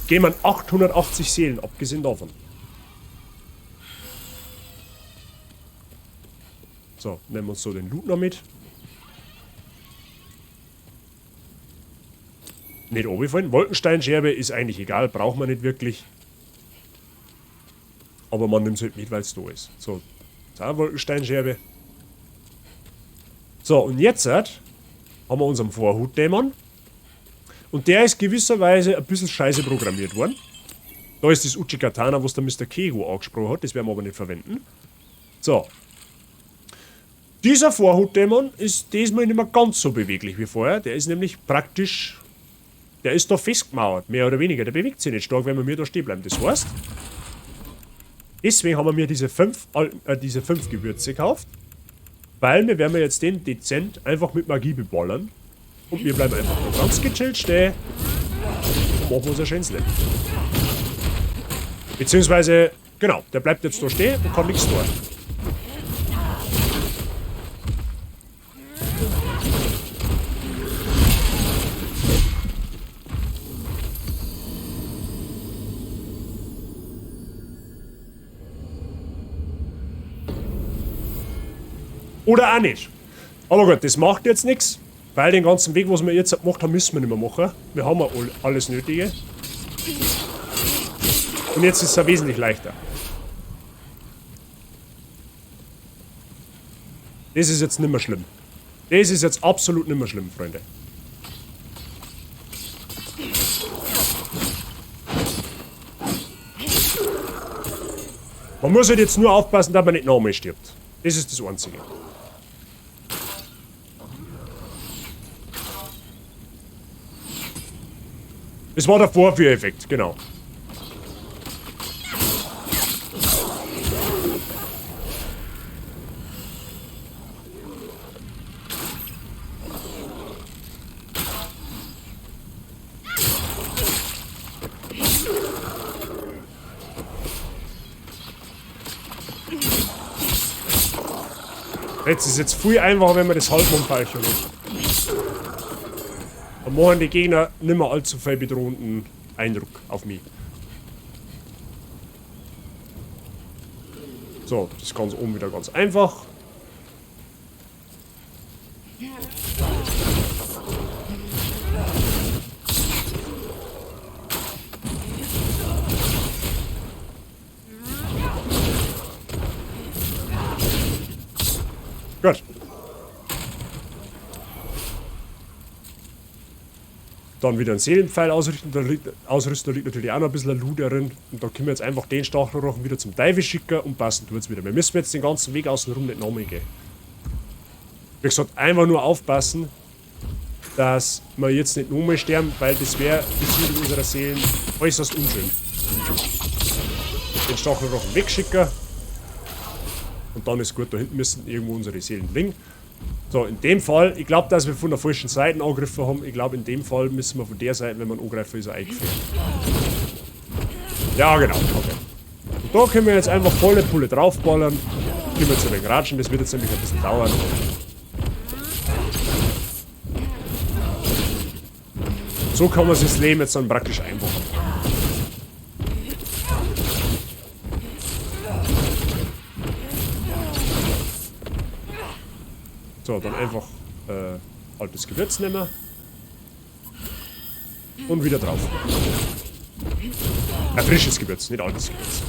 Gehen wir 880 Seelen, abgesehen davon. So, nehmen wir uns so den Loot noch mit. Nicht runterfallen. Wolkensteinscherbe ist eigentlich egal, braucht man nicht wirklich. Aber man nimmt es halt mit, weil es da ist. So, da Wolkensteinscherbe. So, und jetzt haben wir unseren Vorhutdämon. Und der ist gewisserweise ein bisschen scheiße programmiert worden. Da ist das Uchigatana, was der Mr. Kego angesprochen hat. Das werden wir aber nicht verwenden. So. Dieser Vorhutdämon ist diesmal nicht mehr ganz so beweglich wie vorher. Der ist nämlich praktisch... Der ist da festgemauert, mehr oder weniger. Der bewegt sich nicht stark, wenn wir mir da stehen bleiben. Das heißt, deswegen haben wir mir diese fünf Gewürze gekauft. Weil wir werden jetzt den dezent einfach mit Magie beballern. Und wir bleiben einfach noch ganz gechillt stehen. Und machen unser schönes Leben. Beziehungsweise, genau, der bleibt jetzt da stehen und kann nichts tun. Oder auch nicht. Aber gut, das macht jetzt nichts, weil den ganzen Weg, was wir jetzt gemacht haben, müssen wir nicht mehr machen. Wir haben ja alles Nötige. Und jetzt ist es ja wesentlich leichter. Das ist jetzt nicht mehr schlimm. Das ist jetzt absolut nicht mehr schlimm, Freunde. Man muss halt jetzt nur aufpassen, dass man nicht nochmal stirbt. Das ist das Einzige. Das war der Vorführeffekt, genau. Jetzt ist es viel einfacher, wenn man das Halbmondpeilchen hat. Dann machen die Gegner nicht mehr allzu viel bedrohenden Eindruck auf mich. So, das ist ganz oben wieder ganz einfach. Gut. Dann wieder einen Seelenpfeil ausrichten, da liegt, ausrüsten, da liegt natürlich auch noch ein bisschen ein Loot drin. Und da können wir jetzt einfach den Stachelrochen wieder zum Teufel schicken und passen tut's wieder. Wir müssen jetzt den ganzen Weg außen rum nicht nochmal gehen. Wie gesagt, einfach nur aufpassen, dass wir jetzt nicht nochmal sterben, weil das wäre bezüglich unserer Seelen äußerst unschön. Den Stachelrochen wegschicken. Und dann ist gut, da hinten müssen irgendwo unsere Seelen liegen. So, in dem Fall, ich glaub, dass wir von der falschen Seite angegriffen haben. Ich glaub, in dem Fall müssen wir von der Seite, wenn wir angreifen, ist er eingefriert. Ja, genau, okay. Und da können wir jetzt einfach volle Pulle draufballern. Können wir jetzt ein wenig ratschen, das wird jetzt nämlich ein bisschen dauern. So kann man sich das Leben jetzt dann praktisch einfacher machen. So, dann einfach altes Gewürz nehmen. Und wieder drauf. Frisches Gewürz, nicht altes Gewürz.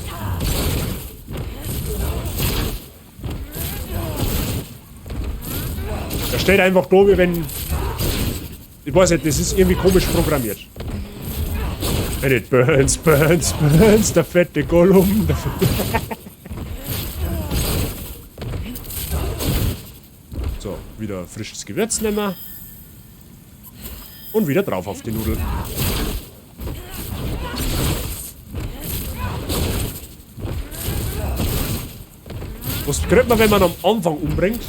Der steht einfach da, wie wenn... Ich weiß nicht, das ist irgendwie komisch programmiert. And it burns, burns, burns, der fette Gollum. Der fette So, wieder frisches Gewürz nehmen. Und wieder drauf auf die Nudel. Was kriegt man, wenn man am Anfang umbringt?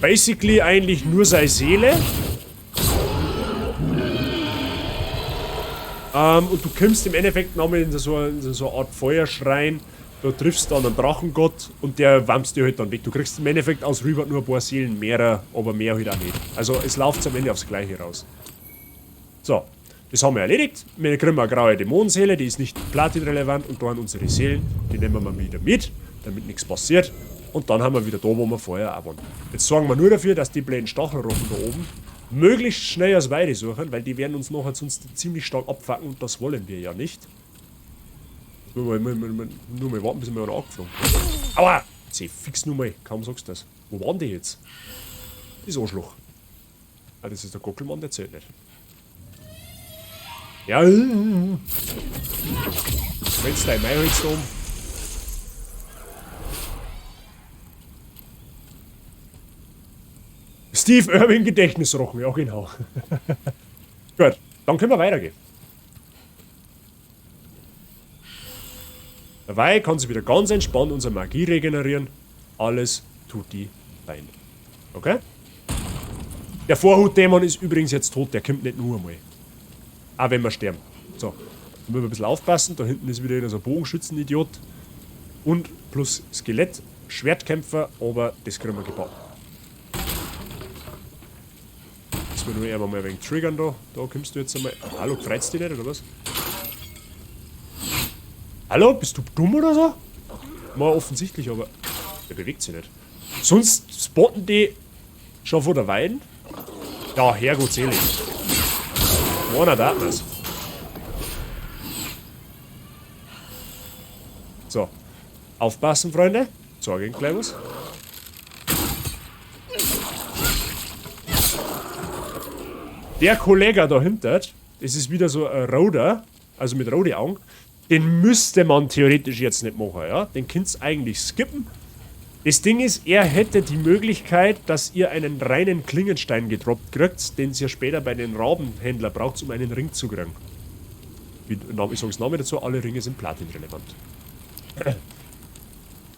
Basically eigentlich nur seine Seele. Und du kommst im Endeffekt nochmal in so eine Art Feuerschrein. Da triffst du dann einen Drachengott und der wamst dir halt dann weg. Du kriegst im Endeffekt aus Reward nur ein paar Seelen mehr, aber mehr halt auch nicht. Also es läuft am Ende aufs Gleiche raus. So, das haben wir erledigt. Wir kriegen eine graue Dämonenseele, die ist nicht platinrelevant. Und da haben unsere Seelen, die nehmen wir wieder mit, damit nichts passiert. Und dann haben wir wieder da, wo wir vorher auch waren. Jetzt sorgen wir nur dafür, dass die blöden Stachelrochen da oben möglichst schnell aus Weide suchen, weil die werden uns nachher sonst ziemlich stark abfacken und das wollen wir ja nicht. Nur mal warten, bis wir einer angeflogen kommt. Aua! Jetzt fix nur mal, kaum sagst du das. Wo waren die jetzt? Das Arschloch. Ah, das ist der Gockelmann, der zählt nicht. Ja. Wenn's dein Maiholz da oben. Steve Irwin Gedächtnisrochen, ja genau. Gut, dann können wir weitergehen. Dabei kann sie wieder ganz entspannt unsere Magie regenerieren. Alles tut die fein. Okay? Der Vorhutdämon ist übrigens jetzt tot, der kommt nicht nur einmal. Auch wenn wir sterben. So, da müssen wir ein bisschen aufpassen. Da hinten ist wieder so ein Bogenschützenidiot. Und plus Skelett, Schwertkämpfer, aber das kriegen wir gebaut. Müssen wir nur einmal mal ein wenig triggern da. Da kommst du jetzt einmal. Hallo, freut's dich nicht, oder was? Hallo, bist du dumm oder so? Mal offensichtlich, aber der bewegt sich nicht. Sonst spotten die schon vor der Weiden. Ja, Herrgott selig. Einer da das. So. Aufpassen, Freunde. Zeige ich gleich was. Der Kollege dahinter, das ist wieder so ein Roder, also mit roten Augen. Den müsste man theoretisch jetzt nicht machen, ja? Den könnt's eigentlich skippen. Das Ding ist, er hätte die Möglichkeit, dass ihr einen reinen Klingenstein gedroppt kriegt, den ihr später bei den Rabenhändler braucht, um einen Ring zu kriegen. Ich sag's Name dazu, alle Ringe sind platinrelevant.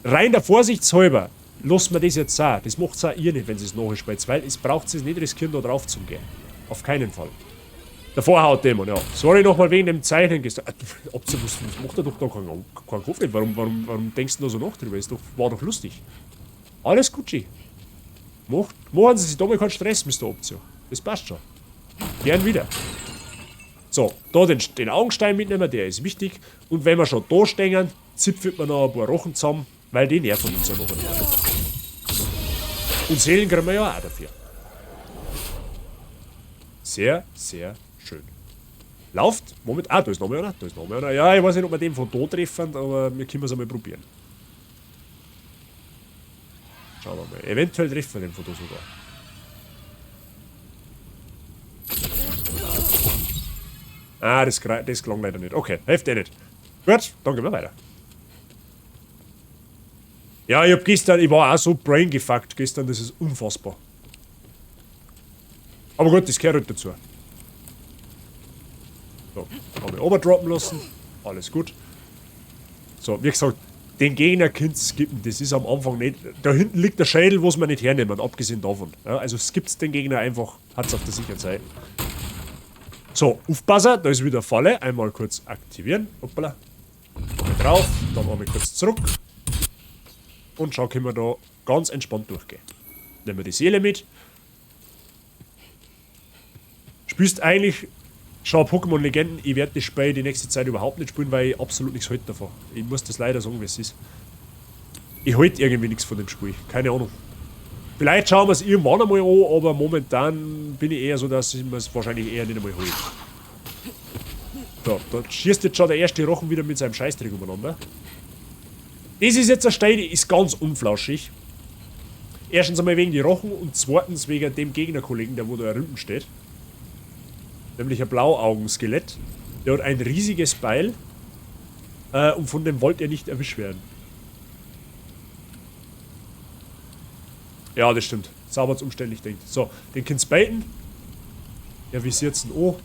Rein der Vorsichtshalber, lasst mir das jetzt auch. Das macht's auch ihr nicht, wenn sie es nachspielt, weil es braucht es nicht riskieren, da drauf zu gehen. Auf keinen Fall. Der Vorhautdämon, ja. Sorry nochmal wegen dem Zeichnen gestern. Was macht er doch da keinen Kopf nicht? Warum denkst du da so noch drüber? Ist doch, war doch lustig. Alles Gucci. Machen Sie sich da mal keinen Stress, Mr. Optio. Das passt schon. Gern wieder. So, da den Augenstein mitnehmen, der ist wichtig. Und wenn wir schon da stehen, zipfelt man noch ein paar Rochen zusammen, weil die nerven uns ja noch. Und Seelen kriegen wir ja auch dafür. Sehr, sehr schön. Lauft. Moment. Ah, da ist noch mehr einer. Da ist noch mehr einer. Ja, ich weiß nicht, ob wir den von da treffen, aber wir können es einmal probieren. Schauen wir mal. Eventuell treffen wir den von da sogar. Ah, das klang leider nicht. Okay, hilft eh nicht. Gut, dann gehen wir weiter. Ja, ich hab gestern, ich war auch so braingefuckt gestern, das ist unfassbar. Aber gut, das gehört halt dazu. So, haben wir overdroppen lassen. Alles gut. So, wie gesagt, den Gegner könnt ihr skippen. Das ist am Anfang nicht. Da hinten liegt der Schädel, was wir nicht hernehmen, abgesehen davon. Ja, also skippt den Gegner einfach, hat's auf der sicheren Seite. So, aufpassen, da ist wieder Falle. Einmal kurz aktivieren. Hoppala. Einmal drauf, dann einmal kurz zurück. Und schon können wir da ganz entspannt durchgehen. Nehmen wir die Seele mit. Spielst eigentlich schon Pokémon Legenden. Ich werde das Spiel die nächste Zeit überhaupt nicht spielen, weil ich absolut nichts halte davon. Ich muss das leider sagen, wie es ist. Ich halte irgendwie nichts von dem Spiel. Keine Ahnung. Vielleicht schauen wir es irgendwann einmal an, aber momentan bin ich eher so, dass ich mir es wahrscheinlich eher nicht einmal hole. So, da schießt jetzt schon der erste Rochen wieder mit seinem Scheißdreck umeinander. Das ist jetzt eine Stelle, die ist ganz unflauschig. Erstens einmal wegen die Rochen und zweitens wegen dem Gegnerkollegen, der wo da drüben steht. Nämlich ein Blauaugenskelett. Der hat ein riesiges Beil. Und von dem wollt ihr nicht erwischt werden. Ja, das stimmt. Sauber umständlich denkt. So, den kannst du baiten. Ja, wie sieht's denn an?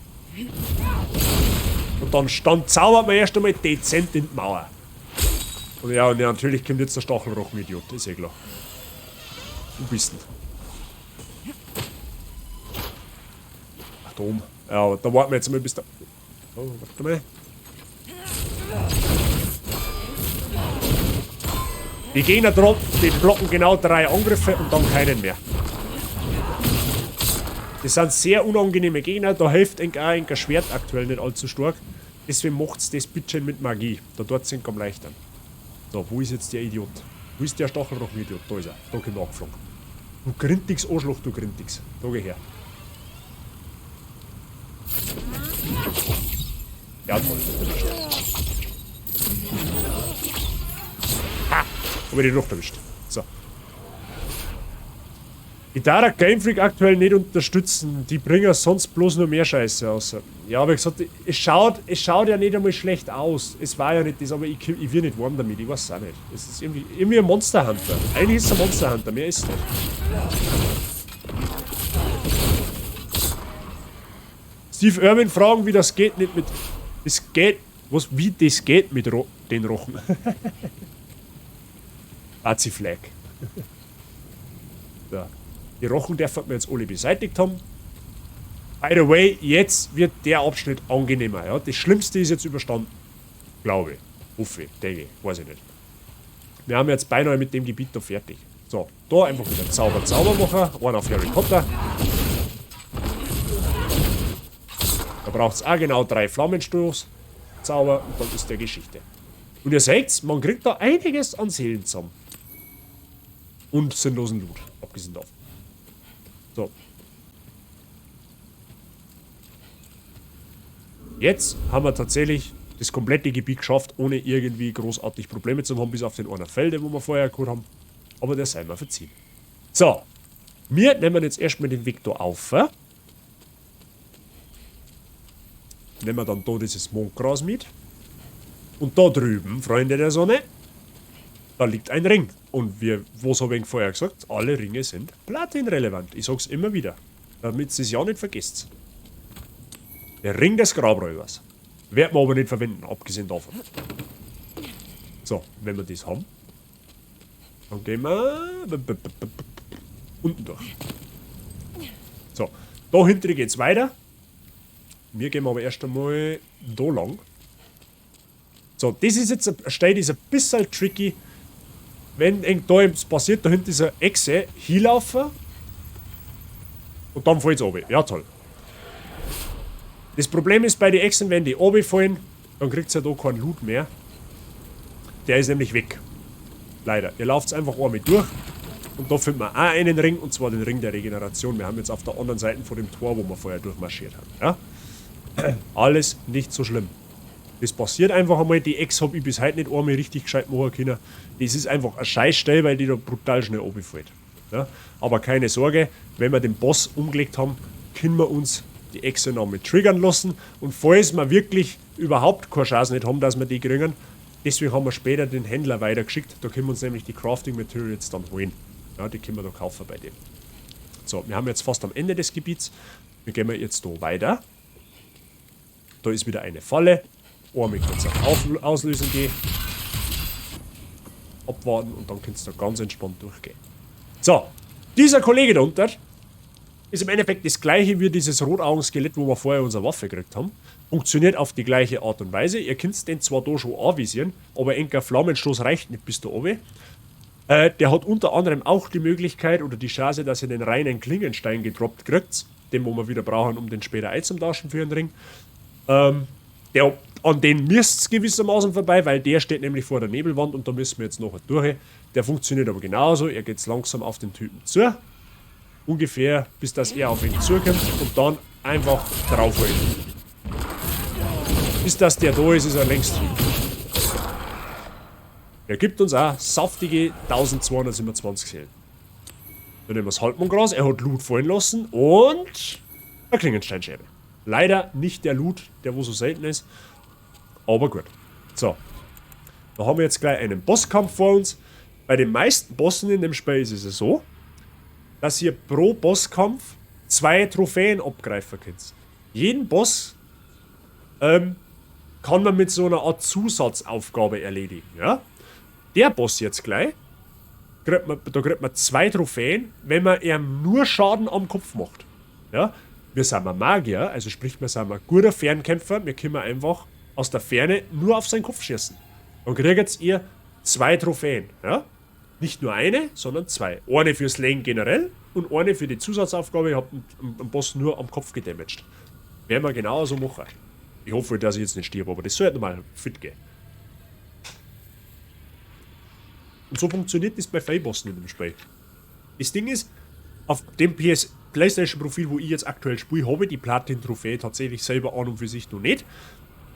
Und dann zaubert man erst einmal dezent in die Mauer. Und ja, und ja, natürlich kommt jetzt der Stachelrochen-Idiot, ist eh klar. Wo bist denn? Ach, da oben. Ja, aber da warten wir jetzt mal bis da. Oh, warte mal. Die Gegner droppen, die blocken genau 3 Angriffe und dann keinen mehr. Das sind sehr unangenehme Gegner, da hilft auch ein Schwert aktuell nicht allzu stark. Deswegen macht's das bitte mit Magie. Da dort sind am leichteren. So, wo ist jetzt der Idiot? Wo ist der Stachelrochen-Idiot? Da ist er. Da kommt er angeflogen. Du grintiges Arschloch, du grintiges. Da geh her. Ja, toll. Ha! Hab ich den noch erwischt. So. Ich darf Game Freak aktuell nicht unterstützen. Die bringen sonst bloß nur mehr Scheiße raus. Ja, aber ich gesagt, es schaut ja nicht einmal schlecht aus. Es war ja nicht das, aber ich will nicht warm damit. Ich weiß es auch nicht. Es ist irgendwie ein Monster Hunter. Eigentlich ist es ein Monster Hunter, mehr ist es nicht. Steve Irwin fragen, wie das geht, nicht mit. Es geht. Was, wie das geht mit den Rochen. Nazi Flag. So. Die Rochen dürfen wir jetzt alle beseitigt haben. By the way, jetzt wird der Abschnitt angenehmer. Ja? Das Schlimmste ist jetzt überstanden. Glaube ich. Hoffe ich. Denke ich. Weiß ich nicht. Wir haben jetzt beinahe mit dem Gebiet da fertig. So, da einfach wieder Zauber, Zauber machen. Einen auf Harry Potter. Da braucht's auch genau 3 Flammenstoß. Zauber und dann ist der Geschichte. Und ihr seht's, man kriegt da einiges an Seelen zusammen. Und sinnlosen Loot, abgesehen davon. So. Jetzt haben wir tatsächlich das komplette Gebiet geschafft, ohne irgendwie großartig Probleme zu haben, bis auf den einen Felde, wo wir vorher gehabt haben. Aber der sei mal verziehen. So. Wir nehmen jetzt erstmal den Weg da auf. Nehmen wir dann da dieses Mondgras mit. Und da drüben, Freunde der Sonne, da liegt ein Ring. Und wir, was habe ich vorher gesagt? Alle Ringe sind platinrelevant. Ich sag's immer wieder, damit ihr es ja nicht vergesst. Der Ring des Grabräubers. Werden wir aber nicht verwenden, abgesehen davon. So, wenn wir das haben, dann gehen wir unten durch. So, da hinten geht's weiter. Wir gehen aber erst einmal da lang. So, das ist jetzt, eine Stelle, die ist ein bisschen tricky. Wenn da etwas passiert, da hinten ist eine Echse, hinlaufen und dann fällt's runter. Ja, toll. Das Problem ist bei den Echsen, wenn die runterfallen, dann kriegt's ja da keinen Loot mehr. Der ist nämlich weg. Leider. Ihr lauft's einfach einmal durch und da findet man auch einen Ring, und zwar den Ring der Regeneration. Wir haben jetzt auf der anderen Seite von dem Tor, wo wir vorher durchmarschiert haben. Ja? Alles nicht so schlimm. Das passiert einfach einmal. Die Ex hab ich bis heute nicht einmal richtig gescheit machen können. Das ist einfach eine Scheißstelle, weil die da brutal schnell runterfällt. Ja? Aber keine Sorge, wenn wir den Boss umgelegt haben, können wir uns die Echse noch mit triggern lassen. Und falls wir wirklich überhaupt keine Chance nicht haben, dass wir die kriegen, deswegen haben wir später den Händler weitergeschickt. Da können wir uns nämlich die Crafting Materials dann holen. Ja, die können wir da kaufen bei dem. So, wir haben jetzt fast am Ende des Gebiets. Wir gehen jetzt da weiter. Da ist wieder eine Falle. Einmal kurz auf Auslösen gehen. Abwarten und dann kannst du da ganz entspannt durchgehen. So, dieser Kollege da unten ist im Endeffekt das gleiche wie dieses Rotaugen-Skelett, wo wir vorher unsere Waffe gekriegt haben. Funktioniert auf die gleiche Art und Weise. Ihr könnt den zwar da schon anvisieren, aber ein Flammenstoß reicht nicht bis da oben. Der hat unter anderem auch die Möglichkeit oder die Chance, dass ihr den reinen Klingenstein gedroppt kriegt, den wo wir wieder brauchen, um den später einzutauschen für den Ring. An den müsst's gewissermaßen vorbei, weil der steht nämlich vor der Nebelwand und da müssen wir jetzt noch durch. Der funktioniert aber genauso, er geht langsam auf den Typen zu. Ungefähr, bis dass er auf ihn zukommt und dann einfach draufholen. Bis dass der da ist, ist er längst hin. Er gibt uns auch saftige 1227 Seelen. Dann nehmen wir das Halbmondgras. Er hat Loot fallen lassen und eine Klingensteinscherbe. Leider nicht der Loot, der wo so selten ist. Aber gut. So. Da haben wir jetzt gleich einen Bosskampf vor uns. Bei den meisten Bossen in dem Spiel ist es ja so, dass ihr pro Bosskampf 2 Trophäen abgreifen könnt. Jeden Boss kann man mit so einer Art Zusatzaufgabe erledigen. Ja? Der Boss jetzt gleich, da kriegt man 2 Trophäen, wenn man ihm nur Schaden am Kopf macht. Ja? Wir sind ein Magier, also sprich, wir sind ein guter Fernkämpfer, wir können einfach aus der Ferne nur auf seinen Kopf schießen. Dann kriegt ihr 2 Trophäen. Ja? Nicht nur eine, sondern 2. Eine fürs Lane generell und eine für die Zusatzaufgabe. Ich hab einen Boss nur am Kopf gedamaged. Werden wir genauso machen. Ich hoffe, dass ich jetzt nicht stirb, aber das sollte mal fit gehen. Und so funktioniert das bei Feybossen in dem Spiel. Das Ding ist, auf dem PlayStation-Profil, wo ich jetzt aktuell spiele, habe ich die Platin-Trophäe tatsächlich selber an und für sich noch nicht.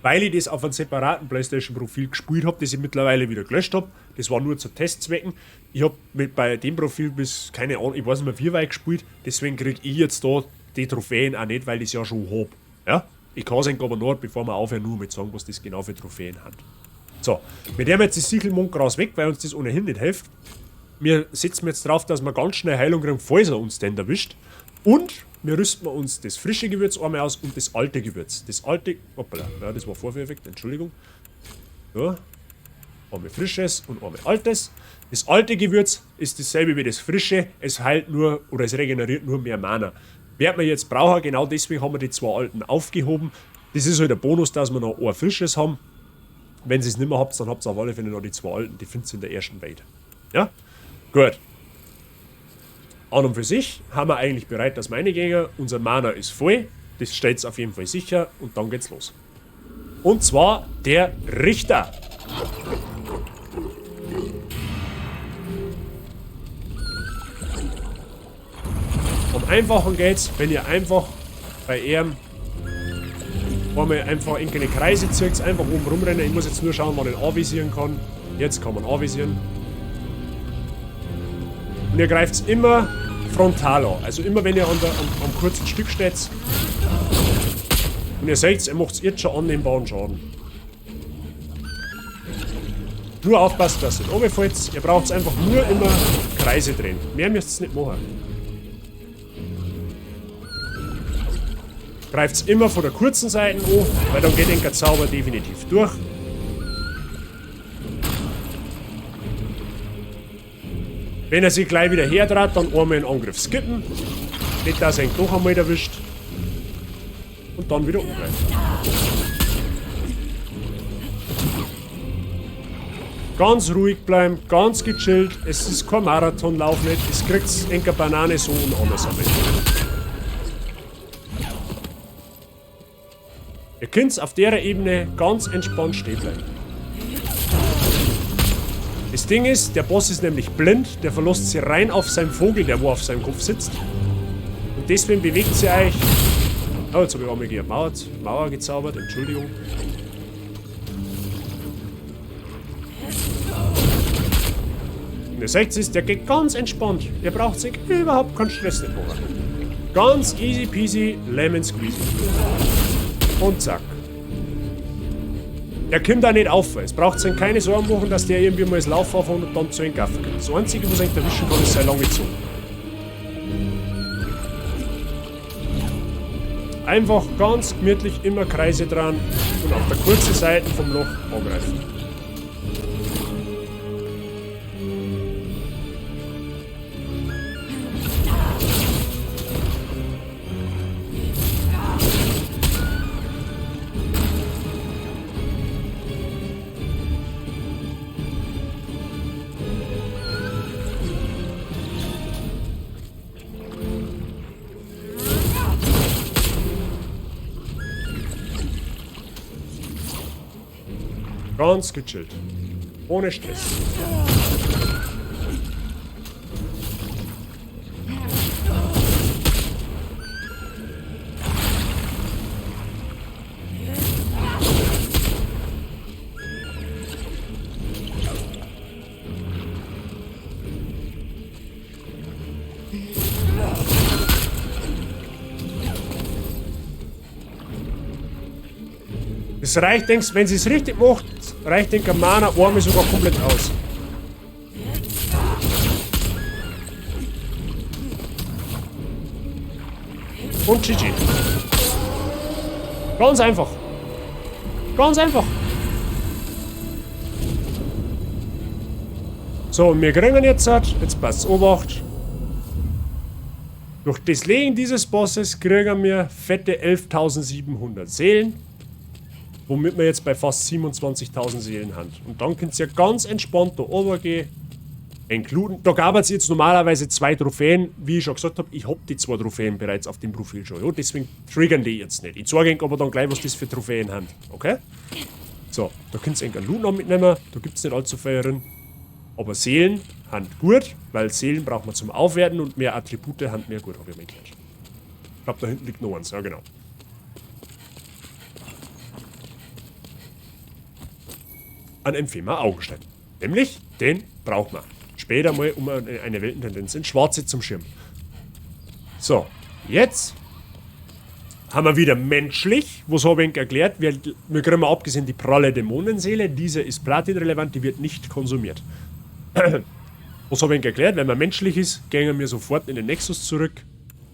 Weil ich das auf einem separaten PlayStation-Profil gespielt hab, das ich mittlerweile wieder gelöscht hab. Das war nur zu Testzwecken. Ich hab mit bei dem Profil bis, keine Ahnung, ich weiß nicht mehr wie weit gespielt. Deswegen krieg ich jetzt da die Trophäen auch nicht, weil ich es ja schon hab. Ja? Ich kann es aber nur, bevor wir aufhören, nur mit sagen, was das genau für Trophäen hat. So, wir nehmen jetzt das Sichelmondgras weg, weil uns das ohnehin nicht hilft. Wir setzen jetzt drauf, dass wir ganz schnell Heilung kriegen, falls er uns denn erwischt. Und wir rüsten uns das frische Gewürz einmal aus und das alte Gewürz. Das alte, hoppala, ja, das war Vorführeffekt, Entschuldigung. So, einmal frisches und einmal altes. Das alte Gewürz ist dasselbe wie das frische, es heilt nur oder es regeneriert nur mehr Mana. Werden wir jetzt brauchen, genau deswegen haben wir die 2 alten aufgehoben. Das ist halt der Bonus, dass wir noch ein frisches haben. Wenn ihr es nicht mehr habt, dann habt ihr auf alle Fälle noch die 2 alten, die findet ihr in der ersten Welt. Ja? Gut. An und für sich haben wir eigentlich bereit, dass meine Gänger, unser Mana ist voll, das stellt's auf jeden Fall sicher und dann geht's los. Und zwar der Richter. Am einfachen geht's, wenn ihr einfach bei ihm einmal einfach in keine Kreise zieht, einfach oben rumrennen. Ich muss jetzt nur schauen, wann ich anvisieren kann. Jetzt kann man anvisieren. Und ihr greift's immer frontal an. Also immer wenn ihr am kurzen Stück steht. Und ihr seht's, ihr macht's jetzt schon annehmbaren Schaden. Nur aufpassen, dass ihr nicht runterfällt. Ihr braucht's einfach nur immer Kreise drehen. Mehr müsst ihr nicht machen. Greift's immer von der kurzen Seite an, weil dann geht der Zauber definitiv durch. Wenn er sich gleich wieder herdreht, dann einmal einen Angriff skippen. Nicht, dass er ihn doch einmal erwischt. Und dann wieder angreifen. Ganz ruhig bleiben, ganz gechillt. Es ist kein Marathonlauf nicht. Es kriegt eine Banane so und anders am Ende. Ihr könnt auf der Ebene ganz entspannt stehen bleiben. Das Ding ist, der Boss ist nämlich blind, der verlässt sich rein auf seinen Vogel, der wo auf seinem Kopf sitzt. Und deswegen bewegt sie euch. Oh, jetzt hab ich einmal gegen Mauer gezaubert, Entschuldigung. Und ihr seht es, der geht ganz entspannt. Ihr braucht sich überhaupt keinen Stress nicht machen. Ganz easy peasy, lemon squeezy. Und zack. Der kommt auch nicht auf. Es braucht sich keine Sorgen machen, dass der irgendwie mal das Laufen anfängt und dann zu den Gaffen kommt. Das Einzige, was er erwischen kann, ist seine lange Zunge. Einfach ganz gemütlich immer Kreise dran und auf der kurzen Seite vom Loch angreifen. Ganz gechillt. Ohne Stress. Es reicht, denkst, wenn sie es richtig macht, reicht den Mana einmal sogar komplett aus. Und GG. Ganz einfach. Ganz einfach. So, und wir kriegen jetzt, jetzt passt Obacht. Durch das Legen dieses Bosses kriegen wir fette 11.700 Seelen. Womit wir jetzt bei fast 27.000 Seelen haben. Und dann könnt ihr ganz entspannt da oben gehen. Inkluden. Da gab es jetzt normalerweise 2 Trophäen. Wie ich schon gesagt habe, ich hab die 2 Trophäen bereits auf dem Profil schon. Ja, deswegen triggern die jetzt nicht. Ich zeige euch aber dann gleich, was das für Trophäen haben. Okay? So, da könnt ihr einen Loot noch mitnehmen. Da gibt's nicht allzu viel drin. Aber Seelen haben gut, weil Seelen braucht man zum Aufwerten und mehr Attribute haben mehr gut, hab ich mal gehört. Ich glaub, da hinten liegt noch eins. Ja, genau. Ein Empfemer Augenstein. Nämlich, den braucht man. Später mal, um eine Weltentendenz in Schwarze zum Schirm. So, jetzt haben wir wieder menschlich. Was habe ich erklärt? Wir kriegen mal abgesehen die pralle Dämonenseele. Diese ist platinrelevant, die wird nicht konsumiert. Was habe ich erklärt? Wenn man menschlich ist, gehen wir sofort in den Nexus zurück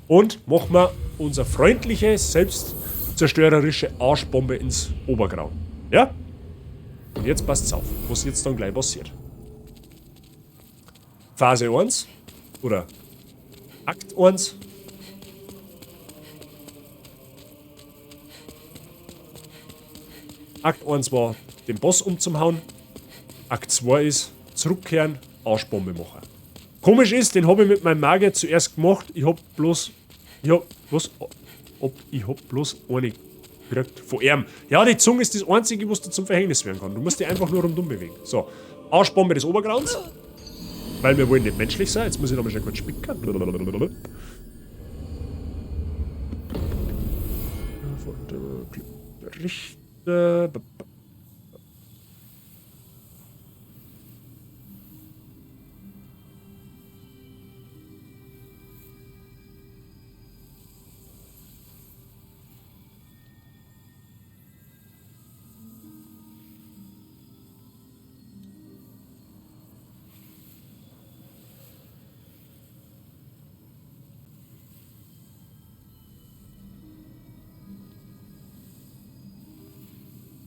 und machen wir unsere freundliche, selbstzerstörerische Arschbombe ins Obergrauen. Ja? Und jetzt passt's auf, was jetzt dann gleich passiert. Phase 1 oder Akt 1. Akt 1 war, den Boss umzuhauen. Akt 2 ist, zurückkehren, Arschbombe machen. Komisch ist, den hab ich mit meinem Magier zuerst gemacht. Ich hab bloß, ich hab, was? Ob, ich hab bloß eine gekriegt von ihm. Ja, die Zunge ist das Einzige, was dir zum Verhängnis werden kann. Du musst dich einfach nur rundum bewegen. So, Arschbombe des Obergrauens. Weil wir wollen nicht menschlich sein. Jetzt muss ich nochmal schnell kurz spicken. Richter.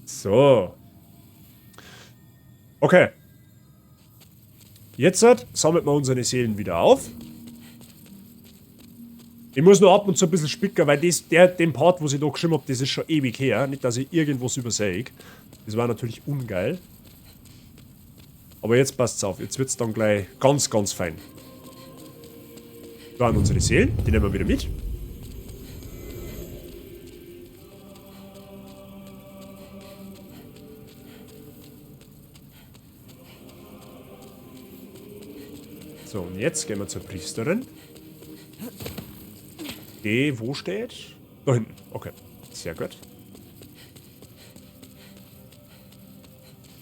So. Okay. Jetzt sammeln wir unsere Seelen wieder auf. Ich muss nur ab und zu ein bisschen spicken, weil den Part, wo ich da geschrieben hab, das ist schon ewig her. Nicht, dass ich irgendwas übersehe. Das war natürlich ungeil. Aber jetzt passt's auf. Jetzt wird's dann gleich ganz, ganz fein. Da waren unsere Seelen. Die nehmen wir wieder mit. So, und jetzt gehen wir zur Priesterin. Die, wo steht? Da hinten. Okay, sehr gut.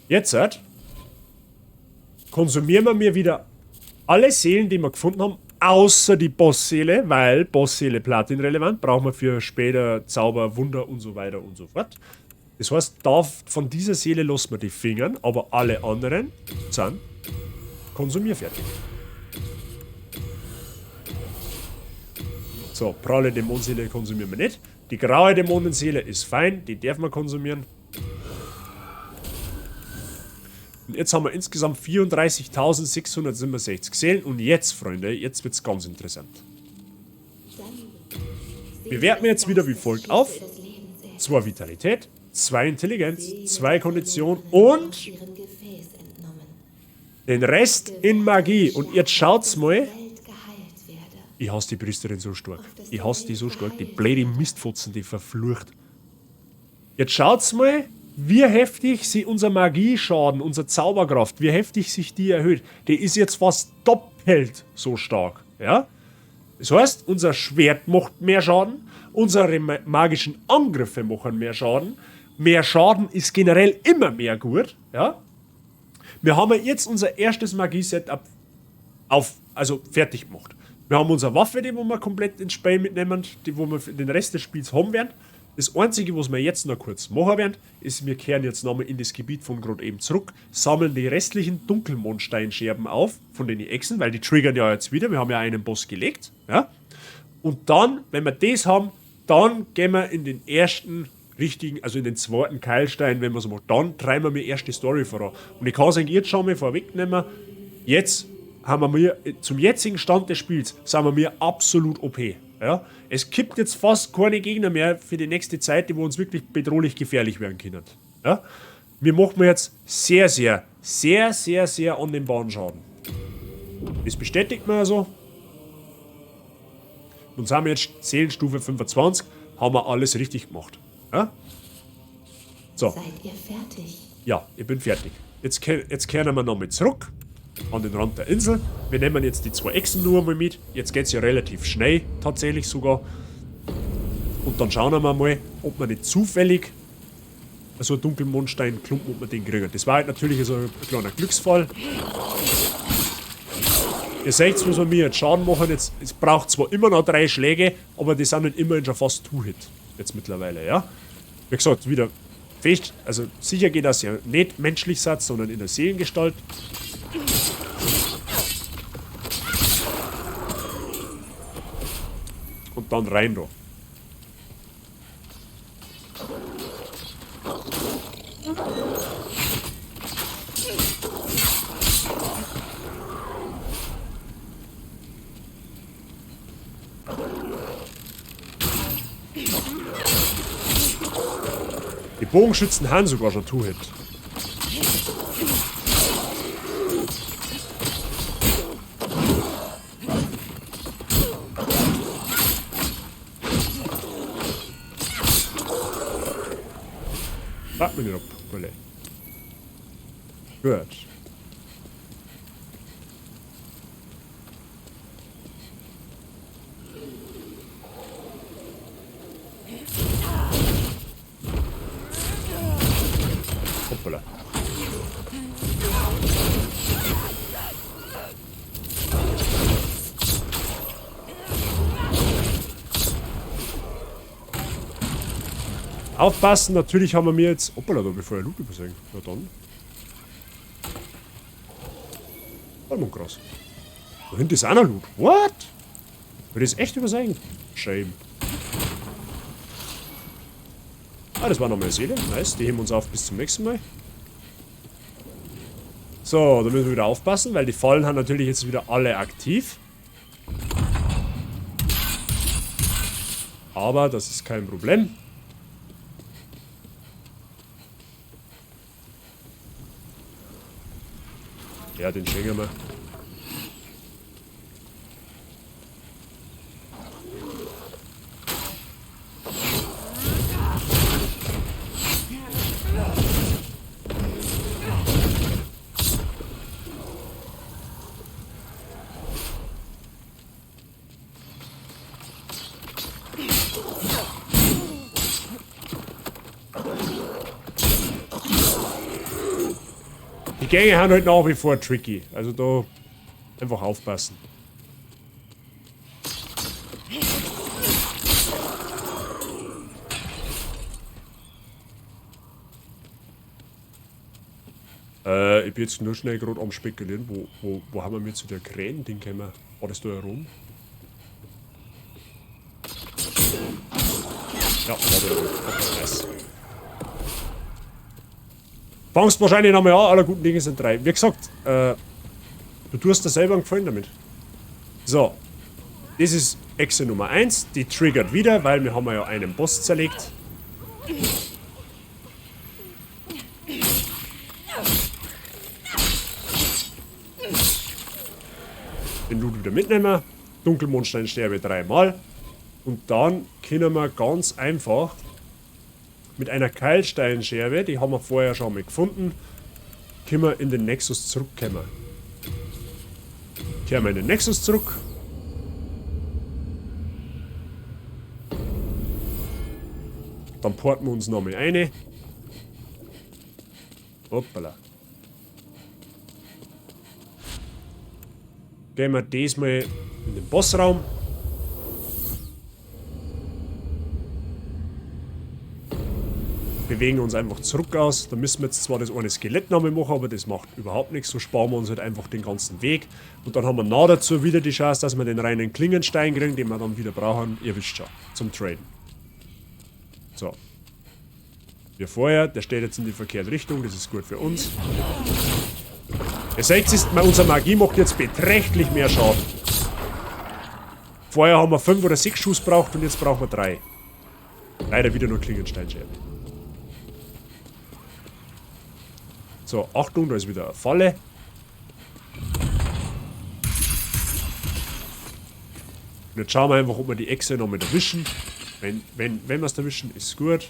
Jetzt konsumieren wir mir wieder alle Seelen, die wir gefunden haben, außer die Bossseele, weil Bossseele platinrelevant, brauchen wir für später Zauber, Wunder und so weiter und so fort. Das heißt, von dieser Seele lassen wir die Fingern, aber alle anderen sind konsumierfertig. So, pralle Dämonenseele konsumieren wir nicht. Die graue Dämonenseele ist fein, die darf man konsumieren. Und jetzt haben wir insgesamt 34.667 Seelen. Und jetzt, Freunde, jetzt wird's ganz interessant. Wir werten jetzt wieder wie folgt auf. 2 Vitalität, 2 Intelligenz, 2 Kondition und den Rest in Magie. Und jetzt schaut's mal. Ich hasse die Priesterin so stark. Ich hasse die so stark. Die blöde Mistfotzen, die verflucht. Jetzt schaut's mal, wie heftig sie unser Magieschaden, unser Zauberkraft, wie heftig sich die erhöht. Die ist jetzt fast doppelt so stark. Ja? Das heißt, unser Schwert macht mehr Schaden, unsere magischen Angriffe machen mehr Schaden. Mehr Schaden ist generell immer mehr gut. Ja? Wir haben jetzt unser erstes Magie-Setup fertig gemacht. Wir haben unsere Waffe, die wir komplett ins Spiel mitnehmen, die wo wir den Rest des Spiels haben werden. Das Einzige, was wir jetzt noch kurz machen werden, ist, wir kehren jetzt nochmal in das Gebiet von gerade eben zurück, sammeln die restlichen Dunkelmondsteinscherben auf von den Echsen, weil die triggern ja jetzt wieder. Wir haben ja einen Boss gelegt. Ja? Und dann, wenn wir das haben, dann gehen wir in den ersten richtigen, also in den zweiten Keilstein, wenn wir so machen. Dann treiben wir erst die Story voran. Und ich kann es eigentlich jetzt schon mal vorwegnehmen, jetzt haben wir, zum jetzigen Stand des Spiels, sind wir absolut OP. Ja? Es gibt jetzt fast keine Gegner mehr für die nächste Zeit, die wo uns wirklich bedrohlich gefährlich werden können. Ja? Wir machen jetzt sehr, sehr, sehr, sehr, sehr annehmbaren Schaden. Das bestätigt man also. Nun sind wir jetzt Seelenstufe 25, haben wir alles richtig gemacht. Ja? So. Seid ihr fertig? Ja, ich bin fertig. Jetzt kehren wir nochmal zurück an den Rand der Insel. Wir nehmen jetzt die zwei Echsen nur mal mit. Jetzt geht's ja relativ schnell, tatsächlich sogar. Und dann schauen wir mal, ob wir nicht zufällig so einen Dunkelmondstein-Klumpen, ob wir den kriegen. Das war halt natürlich so ein kleiner Glücksfall. Ihr seht, was wir mir jetzt Schaden machen. Jetzt, es braucht zwar immer noch 3 Schläge, aber die sind halt immerhin schon fast Two-Hit. Jetzt mittlerweile, ja. Wie gesagt, wieder fest, also sicher geht das ja nicht menschlich seid, sondern in der Seelengestalt. Und dann rein da. Die Bogenschützen haben sogar schon Two-Hit. Warte mal nicht ab, Bulle. Gut. Hoppala. Aufpassen, natürlich haben wir mir jetzt... Hoppala, da hab ich vorher Loot übersehen. Na dann. Palmengras. Da hinten ist auch noch Loot. What? Hab ich das echt übersehen? Shame. Ah, das war nochmal eine Seele. Nice, die heben uns auf bis zum nächsten Mal. So, da müssen wir wieder aufpassen, weil die Fallen haben natürlich jetzt wieder alle aktiv. Aber das ist kein Problem. Ja, den schenken wir. Die Gänge sind halt nach wie vor tricky. Also da einfach aufpassen. Ich bin jetzt nur schnell grad am Spekulieren. Wo haben wir zu der Krähen-Ding gekommen? War das da herum? Ja, war da herum. Okay, nice. Fangst wahrscheinlich nochmal an, aller guten Dinge sind 3. Wie gesagt, du tust dir selber einen Gefallen damit. So. Das ist Echse Nummer 1. Die triggert wieder, weil wir haben ja einen Boss zerlegt. Den Loot wieder mitnehmen. Dunkelmondstein sterbe 3-mal. Und dann können wir ganz einfach mit einer Keilsteinscherbe, die haben wir vorher schon mal gefunden, können wir in den Nexus zurückkommen. Kehren wir in den Nexus zurück. Dann porten wir uns nochmal eine. Hoppala. Gehen wir diesmal in den Bossraum. bewegen uns einfach zurück aus. Da müssen wir jetzt zwar das eine Skelett nochmal machen, aber das macht überhaupt nichts. So sparen wir uns halt einfach den ganzen Weg. Und dann haben wir nah dazu wieder die Chance, dass wir den reinen Klingenstein kriegen, den wir dann wieder brauchen. Ihr wisst schon, zum Traden. So. Wie vorher, der steht jetzt in die verkehrte Richtung, das ist gut für uns. Ihr seht, unsere Magie macht jetzt beträchtlich mehr Schaden. Vorher haben wir 5 oder 6 Schuss braucht und jetzt brauchen wir 3. Leider wieder nur Klingensteinscherbe. So, Achtung, da ist wieder eine Falle. Und jetzt schauen wir einfach, ob wir die Echse noch mit erwischen. Wenn wir es erwischen, ist gut.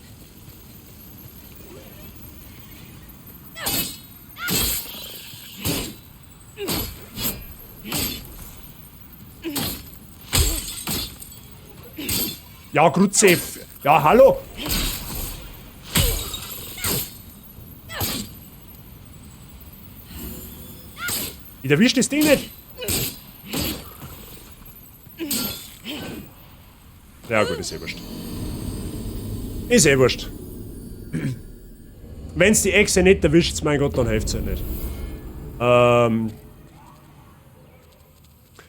Ja, Grütze. Ja, hallo. Ich erwische das Ding nicht. Ja gut, ist eh wurscht. Ist eh wurscht. Wenn's die Echse nicht erwischt, mein Gott, dann hilft's halt nicht.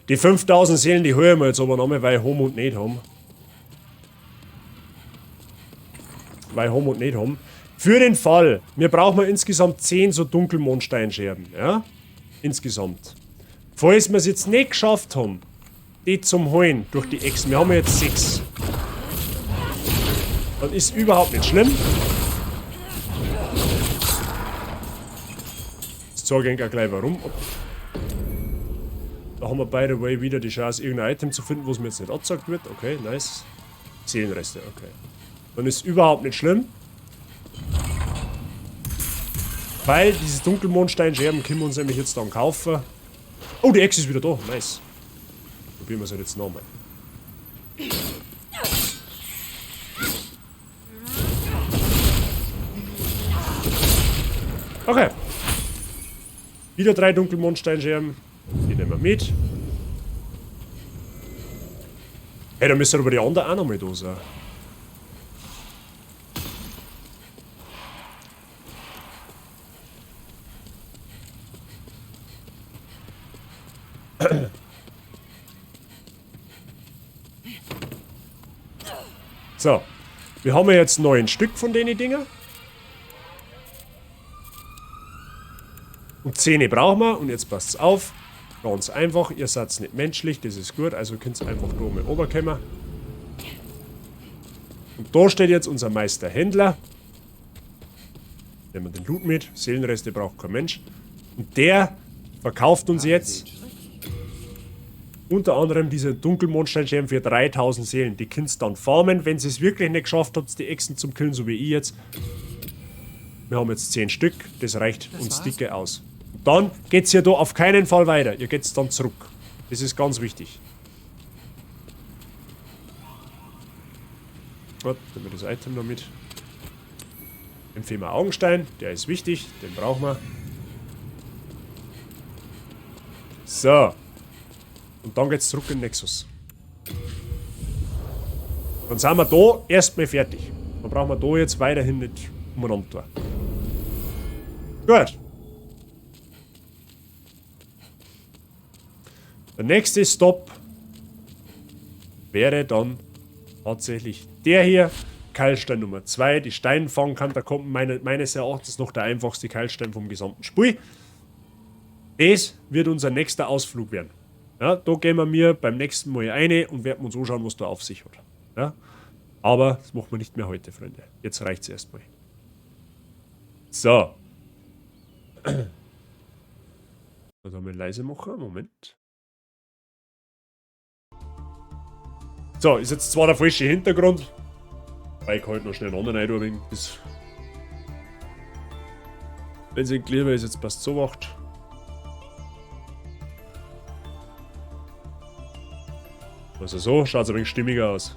Die 5000 Seelen, die holen wir jetzt aber nochmal, weil ich Hom und nicht haben. Weil haben und nicht haben. Für den Fall, wir brauchen insgesamt 10 so Dunkelmondsteinscherben, ja? Insgesamt. Falls wir es jetzt nicht geschafft haben, die zum Holen durch die Echsen, wir haben ja jetzt 6. Dann ist überhaupt nicht schlimm. Jetzt zeige ich euch auch gleich warum. Da haben wir by the way wieder die Chance, irgendein Item zu finden, was mir jetzt nicht angezeigt wird. Okay, nice. Seelenreste, okay. Dann ist überhaupt nicht schlimm. Weil diese Dunkelmondsteinscherben können wir uns nämlich jetzt dann kaufen. Oh, die Echse ist wieder da. Nice. Probieren wir es halt jetzt nochmal. Okay. Wieder 3 Dunkelmondsteinscherben. Die nehmen wir mit. Hey, da müssen aber die anderen auch nochmal da sein. So, wir haben ja jetzt 9 Stück von den Dinger. Und 10 brauchen wir. Und jetzt passt's auf. Ganz einfach, ihr seid nicht menschlich, das ist gut. Also könnt's einfach da mal runterkommen. Und da steht jetzt unser Meisterhändler. Nehmen wir den Loot mit. Seelenreste braucht kein Mensch. Und der verkauft uns jetzt unter anderem diese Dunkelmondsteinscherben für 3000 Seelen. Die könnt's dann farmen, wenn ihr es wirklich nicht geschafft habt, die Echsen zum Killen, so wie ich jetzt. Wir haben jetzt 10 Stück, das reicht Das uns war's. dicke aus. Und dann geht's hier da auf keinen Fall weiter. Ihr geht's dann zurück. Das ist ganz wichtig. Gut, nehmen wir das Item noch mit. Empfehlen wir Augenstein, der ist wichtig, den brauchen wir. So. Und dann geht's zurück in den Nexus. Dann sind wir da erstmal fertig. Dann brauchen wir da jetzt weiterhin nicht umeinander tun. Gut. Der nächste Stop wäre dann tatsächlich der hier. Keilstein Nummer 2. Die Steinfangkatakomben, meines Erachtens noch der einfachste Keilstein vom gesamten Spiel. Das wird unser nächster Ausflug werden. Ja, da gehen wir mir beim nächsten Mal rein und werden uns anschauen, was da auf sich hat. Ja? Aber das machen wir nicht mehr heute, Freunde. Jetzt reicht's erstmal. So. Was haben wir leise machen? Moment. So, ist jetzt zwar der falsche Hintergrund, weil ich halt noch schnell einen anderen rein tue, bis wenn's in Kleber ist, jetzt passt so macht. Also so, schaut's ein wenig stimmiger aus.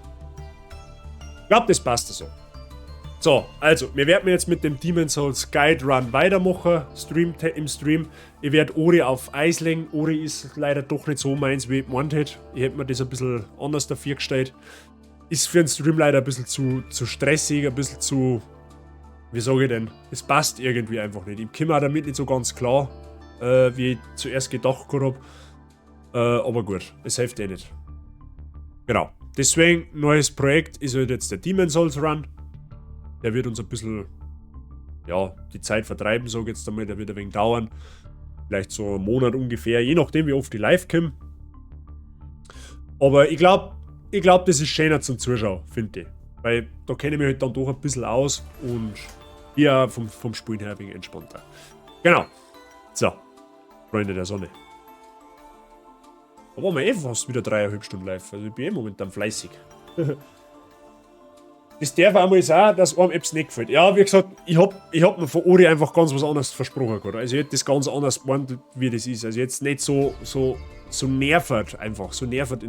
Ich glaub, das passt so. Wir werden jetzt mit dem Demon's Souls Guide Run weitermachen, im Stream. Ich werd Ori auf Eis legen. Ori ist leider doch nicht so meins, wie ich gemeint hätte. Ich hätte mir das ein bisschen anders dafür gestellt. Ist für den Stream leider ein bisschen zu stressig, ein bisschen zu Wie sage ich denn? Es passt irgendwie einfach nicht. Ich komme auch damit nicht so ganz klar, wie ich zuerst gedacht gehabt hab. Aber gut, es hilft eh nicht. Genau. Deswegen, neues Projekt ist halt jetzt der Demon's Souls Run. Der wird uns ein bisschen, ja, die Zeit vertreiben, sag ich jetzt einmal. Der wird ein wenig dauern. Vielleicht so einen Monat ungefähr, je nachdem, wie oft die live kommen. Aber ich glaub, das ist schöner zum Zuschauen, finde ich. Weil da kenne ich mich halt dann doch ein bisschen aus und ja, vom Spielen her ein wenig entspannter. Genau. So. Freunde der Sonne. Da waren wir eh fast wieder dreieinhalb Stunden live. Also ich bin eh momentan fleißig. Das darf auch mal sein, dass einem etwas nicht gefällt. Ja, wie gesagt, ich hab mir von Ori einfach ganz was anderes versprochen gehabt. Also ich hätte das ganz anders gemeint, wie das ist. Also jetzt nicht so nervend einfach. So nervend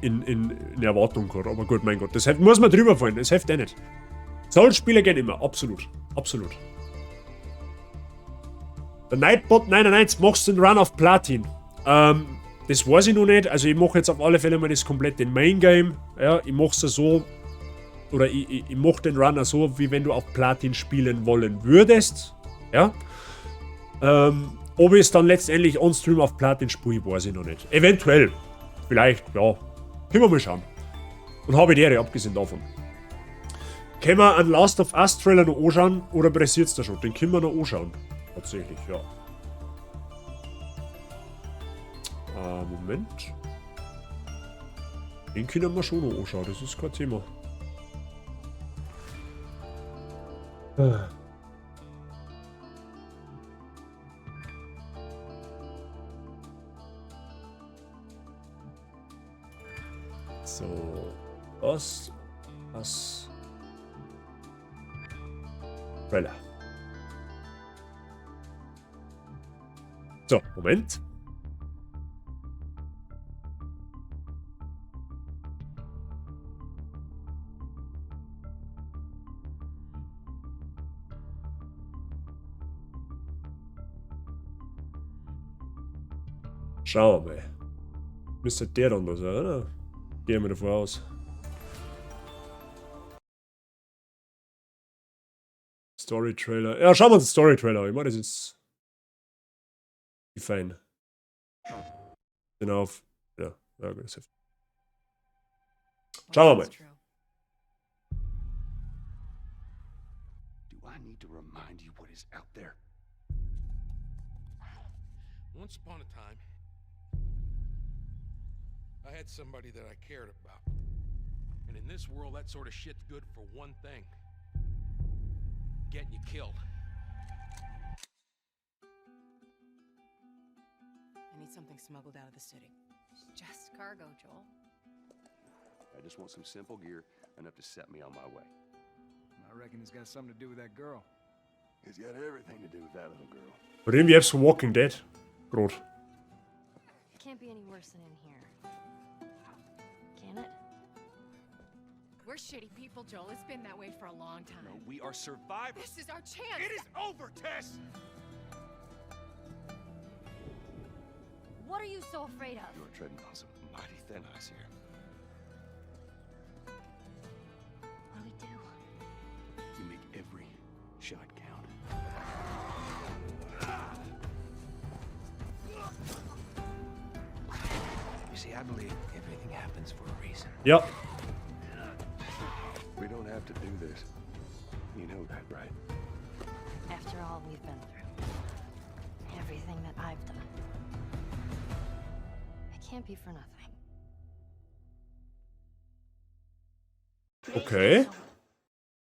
in Erwartung gehabt. Aber gut, mein Gott, das muss man drüber fallen. Das hilft eh nicht. Souls-Spiele gehen immer, absolut. Absolut. Der Nightbot 99, machst du den Run auf Platin? Das weiß ich noch nicht. Also ich mach jetzt auf alle Fälle mal das komplette Main Game. Ja, ich mach's ja so, oder ich mach den Runner so, wie wenn du auf Platin spielen wollen würdest. Ja. Ob ich es dann letztendlich on-stream auf Platin spiele, weiß ich noch nicht. Eventuell. Vielleicht, ja. Können wir mal schauen. Und habe die Ehre, abgesehen davon. Können wir einen Last of Us Trailer noch anschauen oder pressiert's da schon? Den können wir noch anschauen. Tatsächlich, ja. Moment. Den können wir schon noch anschauen, das ist kein Thema. So. Was? Was? Trailer. So, Moment. Schauen wir mal. Müsste der dann da sein, oder? Gehen wir davon aus. Story Trailer. Ja, schauen wir uns den Story Trailer an. Ich meine, das ist fein. Genau. Auf. Ja, ja, gut, das hilft. Schauen wir mal. Do I need to remind you what is out there? Once upon a time, I had somebody that I cared about. And in this world, that sort of shit's good for one thing. Getting you killed. I need something smuggled out of the city. It's just cargo, Joel. I just want some simple gear, enough to set me on my way. I reckon it's got something to do with that girl. It's got everything to do with that little girl. But irgendwie hab's von Walking Dead. Grad. It can't be any worse than in here. Can it? We're shitty people, Joel. It's been that way for a long time. No, we are survivors. This is our chance. It is over, Tess! What are you so afraid of? You are treading on some mighty thin ice here. What do we do? You make every shot count. You see, I believe everything happens for a reason. Ja. We don't have to do this. You know that, right? After all we've been through, everything that I've done, it can't be for nothing. Okay.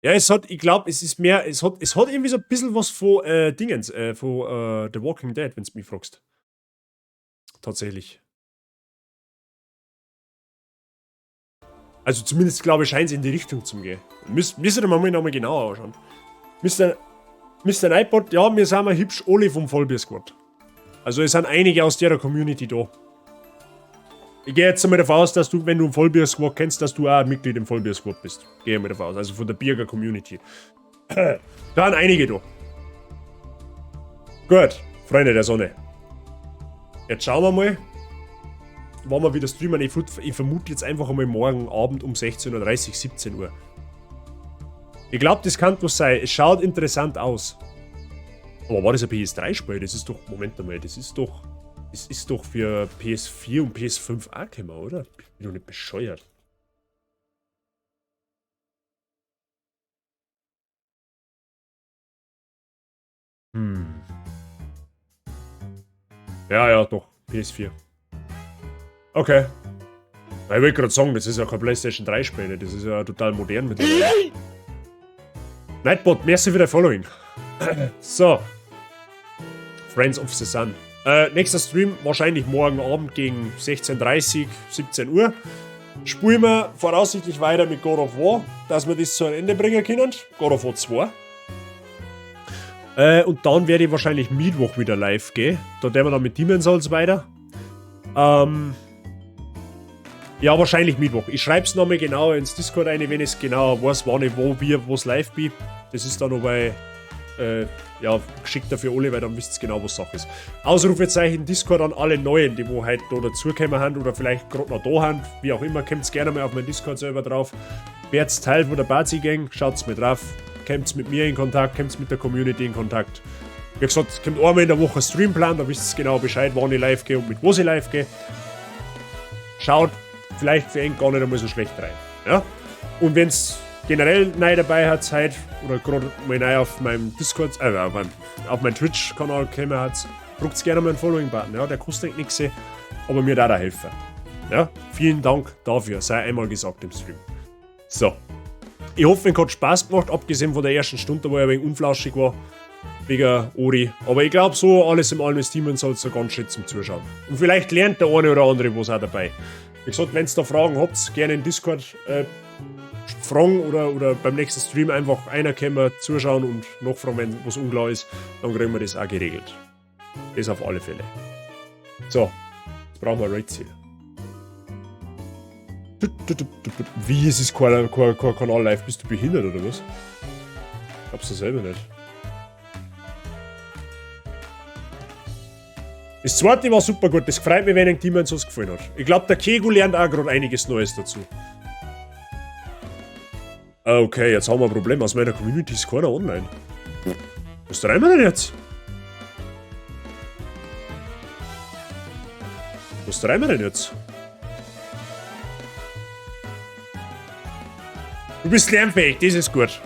Ja, es hat, ich glaub, es ist mehr, es hat irgendwie so ein bisschen was von Dingens, von The Walking Dead, wenn's mich fragst. Tatsächlich. Also zumindest, glaube ich, scheint's in die Richtung zu gehen. Müsst ihr mal nochmal genauer anschauen. Mister Nightbot, ja, wir sind mal hübsch alle vom Vollbier Squad. Also es sind einige aus der Community da. Ich gehe jetzt einmal davon aus, dass du, wenn du einen Vollbier Squad kennst, dass du auch ein Mitglied im Vollbier Squad bist. Gehe ich mal davon aus, also von der Birger Community. Da sind einige da. Gut, Freunde der Sonne. Jetzt schauen wir mal, wann wir wieder streamen. Ich vermute jetzt einfach einmal morgen Abend um 16:30 Uhr, 17 Uhr. Ich glaube, das kann was sein. Es schaut interessant aus. Aber war das ein PS3-Spiel? Das ist doch. Moment einmal, das ist doch. Das ist doch für PS4 und PS5 auch gekommen, oder? Ich bin doch nicht bescheuert. Ja, ja, doch. PS4. Okay. Ich wollte gerade sagen, das ist ja kein PlayStation 3 Spiel, das ist ja total modern mittlerweile. Nightbot, merci für dein Following. So. Friends of the Sun. Nächster Stream wahrscheinlich morgen Abend gegen 16:30, 17 Uhr. Spielen wir voraussichtlich weiter mit God of War, dass wir das zu einem Ende bringen können. God of War 2. Und dann werde ich wahrscheinlich Mittwoch wieder live gehen. Da werden wir dann mit Demon's Souls weiter. Ja, wahrscheinlich Mittwoch. Ich schreib's nochmal genauer ins Discord rein, wenn ich's genauer weiß, wann ich wo, wie, wo's live bin. Das ist dann noch bei ja, geschickter für alle, weil dann wisst ihr genau, was Sache ist. Ausrufezeichen Discord an alle Neuen, die wo halt da dazugekommen haben oder vielleicht grad noch da haben, wie auch immer, kommt's gerne mal auf meinen Discord selber drauf. Werd's Teil von der Bazi-Gang, schaut's mal drauf, kommt's mit mir in Kontakt, kommt's mit der Community in Kontakt. Wie gesagt, es kommt einmal in der Woche Streamplan, da wisst ihr genau Bescheid, wann ich live gehe und mit was ich live gehe. Schaut vielleicht für ihn gar nicht einmal so schlecht rein. Ja? Und wenn's generell neu dabei hat, Zeit oder grad mal neu auf meinem Discord, auf meinem Twitch-Kanal gekommen hat, drückt's gerne mal einen Following-Button. Ja? Der kostet nichts, aber mir da da helfen. Ja? Vielen Dank dafür, sei einmal gesagt im Stream. So. Ich hoffe, es hat Spaß gemacht, abgesehen von der ersten Stunde, wo ich ein wenig unflauschig war, wegen Ori. Aber ich glaub, so alles im allem ist Demon's Souls so ganz schön zum Zuschauen. Und vielleicht lernt der eine oder andere was auch dabei. Wie gesagt, wenn's da Fragen habt, gerne in Discord fragen oder beim nächsten Stream einfach einer kommen, zuschauen und nachfragen, wenn was unklar ist, dann kriegen wir das auch geregelt. Das auf alle Fälle. So, jetzt brauchen wir Raid-Ziel. Wie, es ist kein Kanal live? Bist du behindert oder was? Glaubst du selber nicht. Das zweite war super gut, das freut mich, wenn ein Demon's Souls gefallen hat. Ich glaub, der Kego lernt auch grad einiges Neues dazu. Okay, jetzt haben wir ein Problem. Aus meiner Community ist keiner online. Was treiben wir denn jetzt? Was treiben wir denn jetzt? Du bist lernfähig, das ist gut.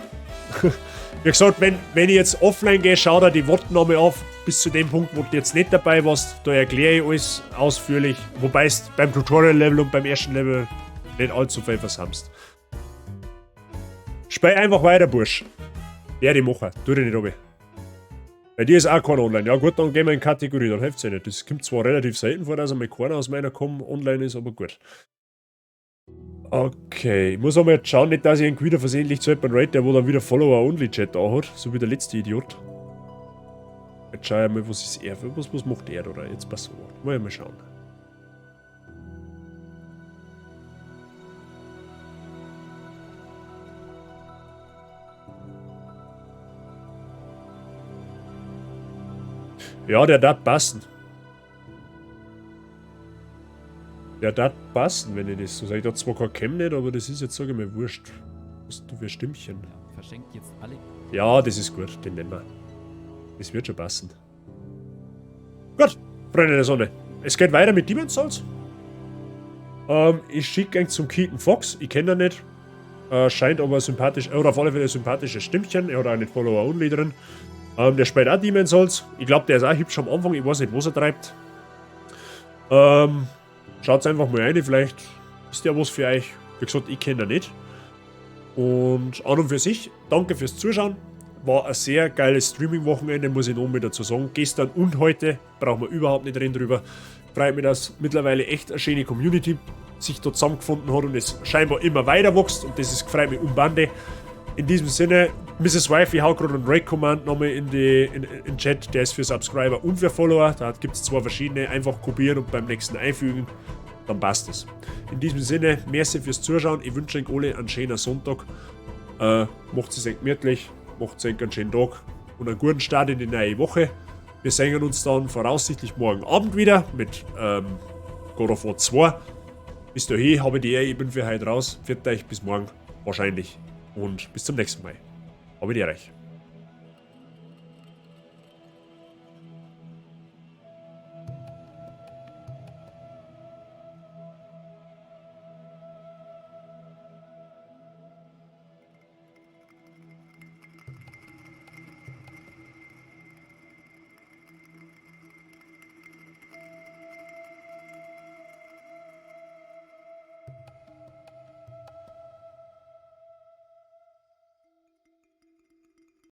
Wie gesagt, wenn ich jetzt offline gehe, schau dir die Wortnahme auf, bis zu dem Punkt, wo du jetzt nicht dabei warst. Da erkläre ich alles ausführlich. Wobei es beim Tutorial-Level und beim ersten Level nicht allzu viel versammst. Spiel einfach weiter, Bursch. Werde ich machen. Tu dich nicht runter. Bei dir ist auch keiner online. Ja gut, dann gehen wir in Kategorie, dann hilft's ja nicht. Das kommt zwar relativ selten vor, dass einmal keiner aus meiner Com online ist, aber gut. Okay, ich muss aber jetzt schauen, nicht, dass ich ihn wieder versehentlich zu jemandem raid, der wo dann wieder Follower-Only-Chat da hat, so wie der letzte Idiot. Jetzt schau ich mal, was ist er für, was macht er da? Jetzt pass auf, mal schauen. Ja, der darf passen. Der darf passen, wenn ich das so sage. Ich hab zwar kein Cam nicht, aber das ist jetzt, sag ich mal, wurscht. Was du für Stimmchen? Ja, verschenkt jetzt alle. Ja, das ist gut, den nehmen wir. Das wird schon passen. Gut, Freunde der Sonne. Es geht weiter mit Demon's Souls. Ich schicke ihn zum Keaton Fox. Ich kenn ihn nicht. Scheint aber sympathisch, oder auf alle Fälle ein sympathisches Stimmchen. Er hat auch nicht Follower-Only drin. Der spielt auch Demon's Souls. Ich glaub, der ist auch hübsch am Anfang. Ich weiß nicht, was er treibt. Schaut's einfach mal rein. Vielleicht ist der was für euch. Wie gesagt, ich kenn ihn nicht. Und an und für sich, danke fürs Zuschauen. War ein sehr geiles Streaming-Wochenende, muss ich noch mal dazu sagen. Gestern und heute brauchen wir überhaupt nicht reden drüber. Freut mich, dass mittlerweile echt eine schöne Community sich da zusammengefunden hat und es scheinbar immer weiter wächst. Und das ist, freut mich um Bande. In diesem Sinne, Misses Wife, ich hau grad einen Raid-Command nochmal in den Chat. Der ist für Subscriber und für Follower. Da gibt's zwei verschiedene. Einfach kopieren und beim nächsten einfügen. Dann passt es. In diesem Sinne, merci fürs Zuschauen. Ich wünsche euch alle einen schönen Sonntag. Macht es euch gemütlich. Macht euch einen schönen Tag und einen guten Start in die neue Woche. Wir sehen uns dann voraussichtlich morgen Abend wieder mit God of War 2. Bis dahin habe ich die Ehre, ich bin für heute raus. Pfiat euch, bis morgen wahrscheinlich. Und bis zum nächsten Mal. Habe die Ehre.